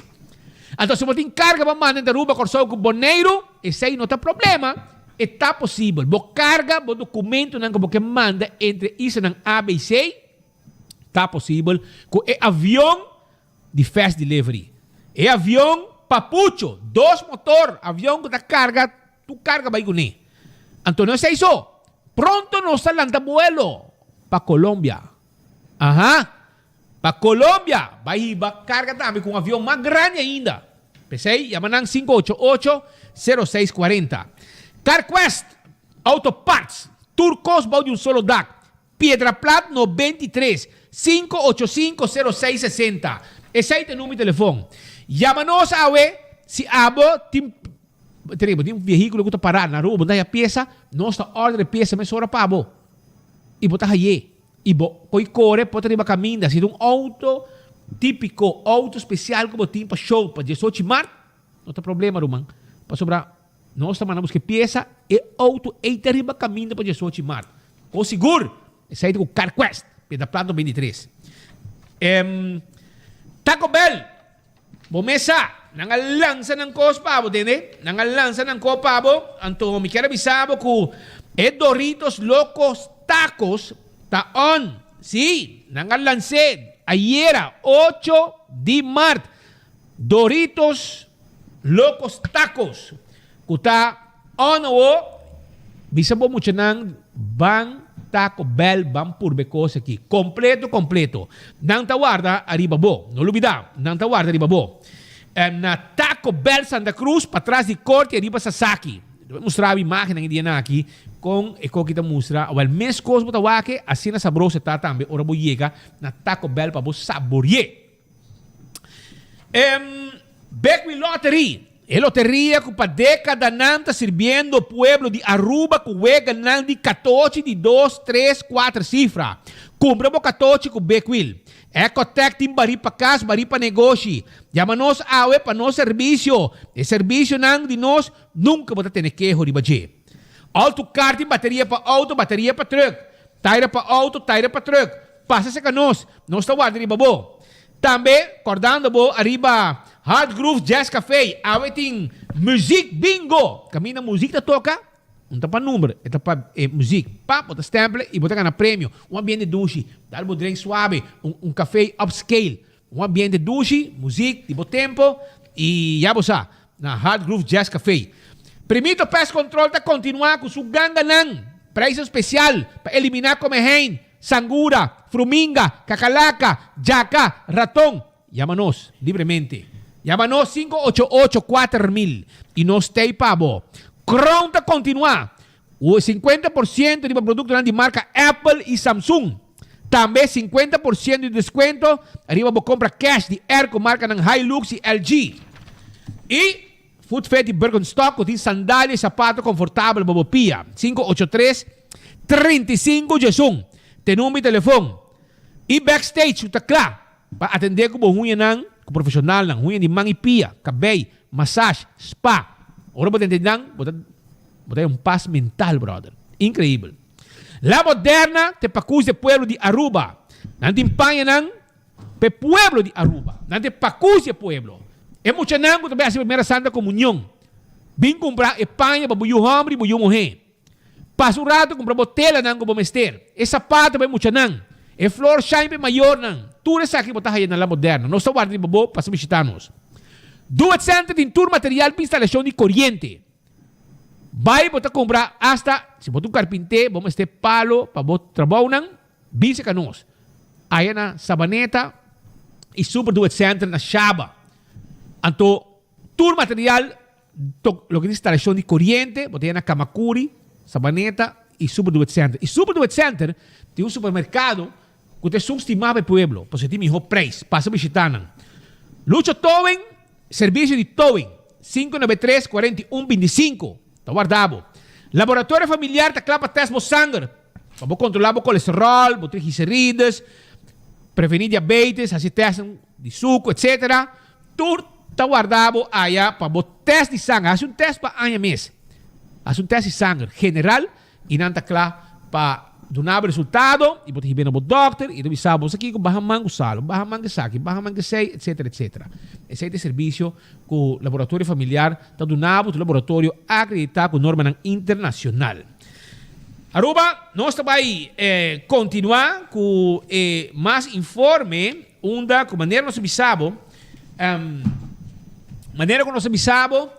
Anto si bo tin carga pa manda entre Aruba, Corsou cu Boneiru, esey no ta problema, e ta posibel. Bo carga bo documentonan cu bo ke manda entre islanan A, B y C, ta posibel cu e avion di Fast Delivery. E avion papucho, dos motor, avion cu ta carga, tur carga bay cune. Anto no esey so, pronto nos ta lanta buelo pa Colombia. Aha! Pa Colombia bai hiba carga tambe cu un avion mas grandi ainda. P'esey yama nan 588 06 40. CarQuest Auto Parts, tur cos bou di un solo dak. Piedra Plat 93, 585 06 60. Esey ta e numero di telefon. Yama nos awe si abo tin bo tin un vehiculo cu ta para na Aruba, bo ta haya pieza, nos ta order e pieza mesora pa bo y bo ta haye. Y bo coy core por ta riba caminda. Si ta un auto tipico, auto special cu bo tin pa show pa 18 maart, no ta problema ruman. Pasobra nos ta manda busca e pieza, e auto ey ta riba caminda pa 18 maart. Con sigur, esey ta cu CarQuest, Piedra Plata 23. Taco Bell, bo mes sa, nan a lansa nan cos pa bo, tende? Nan a lansa nan cos pa bo, anto mi kier a bisa bo cu e Doritos Locos Tacos ta on. Si, nan a lans'é ayera, 8 di maart. Doritos Locos Tacos, cu ta on awo. Bisa bo muchanan ban Taco Bell ban purba e cos aki. Completo completo. Nan ta warda ariba bo. No lubida, nan ta warda riba bo. Na Taco Bell Santa Cruz, patras di Corte ariba Sasaki. Lo mustra bo imagennan e dianan aki con e coki ta mustra. Awel mes cos bo ta wak asina sabroso e ta tambe ora bo yega na Taco Bell pa bo saborie. Big Wheel Lottery, e loteria cu pa decadanan ta sirbiendo pueblo di Aruba cu weganan di catochi di dos, tres, cuater cifra. Cumpra bo catochi cu Big Wheel. Ecotec tin bari pa cas, bari pa negoshi. Yama nos awe pa nos servicio. E servicionan di nos nunca bo ta tene keho riba dje. Auto Car tin bateria pa auto, bateria pa truck. Taira pa auto, taira pa truck. Pasa cerca nos, nos ta warda riba bo. Tambe, cordando bo ariba Hard Groove Jazz Café, awe tin muziek bingo! Caminda muziek ta toca, no ta pa number, e ta pa e muziek. Pa, bo ta stempel y bo ta gana premio. Un ambiente dushi, dal bo drink suave, un un café upscale. Un ambiente dushi, muziek di bo tempo y ya bo sa, na Hard Groove Jazz Café. Primito Pest Control ta continua cu su ganganan, prijzen special pa elimina comehein, Sangura, fruminga, kakalaka, djaka, raton. Yama nos libremente. Yama nos 588 4000 y nos t'ey pa bo. Crown ta continua cu 50% riba productonan di marca Apple y Samsung. Tambe 50% di descuento riba bo compra cash di airco marcanan Hilux y LG. Y Foot Fetish Birkenstock cu tin sandalia y sapato confortabel pa bo pia. 583 35 11. Te number di telefon. Y backstage cu ta cla pa atende cu bo huñanan cu profesionalnan, huña di man y pia, cabey, massage, spa. Ora bo ta entende nan, bo ta bo ta un pas mental, brother. Increibel. La Moderna te pacus de pueblo di Aruba. Nan tin pañanan p'e pueblo di Aruba. Nan ta e pacus di e pueblo. E muchanan cu ta bay haci primera Santa Comunion, bin cumpra e paña pa bo yu homber y bo yu muher. Pasa un rato cumpra bo telanan cu bo mester, e sapato pa e muchanan, e flor shine pa e mayornan. Tur esaki bo ta haya na La Moderna. Nos ta warda riba bo pasa bishita nos. Do It Center tin tur material pa instalacion di coriente. Bay bo ta cumpra hasta, si bo ta un carpinte, bo mester palo pa bo trabounan. Bin cerca nos aya na Sabaneta y Super Do It Center na Shaba. Anto tur material to loke ta instalacion di coriente bo ta haya na Camacuri, Sabaneta y Super Do It Center. Y Super Do It Center tin un supermercado cu ta esun stima pa e pueblo pasobra tin miho prijs. Pasa bishita nan. Lucho Towing, servicio di towing, 593 41 25 ta warda bo. Laboratorio familiar ta cla pa test bo sanger. Pa bo kontrolá bo kolesteròl, bo triglicerides, prevení diabetes, hasi tèstnan di suku, etsetera. Tur ta warda bo aya pa bo tèst di sanger. Hasi un tèst pa aña mes. Hasi un tèst di sanger general i nan ta kla pa. duna bo resultado y bo ta hibe na bo dokter y ta bisa bo sa kico baha man cu salo, baha man cu esaki, baha man cu esey, etcetera, etcetera. Esey ta e servicio cu Laboratorio Familiar ta duna bo, ta un laboratorio acredita cu normanan internacional. Aruba, nos ta bay continua cu e mas informe unda cu manera nos a bisa bo, manera cu nos a bisa bo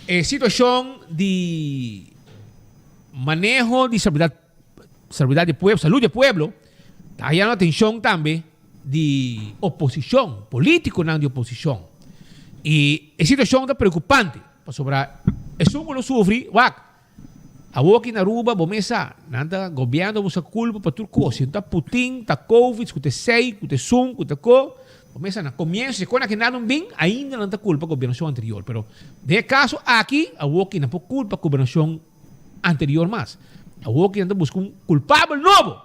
e situacion di maneho di salubridad, salubridad di pueblo, salud di pueblo ta hayando atencion tambe di oposicion, politiconan di oposicion. Y e situacion ta preocupante pasobra esun cu lo sufri, wak, Awor aki na Aruba bo mes sa, nan ta gobièrnu ta buska kulpa pa tur kos. Si no ta Putin, ta Covid, ku ta esei, ku ta esun, ku ta ko. Bo mes sa, na komienso si kon aki nada un bin, ainda nan ta kulpa gobernashon anterior. Pero den e kaso aki, awor aki nan por kulpa gobernashon anterior mas. Awor aki nan ta buska un kulpabel nobo.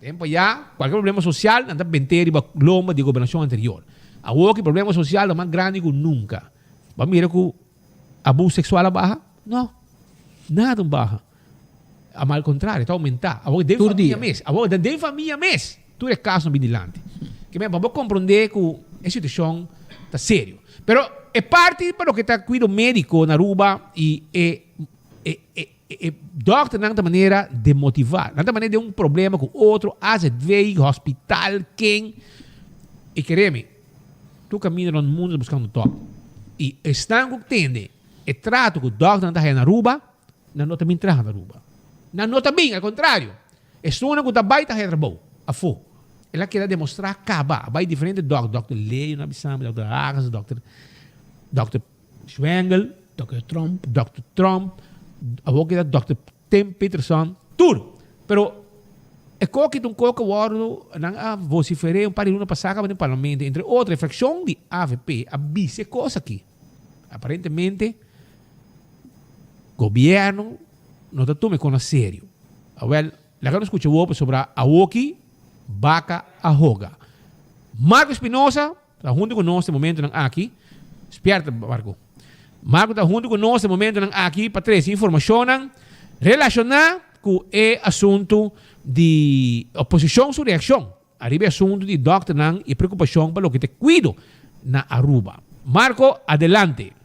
Tempo ya, kualke problema sosial nan ta bent'é riba lomba di gobernashon anterior. Awor aki problema sosial ta mas grandi ku nunka. Bo a mira ku Abuso sexual a baha? No. Nada un baha. Ama al contrario, ta aumenta. Awor den Tur famia dia. mes. Awor den famia mes. Tur e casonan bin dilanti. Ke men pa bo comprende cu e situacion ta serio. Pero e parti pa loke ta cuido medico na Aruba y e e e e dokternan ta manera demotiva. Nan ta manera den un problema cu otro, AZV, hospital, ken. Y keremi, Tur kaminda rond mundu ta buskando dòkter. I esnan ku tende e trato ku dòkternan ta haya na Aruba, nan no ta bin traha na Aruba. Nan no ta bin, al kontrario, esunnan ku ta bai ta haya trabou afó. El a keda demostrá kaba, a bai diferente dòkter, dòkter Leo nan a bisa mi, dòkter Hagens, dòkter dòkter Schwengel, Dòkter Tromp. Dòkter Tromp, awor keda dòkter Tim Peterson, tur. Pero e koki ta un koki wordo nan a vocifer'é un par di luna pasá kaba den parlamento. Entre otro e fraccion di avp a bisa e kos aki. Aparentemente gobierno no ta tuma e kos na serio. Awel, laga nos skucha awor pasobra awoki baka a hoga. Marco Espinosa Ta huntu ku nos den momentunan aki. Spierta, Marco. Marco ta huntu ku nos den momentunan aki pa trese informashonnan relashoná ku e asuntu di oposishon su reakshon ariba e asuntu di dòkternan i e preokupashon pa loke ta e kuido na Aruba. Marco, adelante.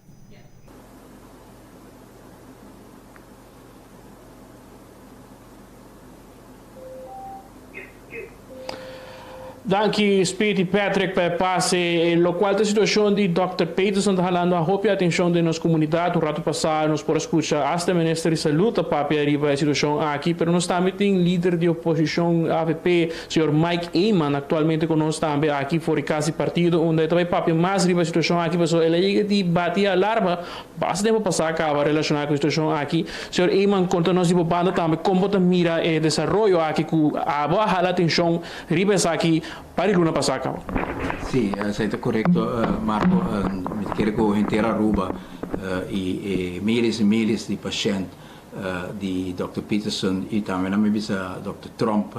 Danki Speed y Patrick pa e pase. E locual ta situacion di Dòkter Peterson ta halando a hopi atencion den nos comunidad. Un rato pasa nos por a scucha hasta e Minister di Salud ta papia riba e situacion aki, pero nos tambe tin lider di oposicion avp, señor Mike Eman actualmente cu nos tambe aki for di cas di partido unda e ta bay papia mas riba e situacion aki pasobra el a yega di bati alarma Basta tempu pasá kaba relashoná ku e situashon aki. Señor Eman, konta nos di bo banda tambe kon bo ta mira e desaroyo aki ku abo a hala atenshon riba esaki par di luna pasá kaba. Sí, esei ta korekto, Marco. Mi ta kere ku henter Aruba i e miles i miles di pashènt di dòkter Peterson i tambe nan mi bisa dòkter Tromp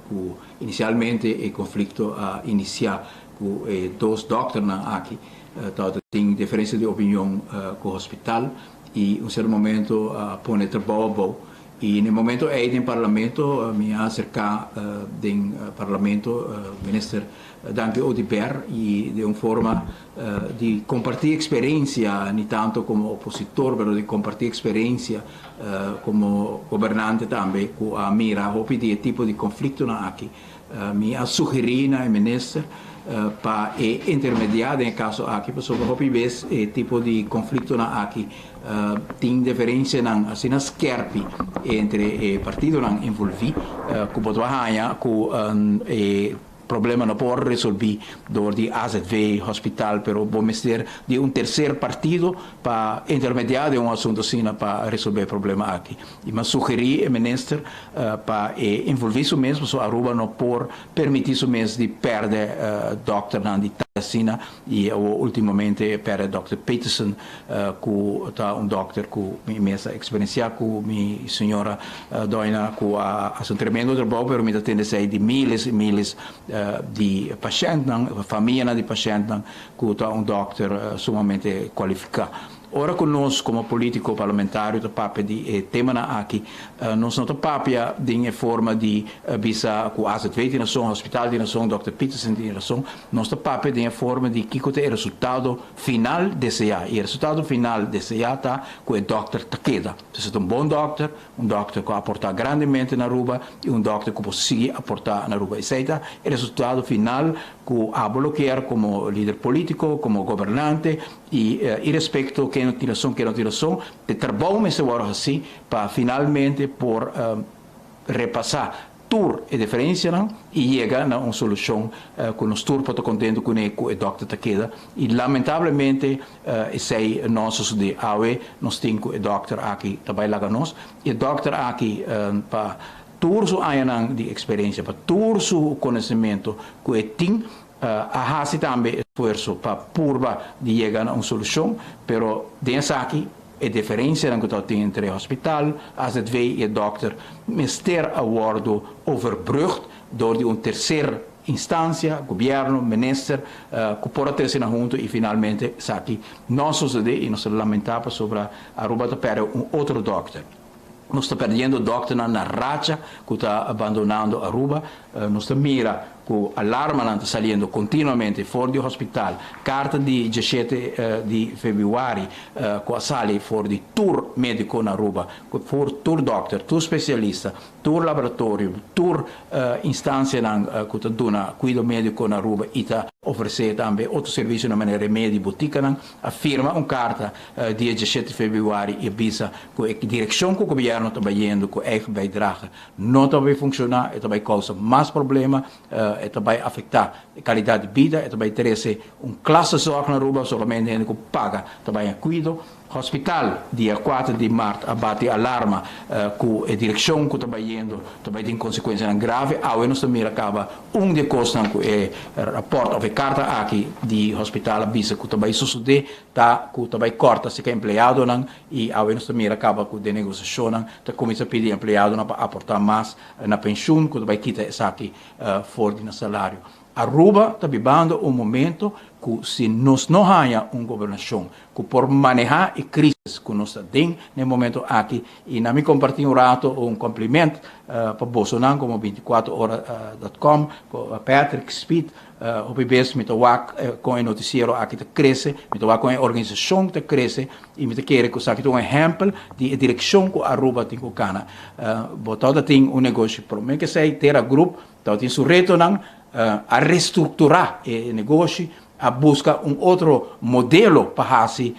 ku inisialmente e konflikto a inisiá ku e dos dòkternan aki Tabata tin diferencia di opinion cu hospital y un cierto momento a pone trabou abou y na e momento ey den parlamento mi a acerca den parlamento minister Dangui Oduber y den un forma di comparti experiencia ni tanto como opositor pero di comparti experiencia como gobernante tambe cu a mira hopi di e tipo di conflictonan aki. Mi a sugerí na e minister pa e intermediá den e kaso aki pasobra hopi bes e tipo di konfliktonan aki tin diferensianan asina skèrpi entre e partidonan envolví ku bo ta haña ku e problema no por resolví dor di azv, hospital, pero bo mester di un terser partido pa intermediá den un asuntu asina pa resolvé e problema aki. I mi a sugerí e minister pa e envolví su mes pasobra Aruba no por permití su mes di pèrdè dòkternan di tal asina i awor últimamente pèrdè dòkter Peterson ku ta un dòkter ku mi mes a eksperensiá ku mi señora Doina ku a hasi un tremendo trabou pero mi ta tende esei di miles i miles di pashèntnan, famianan di pashèntnan ku ta un dòkter sumamente kualifiká. Ora ku nos komo polítiko parlamentario ta papia di e temanan aki, nos no ta papia den e forma di bisa ku AZV tin rason, hospital tin rason, dòkter Peterson tin rason. Nos ta papia den e forma di kiko ta e resultado final deseá. I e resultado final deseá ta ku e dòkter ta keda. Entonces ta un bon dòkter, un dòkter ku a aportá grandemente na Aruba i un dòkter ku por sigui aportá na Aruba. Esei ta e resultado final ku abo lo kier komo lider polítiko, komo gobernante i irespekto ken no tin rason, ken no tin rason, e trabou mester wòrdu hasí pa finalmente por repasá tur e diferensianan i yega na un solushon ku nos tur por ta kontentu kuné ku e dòkter ta keda. I lamentablemente esei no a sosodé. Awe nos tin ku e dòkter aki ta bai laga nos. I e dòkter aki pa tur su añanan di eksperensia, pa tur su konosementu ku e tin, a hasi tambe esfuerso pa purba di yega na un solushon, pero den esaki e diferensianan ku tabatin entre e hospital, AZV i e dòkter mester a wòrdu overbrugd dor di un terser instansia, gobièrnu, minister, ku por a trese nan huntu i finalmente esaki no a sosodé i nos ta lamentá pasobra Aruba ta pèrdè un otro dòkter. Nos ta perdiendo dokternan na racha cu ta abandonando Aruba. Nos ta mira cu alarmanan ta saliendo continuamente for di hospital. Carta di diashete di februari cu a sali for di tur medico na Aruba, for tur dokter, tur specialista, tur laboratorio, tur instancianan cu ta duna cuido medico na Aruba y ta ofrece tambe otro servicionan manera remedi, boticanan, a firma un carta dia diashete februari y a bisa Ku e direkshon ku gobièrnu ta bayendo ku eigen bijdrage no ta bai funshoná, e ta bai kousa mas problema, e ta bai afektá e kalidat di bida, e ta bai trese un klasezorg na Aruba, solamente hende ku paga ta bai na kuido. Hospital dia kuater di mart a bati alarma ku e direkshon ku ta bayendo ta bai tin konsekuensianan grave. Awe nos ta mira kaba un di e kosnan ku e rapòrt òf e karta aki di hospital a bisa ku ta bai sosodé ta ku ta bai kòrta seka empleadonan I awe nos ta mira kaba ku den negosiashonnan ta kuminsá pidi empleadonan pa aportá mas na penshun ku ta bai kita esaki for di nan salario. Aruba ta bibando un momento ku si nos no haña un gobernashon ku por manehá e krisis ku nos ta den na e momento aki i na mi kompartí un rato un kompliment pa bosonan komo 24 ora dot com, Patrick Speed, Hopi bes mi ta wak kon e notisiero aki ta krese, mi ta wak kon e organisashon ta krese i mi ta kere ku esaki ta un ehèmpel di e direkshon ku Aruba tin ku kana. Bo tabata tin un negoshi promé ku esei, Terra Group tabatin su retonan, a restrukturá e negoshi, a buska un otro modelo pa hasi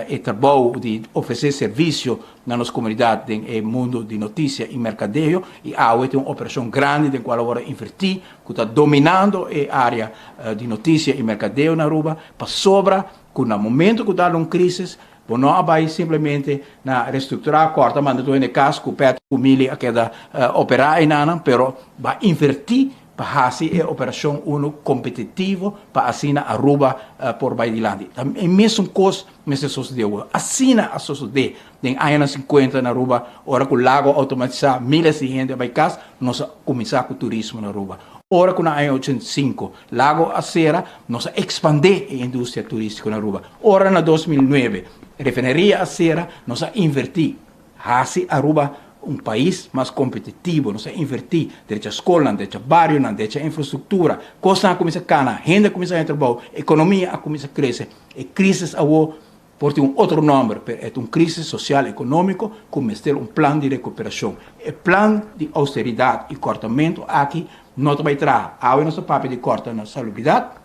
e trabou di ofresé servisio na nos komunidat den e mundu di notisia i merkadeo i awe tin un operashon grandi den kual awor a invertí ku ta dominando e área di notisia i merkadeo na Aruba pasobra ku na momento ku dal un krísis bo no a bai simplemente na restrukturá kòrta manda tur hende kas ku pèt ku mili a keda operá einanan pero bo a invertí pa hasi e operashon unu kompetitivo pa asina Aruba por bai dilanti. Ta e mesun kos mester sosodé awor. Asina a sosodé den añanan sinkuenta na Aruba ora ku lago a outomatisá miles di hende a bai kas, nos a kuminsá ku turismo na Aruba. Ora ku na aña 85 lago a sera, nos a ekspandé e industria turístiko na Aruba. Ora na 2009 refineria a sera, nos a invertí Hasi Aruba un pais mas kompetitivo. Nos a invertí drecha skolnan, drecha barionan, drecha infrastruktura. Kosnan a kuminsá kana, hende a kuminsá haña trabou, ekonomia a kuminsá krese. E krísis awor por tin un otro nòmber, pero e ta un krísis sosial ekonómiko ku mester un plan di rekuperashon. E plan di ousteridat i kòrtamentu aki no ta bai traha. Awe nos ta papia di kòrta na salubridat.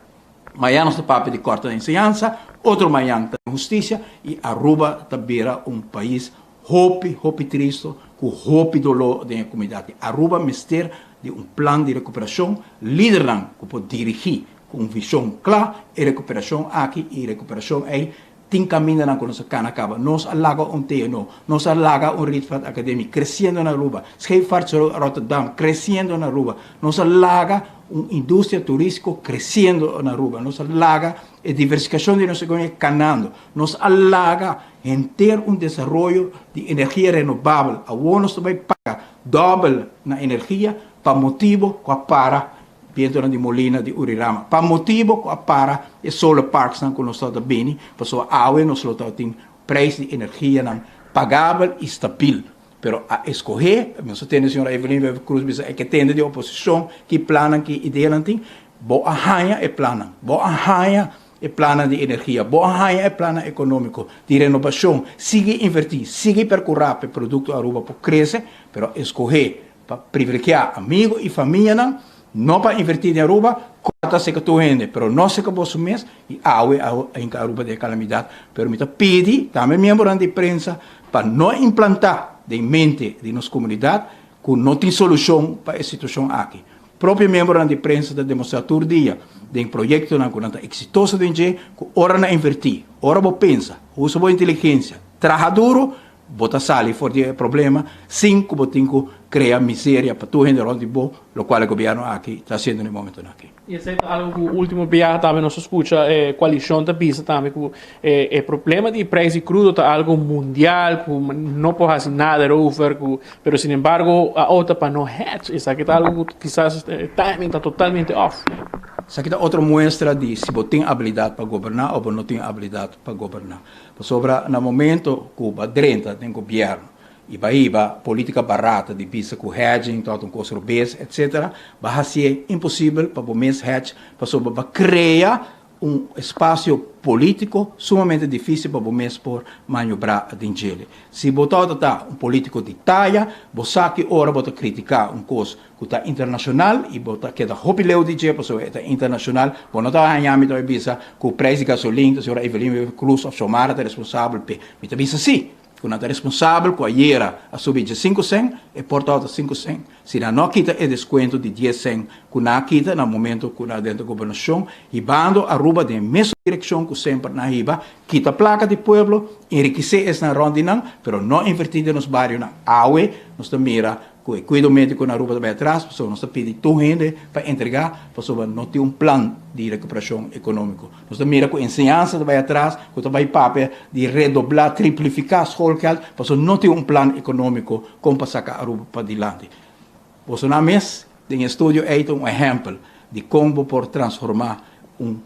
Mañan nos ta papia di kòrta na enseñansa, otro mañan ta hustisia i Aruba ta bira un pais hopi hopi tristo ku hopi doló den e komunidat. Aruba mester di un plan di rekuperashon, lidernan ku por dirigí ku un vishon kla e rekuperashon aki i rekuperashon ei. Tin kamindanan ku nos a kana kaba. Nos a laga un TNO, nos a laga un Rietveld Academie kresiendo na Aruba, Scheepvaartschool Rotterdam kresiendo na Aruba, nos a laga un industria turístiko kresiendo na Aruba, nos a laga e diversifikashon di nos ekonomia kanando, nos a laga henter un desaroyo di energia renobabel. Awor nos ta bai paga dòbel na energia pa motibo ku a para Bientonan di molina di Urirama. Pa motibo cu a para e solar parksnan cu nos tabata bini, pasobra awe nos lo tabatin prijs di energianan pagabel y stabil. Pero a escoge, mi a tende señora Evelyn Wever Croes bisa e ke tende di oposicion ki plannan ki ideanan tin, bo a haña e plannan, bo a haña e plannan di energia, bo a haña e plannan economico, di renobacion, sigui inverti, sigui percura pa e producto Aruba por crece, pero a escoge pa privilegia amigo y famianan, no pa inverti den Aruba, corta seca tur hende, pero no seca boso mes, y awe a hinca Aruba den e calamidad. Pero mi ta pidi tambe miembronan di prensa pa no implanta den mente di nos comunidad cu no tin solucion pa e situacion aki. Propio miembronan di prensa ta demostra tur dia den proyectonan cu nan ta exitoso den dje cu ora nan inverti, ora bo pensa, usa bo inteligencia, traha duro, Bo ta sali for di e problema sin ku bo tin ku krea miseria pa tur hende rònt di bo, lokual e gobièrnu aki ta hasiendo na e momentunan aki. I esei ta algu ku último biaha tambe nos a skucha e koalishon ta bisa tambe ku e problema di preis di krudo ta algu mundial ku no por hasi nada erover ku pero sinembargo a opta pa no hedge esaki ta algu ku kisas e timing ta totalmente off. Esaki ta otro muestra di si bo tin abilidat pa goberná o bo no tin abilidat pa goberná. Pasobra na momento ku bo a drenta den gobièrnu i bo a hiba politika barata di bisa ku hedging ta un kos robes etsetera, bo a hasié imposibel pa bo mes hedge pasobra bo a krea un espasio politiko sumamente difisil pa bo mes por maniobrá den djele. Si bo tabata ta un politiko di taya, bo sa ki ora bo ta kritiká un kos ku ta internashonal i bo ta keda hopi leu di dje pasobra e ta internashonal, bo no ta haña mi ta bai bisa ku preis di gasolin ta señora Evelyn Wever Croes òf Xiomara ta responsabel p'e. Mi ta bisa si ku nan ta responsabel ku ayera a subi dje sinku sèn, e por tabata sinku sèn si nan no a kita e deskuento di dies sèn ku nan a kita na momento ku nan a drenta gobernashon, hibando Aruba den e mesun direkshon ku semper nan a hiba, kita plaka di pueblo, enrikisé esnan rònt di nan, pero no invertí den nos barionan. Awe nos ta mira Ku e kuido médiko na Aruba ta bai atras pasobra nos ta pidi tur hende pa entregá pasobra no tin un plan di rekuperashon ekonómiko. Nos ta mira ku enseñansa ta bai atras, ku ta bai papia di redoblá, triplifiká schoolgeld pasobra no tin un plan ekonómiko kon pa saka Aruba padilanti. Boso nan mes den e estudio ei ta un ehèmpel di kon bo por transformá un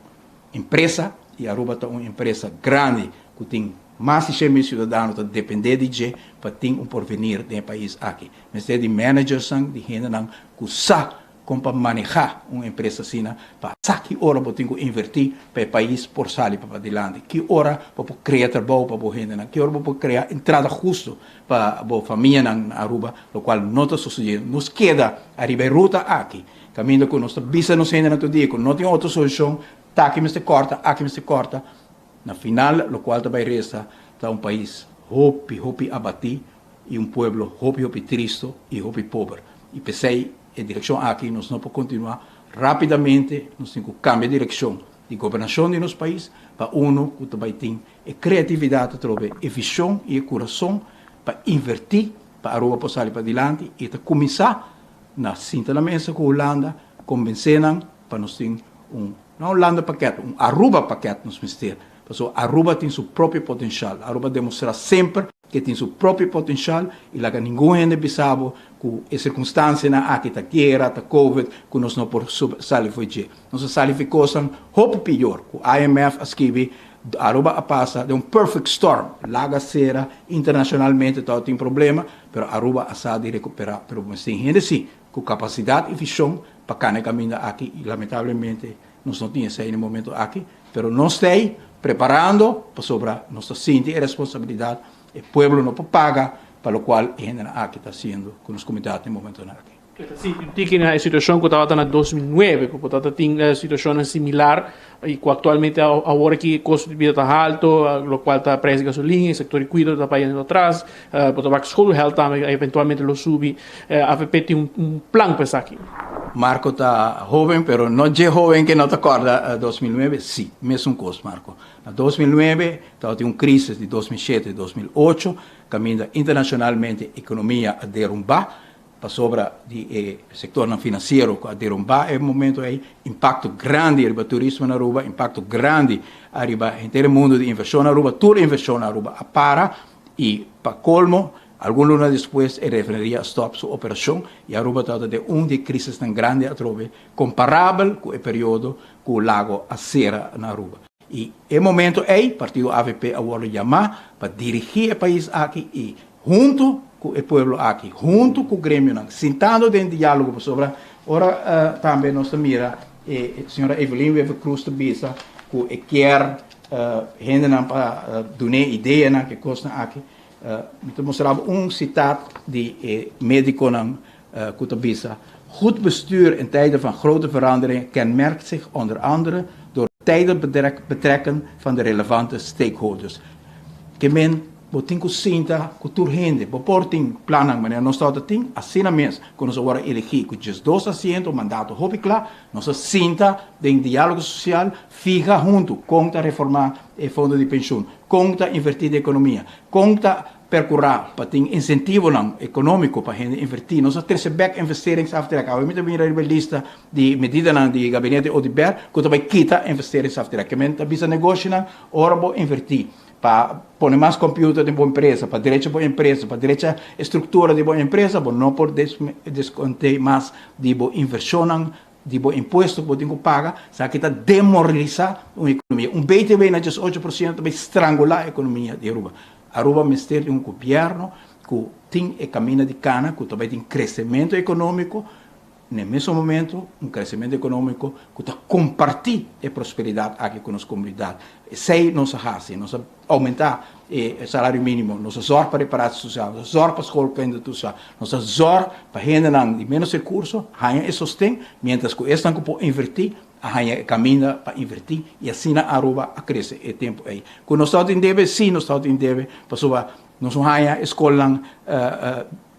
empresa i Aruba ta un empresa grandi ku tin mas di shen mil siudadano ta dependé di dje pa tin un porvenir den e pais aki. Mester di managersnan, di hendenan ku sa kon pa manehá un empresa asina pa sa ki ora bo tin ku invertí pa e pais por sali pa padilanti, ki ora bo por krea trabou pa bo hendenan, ki ora bo por krea entrada hustu pa bo famianan na Aruba, lokual no ta sosodiendo. Nos keda ariba e ruta aki Kaminda ku nos ta bisa nos hendenan tur dia ku no tin otro solushon, ta aki mester kòrta, aki mester kòrta. Na final lokual ta bai resta ta un pais hopi, hopi abatí i un pueblo hopi, hopi tristo i hopi pober. I p'esei e direkshon aki nos no por kontinuá. Rápidamente nos tin ku kambia direkshon di gobernashon di nos pais pa unu ku ta bai tin e kreatividat atrobe, e vishon i e kurason pa invertí pa Aruba por sali padilanti i ta kuminsá Na sinta na mesa ku Hulanda, kombensé nan pa nos tin un, no Hulanda pakèt, un Aruba pakèt nos mester. Pasobra Aruba tin su propio potenshal. Aruba a demostrá semper ku e tin su propio potenshal i laga ningun hende bisa bo ku e sirkunstansianan aki ta guera, ta covid, ku nos no por sali for dje. Nos a sali for kosnan hopi pior ku IMF a skibi Aruba a pasa den un perfect storm, laga sera, internashonalmente tabatin problema, Pero Aruba a sa di recupera, pero mester tin hende si cu capacidad y vision pa cana e caminda aki y lamentablemente nos no tin esey na e momento aki, pero nos ta ey preparando pasobra nos ta sinti e responsabilidad, e pueblo no por paga pa locual e hendenan aki ta haciendo cu nos comunidad na e momentonan aki. E ta sinti un tiki na e situacion cu tabata na 2009, cu por tabata tin situacionnan similar y cu actualmente awor aki e costo di bida ta halto, locual ta prijs di gasolin, e sector di cuido ta bayendo atras, por ta wak schoolgeld tambe eventualmente lo subi. Avp tin un plan pa esaki? Marco ta hoben, pero no dje hoben ke no ta corda 2009, si, mesun cos Marco. Na 2009 tabatin un crisis di 2007, 2008, caminda internacionalmente economia a derumba, Pasobra di e sectornan financiero cu a derumba e momento ey, impacto grandi riba turismo na Aruba, impacto grandi ariba henter e mundo di inversion na Aruba, tur inversion na Aruba a para y pa colmo algun luna despues e refineria a stop su operacion y Aruba tabata den un di e crisisnan grandi atrobe comparabel cu e periodo cu Lago a cera na Aruba. Y e momento ey partido avp a wordo yama pa dirigi e pais aki y hunto cu e pueblo aki, hunto cu gremionan, sintando den dialogo pasobra ora tambe nos ta mira e señora Evelyn Wever-Croes ta bisa cu e kier hendenan pa dun'e ideanan cu e cosnan aki. Mi ta mustra bo un citat di e mediconan cu ta bisa, Goed bestuur in tijden van grote veranderingen kenmerkt zich onder andere door tijdig betrekken van de relevante stakeholders. Ke men bo tin cu sinta cu tur hende. Bo por tin plannan manera nos tabata tin, asina mes cu nos a worde elegi cu diesdos asiento, mandato hopi cla, nos a sinta den dialogo social, fiha hunto con ta reforma e fondo di pensioen, con ta inverti den economia, con ta percura pa tin incentivonan economico pa hende inverti. Nos a trece bek investeringsaftrek. Awe mi ta mira riba e lista di medidanan di gabinete Oduber cu ta bay kita investeringsaftrek. Ke men ta bisa negoshinan ora bo inverti pa pone mas computer den bo empresa, pa drecha bo empresa, pa drecha e structura di bo empresa, bo no por desconte mas di bo inversionnan, di bo impuesto cu bo tin cu paga. Esaki ta demoralisa un economia. Un BTW na 18% ta bay strangula e economia di Aruba. Aruba mester di un gobierno cu tin e camina di cana cu ta bay tin crecemento economico, n'e mesun momento un crecemento economico cu ta comparti e prosperidad aki cu nos comunidad. Esey nos a haci, nos a aumenta e salario minimo, nos a zorg pa reparatie social, nos a zorg pa schoolkindertoeslag, nos a zorg pa hendenan di menos recurso haya e sosten, mientras cu esnan cu por inverti a haña e kaminda pa invertí i asina Aruba a krese e tempu ei. Ku nos tabatin debe? Sí, nos tabatin debe, pasobra nos no haña e skolnan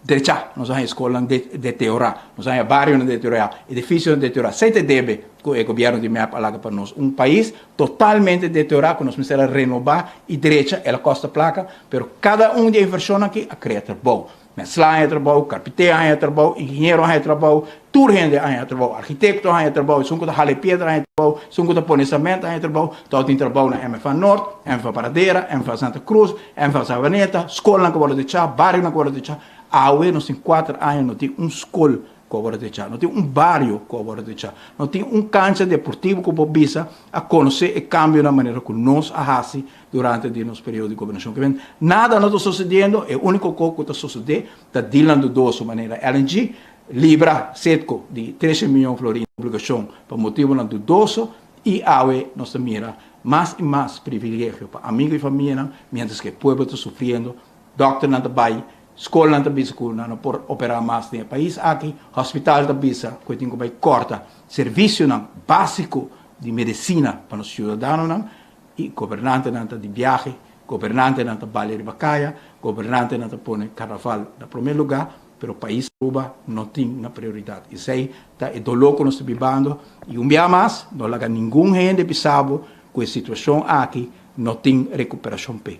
drechá, nos no haña e skolnan deteriorá, nos haña barionan deteriorá, edifisionan deteriorá. Esei ta e debe ku e gobièrnu di mep a laga pa nos. Un pais totalmente deteriorá ku nos mester a renobá i drecha, el a kosta plaka, pero kada un di e invershonnan aki a krea trabou. Mensla haña trabou, karpité haña trabou, ingeniero haña trabou, tur hende haña trabou, arkitekto haña trabou, esun ku ta hala e piedra haña trabou, esun ku ta pone samento haña trabou, tòg tin trabou na MFA Nort, MFA Paradera, MFA Santa Cruz, MFA Savaneta, skolnan ku wòrdu dechá, barionan ku wòrdu dechá. Awe nos tin kuater aña no tin un skol ku a wòrdu dechá, no tin un bario ku a wòrdu dechá, no tin un kancha deportivo ku por bisa a konosé e kambionan manera ku nos a hasi durante di nos periodo di gobernashon. Ke men, nada no ta sosediendo, e úniko kos ku ta sosodé ta dealnan dudoso manera LNG, libra Citgo di trese miyon florin di obligashon pa motibonan dudoso i awe nos ta mira mas i mas privilegio pa amigo i famianan mientras ku e pueblo ta sufriendo, dòkternan ta bai, skolnan ta bisa ku nan no por operá mas den e pais aki, hospital ta bisa ku e tin ku bai kòrta servisionan básiko di medisina pa nos siudadanonan. I gobernantenan ta di biahe, gobernantenan ta balia riba kaya, gobernantenan ta pone karnaval na promé lugá, pero pais Aruba no tin na prioridat. Esei ta e doló ku nos ta bibando i un bia mas no laga ningun hende bisa bo ku e situashon aki no tin rekuperashon p'e.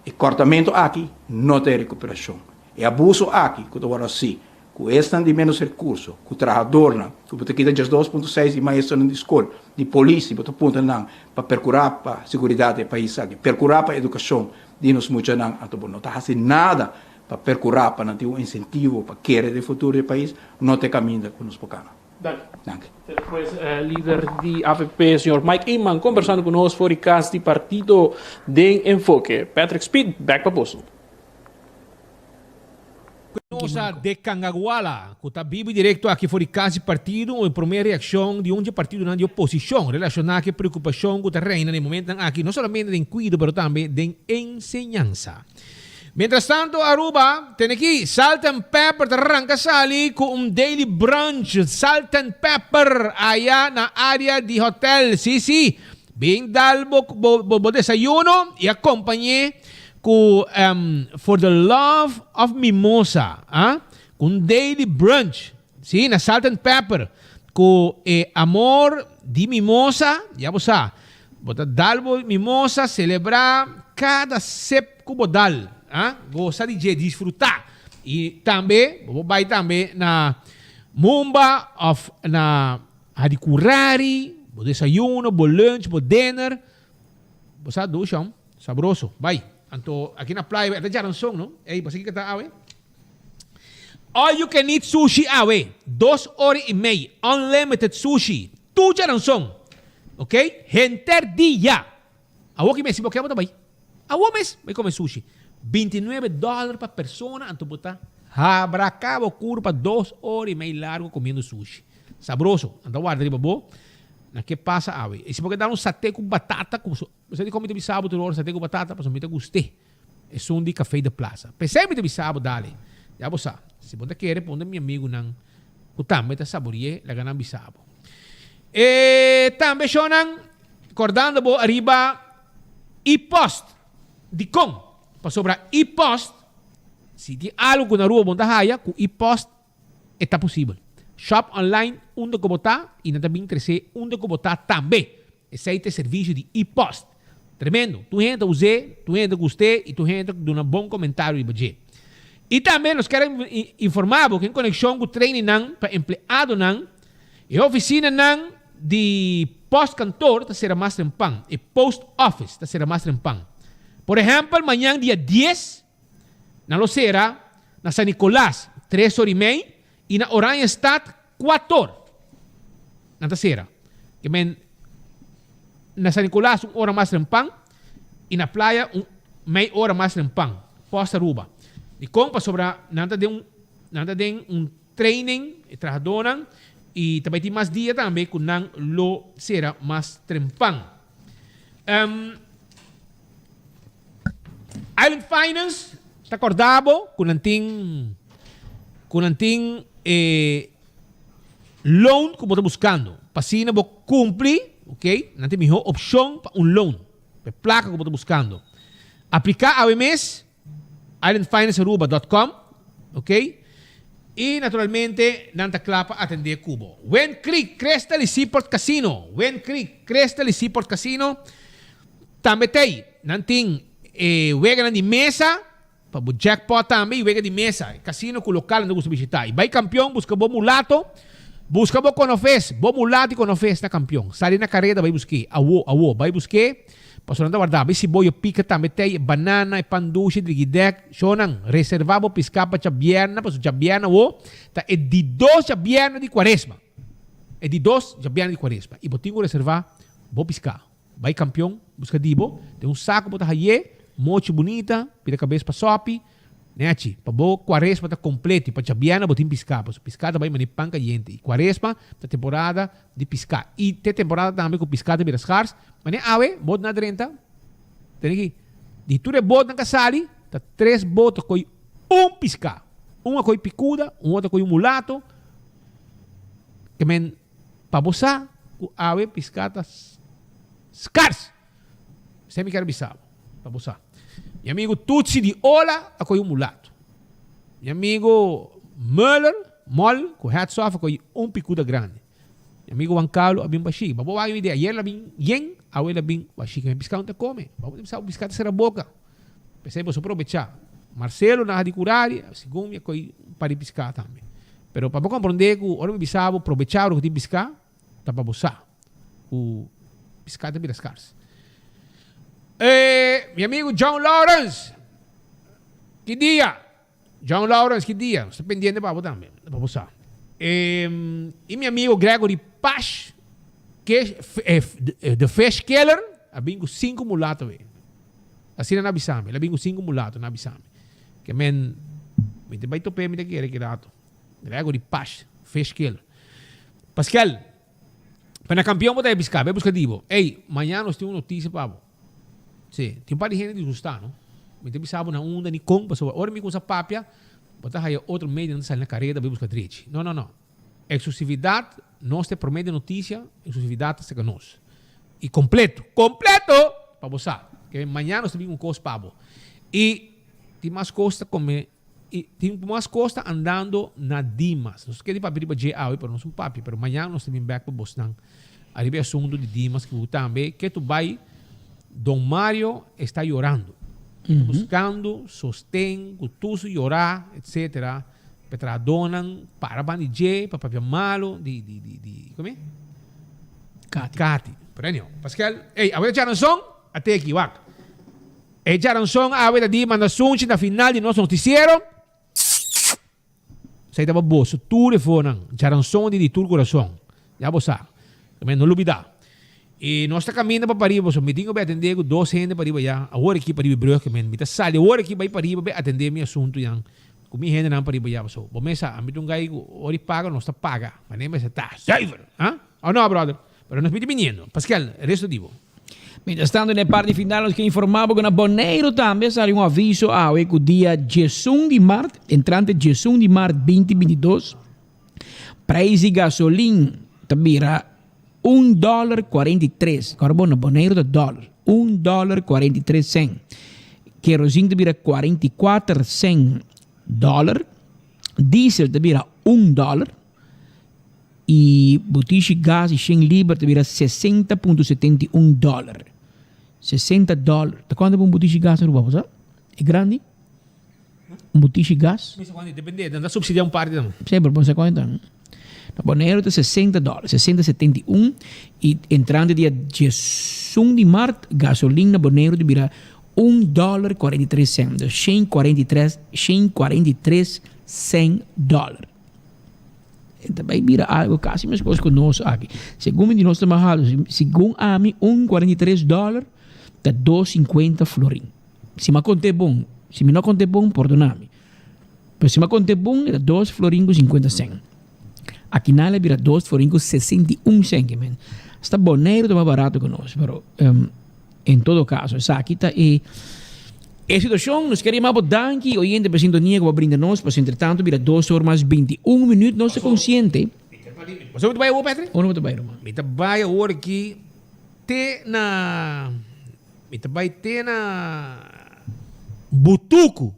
E kòrtamentu aki no ta e rekuperashon. E abuso aki ku ta wòrdu hasi ku esnan di ménos rekurso, ku trahadornan, ku bo ta kita 12.6 di maestronan di skol, di polis, i bo ta puntra nan pa perkurá pa seguridat di e pais aki, perkurá pa edukashon di nos muchanan, anto bo no ta hasi nada pa perkurá pa nan tin un insentivo pa kere den futuro di e pais, no ta e kaminda ku nos por kana. Danki. Despues lider di avp, señor Mike Eman, kombersando ku nos for di kas di partido den Enfoke. Patrick Speed, bèk pa boso. Nos de Cangaguala, cu ta bibi directo aki for di cas di partido, un prome reaccion di un dje partidonan di oposicion relaciona cu e preocupacion cu ta reina na e momentonan aki, no solamente den cuido pero tambe den enseñansa. Mientras tanto Aruba tene aki Salt and Pepper ta ranca sali cu un daily brunch Salt and Pepper aya na area di hotel. Si si, bin dal bo bo desayuno y acompañe Ku For the Love of Mimosa, a ku un daily brunch, si, na Salt and Pepper, ku e amor di mimosa, ya bo sa, bo ta dal bo mimosa, selebrá kada sip ku bo dal, a gosa di dje, disfrutá. I tambe bo por bai tambe na Mumba òf na Hadicurari, bo desayuno, bo lunch, bo dinner. Bo sa dushi hom. Sabroso. Bai. Anto aki na playa e ta djaranson no. Ey bo sa kiko ta awe? All you can eat sushi awe. Dos ora y mei. Unlimited sushi. Tur djaranson. Ok. Henter dia. Awor ki mes si bo ke bo ta bai. Awor mes bai come sushi. 29 dollar pa persona anto bo ta habraca bo curpa dos ora y mei largo comiendo sushi. Sabroso. Nan ta warda riba bo. Na ke pasa awe. Y si bo ke dal un sate cu batata cu bo sa di con mi ta bisa bo tur ora sate cu batata pasobra mi ta guste. Esun di Café de Plaza. P'esei mi ta bisa bo dale. Ya bo sa. Si bo ta kere punda mi amigunan cu tambe ta sabori'e laga nan bisa bo. E tambe shownan cordando bo ariba e-post. Dicon? Pasobra e-post, si tin algo cu na Aruba bo no ta haya, cu e-post e ta posibel. Shop online unda cu bo ta y nan ta bin trece unda cu bo ta tambe. Esey ta e servicio di e-post. Tremendo. Tur hende ta us'e, tur hende ta gust'e y tur hende ta duna bon comentario riba dje. Y tambe nos kier informa bo cu en conexion cu trainingnan pa empleadonan, e oficinanan di postkantoor ta cera mas trempan, e post office ta cera mas trempan. Por ehempel, mañan dia dies, Nan lo sera na San Nicolas tres or y mei y na Oranjestad cuator. Nan ta sera. Ke men na San Nicolas un ora mas rempan y na Playa un mei ora mas rempan. Post Aruba. Dikon? Pasobra nan ta den un nan ta den un training e trahadónan y ta bai tin mas dia tambe ku nan lo sera mas trempan. Island Finance ta korda bo ku nan tin ku nan tin e loan ku bo ta buskando. Pa asina bo kumpli, ok, nan tin mihó opshon pa un loan, pa e plaka ku bo ta buskando. Apliká awe mes islandfinancearuba dot com, ok, i naturalmente nan ta kla pa atendé ku bo. Wind Creek Crystal i Seaport Casino, Wind Creek Crystal i Seaport Casino tambe t'ei. Nan tin e weganan di mesa pa bo jackpot tambe i wega di mesa. E casino ku lokal nan ta gusta bishitá. I bai kampion buska bo mulato, buska bo konofes, bo mulato i konofes na kampion. Sali na kareda bai busk'é. Awo, awo, bai busk'é. Pasobra nan ta warda bo. E siboyo pika tambe t'ei, e banana, e pan dushi, drigidèk. Shownan, reservá bo piská pa djabièrna, pasobra djabièrna awo ta e di dos djabièrna di kuaresma. E di dos djabièrna di kuaresma. I bo tin ku reservá bo piská. Bai kampion, buska di bo. Den un saku bo ta hay'é, mochi bunita, pida kabes pa sòpi. Nechi, pa bo kuaresma ta kompleto i pa djabièrna bo tin piská, pasobra piská ta bai manera pan kayente. I kuaresma ta temporada di piská. I te temporada tambe ku piská ta bira skars. Manera awe, bot na drenta, tene ki, di tur e botnan ka sali, ta tres bot ta koi un piská. Un a koi pikuda, un otro a koi un mulato. Ke men, pa bo sa ku awe piská ta skars. Esei mi kier bisa bo, pa bo sa. Mi amigo Tutsi di Ola a kohe un mulato. Mi amigo Muller, Mol, ku hats off a kohe un pikuda grandi. Mi amigo Juan Carlo a bin bashí. Pa bo wak un idea, ayer el a bin yen, awe el a bin bashí. Ke mi piskado no ta kome. Pa bo ta bisa bo piskado ta sera boka. P'esei boso probechá. Marcelo na di Curari, segun mi a kohe un par di piská tambe. Pero pa bo komprondé ku ora mi bisa bo probechá ora ku tin piská, ta pa bo sa ku piská ta bira skars. E mi amigu John Lawrence, ki dia? John Lawrence, ki dia? Nos ta pendiente pa bo tambe, pa bo sa. E, i mi amigu Gregory Pash, ke, the fish killer, a bin ku sinku mulato awe. Asina nan a bisa mi, el a bin ku sinku mulato, nan a bisa mi. Ke men, mi ta bai top'é, mi ta kere ki rato. Gregory Pash, fish killer. Pascal, pa na campeon bo ta e bisca, bai busca di bo. Ey, mañana nos tin un noticia pa bo. Si, tin un par di hende disgusta, no? Mi ta bisa bo na unda ni con, pasobra ora mi cuminsa papia, bo ta haya otro medio nan ta sali na careda bai busca drechi. No, no, no. Exclusividad, nos ta e prome di noticia, exclusividad ta cerca nos. Y completo, completo! Pa bo sa. Ke mañana nos ta bin un cos pa bo. Y tin mas cos ta come. I tin mas kos ta andando na Dimas. Nos ke di papia riba dje awe, pero nos un papia. Pero mañan nos ta bin bek pa bosnan ariba e asuntu di Dimas ku tambe ke tu bai Don Mario esta yorando. Buskando sosten ku tur su yorá etcetera pa e trahadónan para ban di dje pa papia malu di di di di kome? Kati. Kati. Pero anyhow, Paskel, ey, awe ta charanson, a teki, wak. E djaranson awe ta di manda sunchi na final di nos noticiero. Esei ta pa boso tur e fonan. Djaranson di di tur kurason. Ya bo sa. Tambe no lubida. I nos ta kaminda pa pariba, pasobra mi tin ku bai atendé ku dos hende pariba ya, awor aki pariba e brug, men mi ta sali awor aki bai pariba bai atendé mi asuntunan ku mi hendenan pariba ya, pasobra bo mes sa, ami ta un gai ku ora di paga nos ta paga, manera mester ta zuiver, ha? O no, brother? Pero nos miti biniendo. Paskel, resto di bo. Mientras tanto, na e parti final nos ke informa bo ku na Boneiru tambe a sali un aviso awe ku dia diesun di mart, entrante diesun di mart binti 22, prijs di gasolin ta bira un dòler 43. Kòrda bo, na Boneiru ta dòler, un dòler 43 sèn. Kerosin ta bira 44 sèn dòler, diesel ta bira un dòler. I butishi gas di shen liber ta bira 60.71 dòler. 60 dòler. Ta kuantu pa un butishi gas na Aruba, bo sa? E grandi? Un butishi gas? Mi sa kuantu, depende, nan ta subsidia un parti tambe. Sí, pero bo no sa kuantu ta. Na Boneiru ta 60 dòler, 60 71, i entrante dia 11 di mart, gasolin na Boneiru ta bira un dòler 43 sènt, dus 143, 143 sènt dòler. E ta bai bira algo casi mescos cu nos aki. Segun mi di nos ta mas halto. Segun ami un 43 dollar ta 2.50 florin. Si mi a conte bon. Si mi no a conte bon, pordona mi. Pero si mi a conte bon, e ta 2 florin cu 50 cent. Aki nan el a bira 2 florin cu 61 cent. Hasta Boneiru ta mas barato cu nos. Pero um, en todo caso, esaki ta e e situacion. Nos ker yama bo danki, oyente, pa e sintonia cu bo a brinda nos. Pasobra entre tanto bira dos or mas 21 minuut. Nos ta consciente. Pasobra mi ta bai awor, Patrick? Unda bo ta bai, ruman? Mi ta bai awor aki te na, mi ta bai te na Butucu.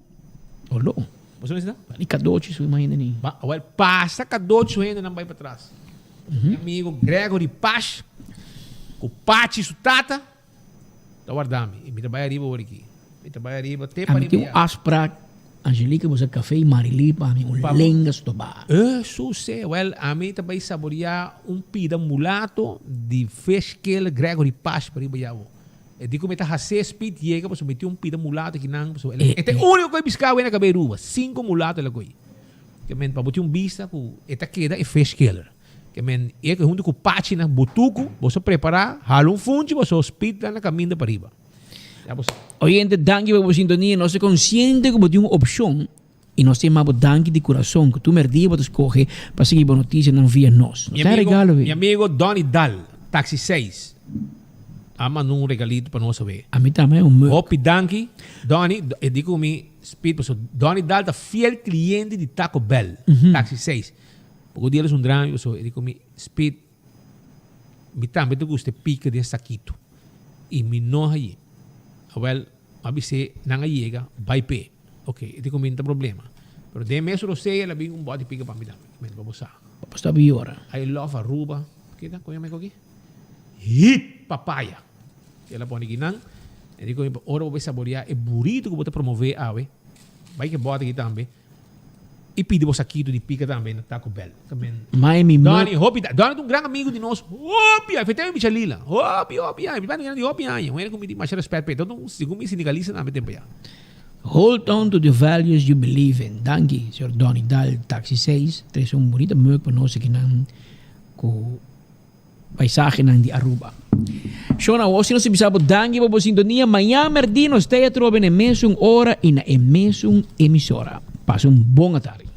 Olo. Bo sa unda ta? Ba di Cadochi su imagina ni. Ba, awel, pasa Cadochi su hendenan bai patras. Mi amigo Gregory Pash ku Pachi su tata ta warda mi i mi ta bai ariba ora aki. Mi ta bai ariba te pa riba ya. Ami tin un afspraak, Angelica bo sa café i Marily pa mi un lenga stobá. Eso se, wel ami ta bai saboreá un pida mulato di fish kill Gregory Pash pa riba ya awo. E di ku mi ta hasé speed yega pasobra mi tin un pida mulato akinan pasobra e ta e úniko ku e biská awe na kabei Aruba, sinku mulato el a ko'i. Ke men pa bo tin un bista ku e ta keda e fish killer. Ke men e ke huntu ku pachi na butuku boso prepara hala un funchi boso spit nan na kaminda pariba. Ya bo sa. Oyente danki pa bo sintonia nos ta konsiente ku bo tin un opshon i nos ta yama bo danki di kurason ku tur merdia bo ta skohe pa sigui bo notisianan via nos. Mi Nos ta amigo, regalo mi amigo Donny Dal, Taxi 6, a manda un regalito pa nos awe. Ami tambe un mug. Hopi danki Donny, e di ku mi Speed paso Donny Dal ta fiel cliente di Taco Bell, Taxi 6. Poco dia el es un drami paso e di cu mi, Speed, mi tambe ta gusta e pica den sakito y mi no haye. Awel, mi a bis'é, nan a yega, bay p'e. Ok, e di cu mi no ta problema. Pero den mes rosea el a bin cu un bòt di pica pa mi tambe. Mi pa bo sa. Pa bo staba yora. I love Aruba. Kita, con yama e coki? Hit papaya. El a pone kinan. E di ku mi, ora bo bai saboreá e burito ku bo ta promové awe, bai ku e bòt aki tambe i pidi bo sakito di pika tambe na Taco Bell. Miami Muk. Donny, hopi ta, Donny ta un gran amigu di nos, hopi aña, fet'e mi bicha lila, hopi, hopi aña, mi banda grandi hopi aña, un hende ku mi tin masha rèspèt p'e, ta un, segun mi sindikalista tambe tempu ya. Hold on to the values you believe in. Danki, señor Donny Daal, Taxi 6, trese un bunita muk pa nos akinan ku. Paisahenan di Aruba. Shon awor si nos ta bisa bo danki pa bo sintonia. Mañan merdi nos ta atrobe na e mesun ora y na e mesun emisora. Pasa un bon atardi.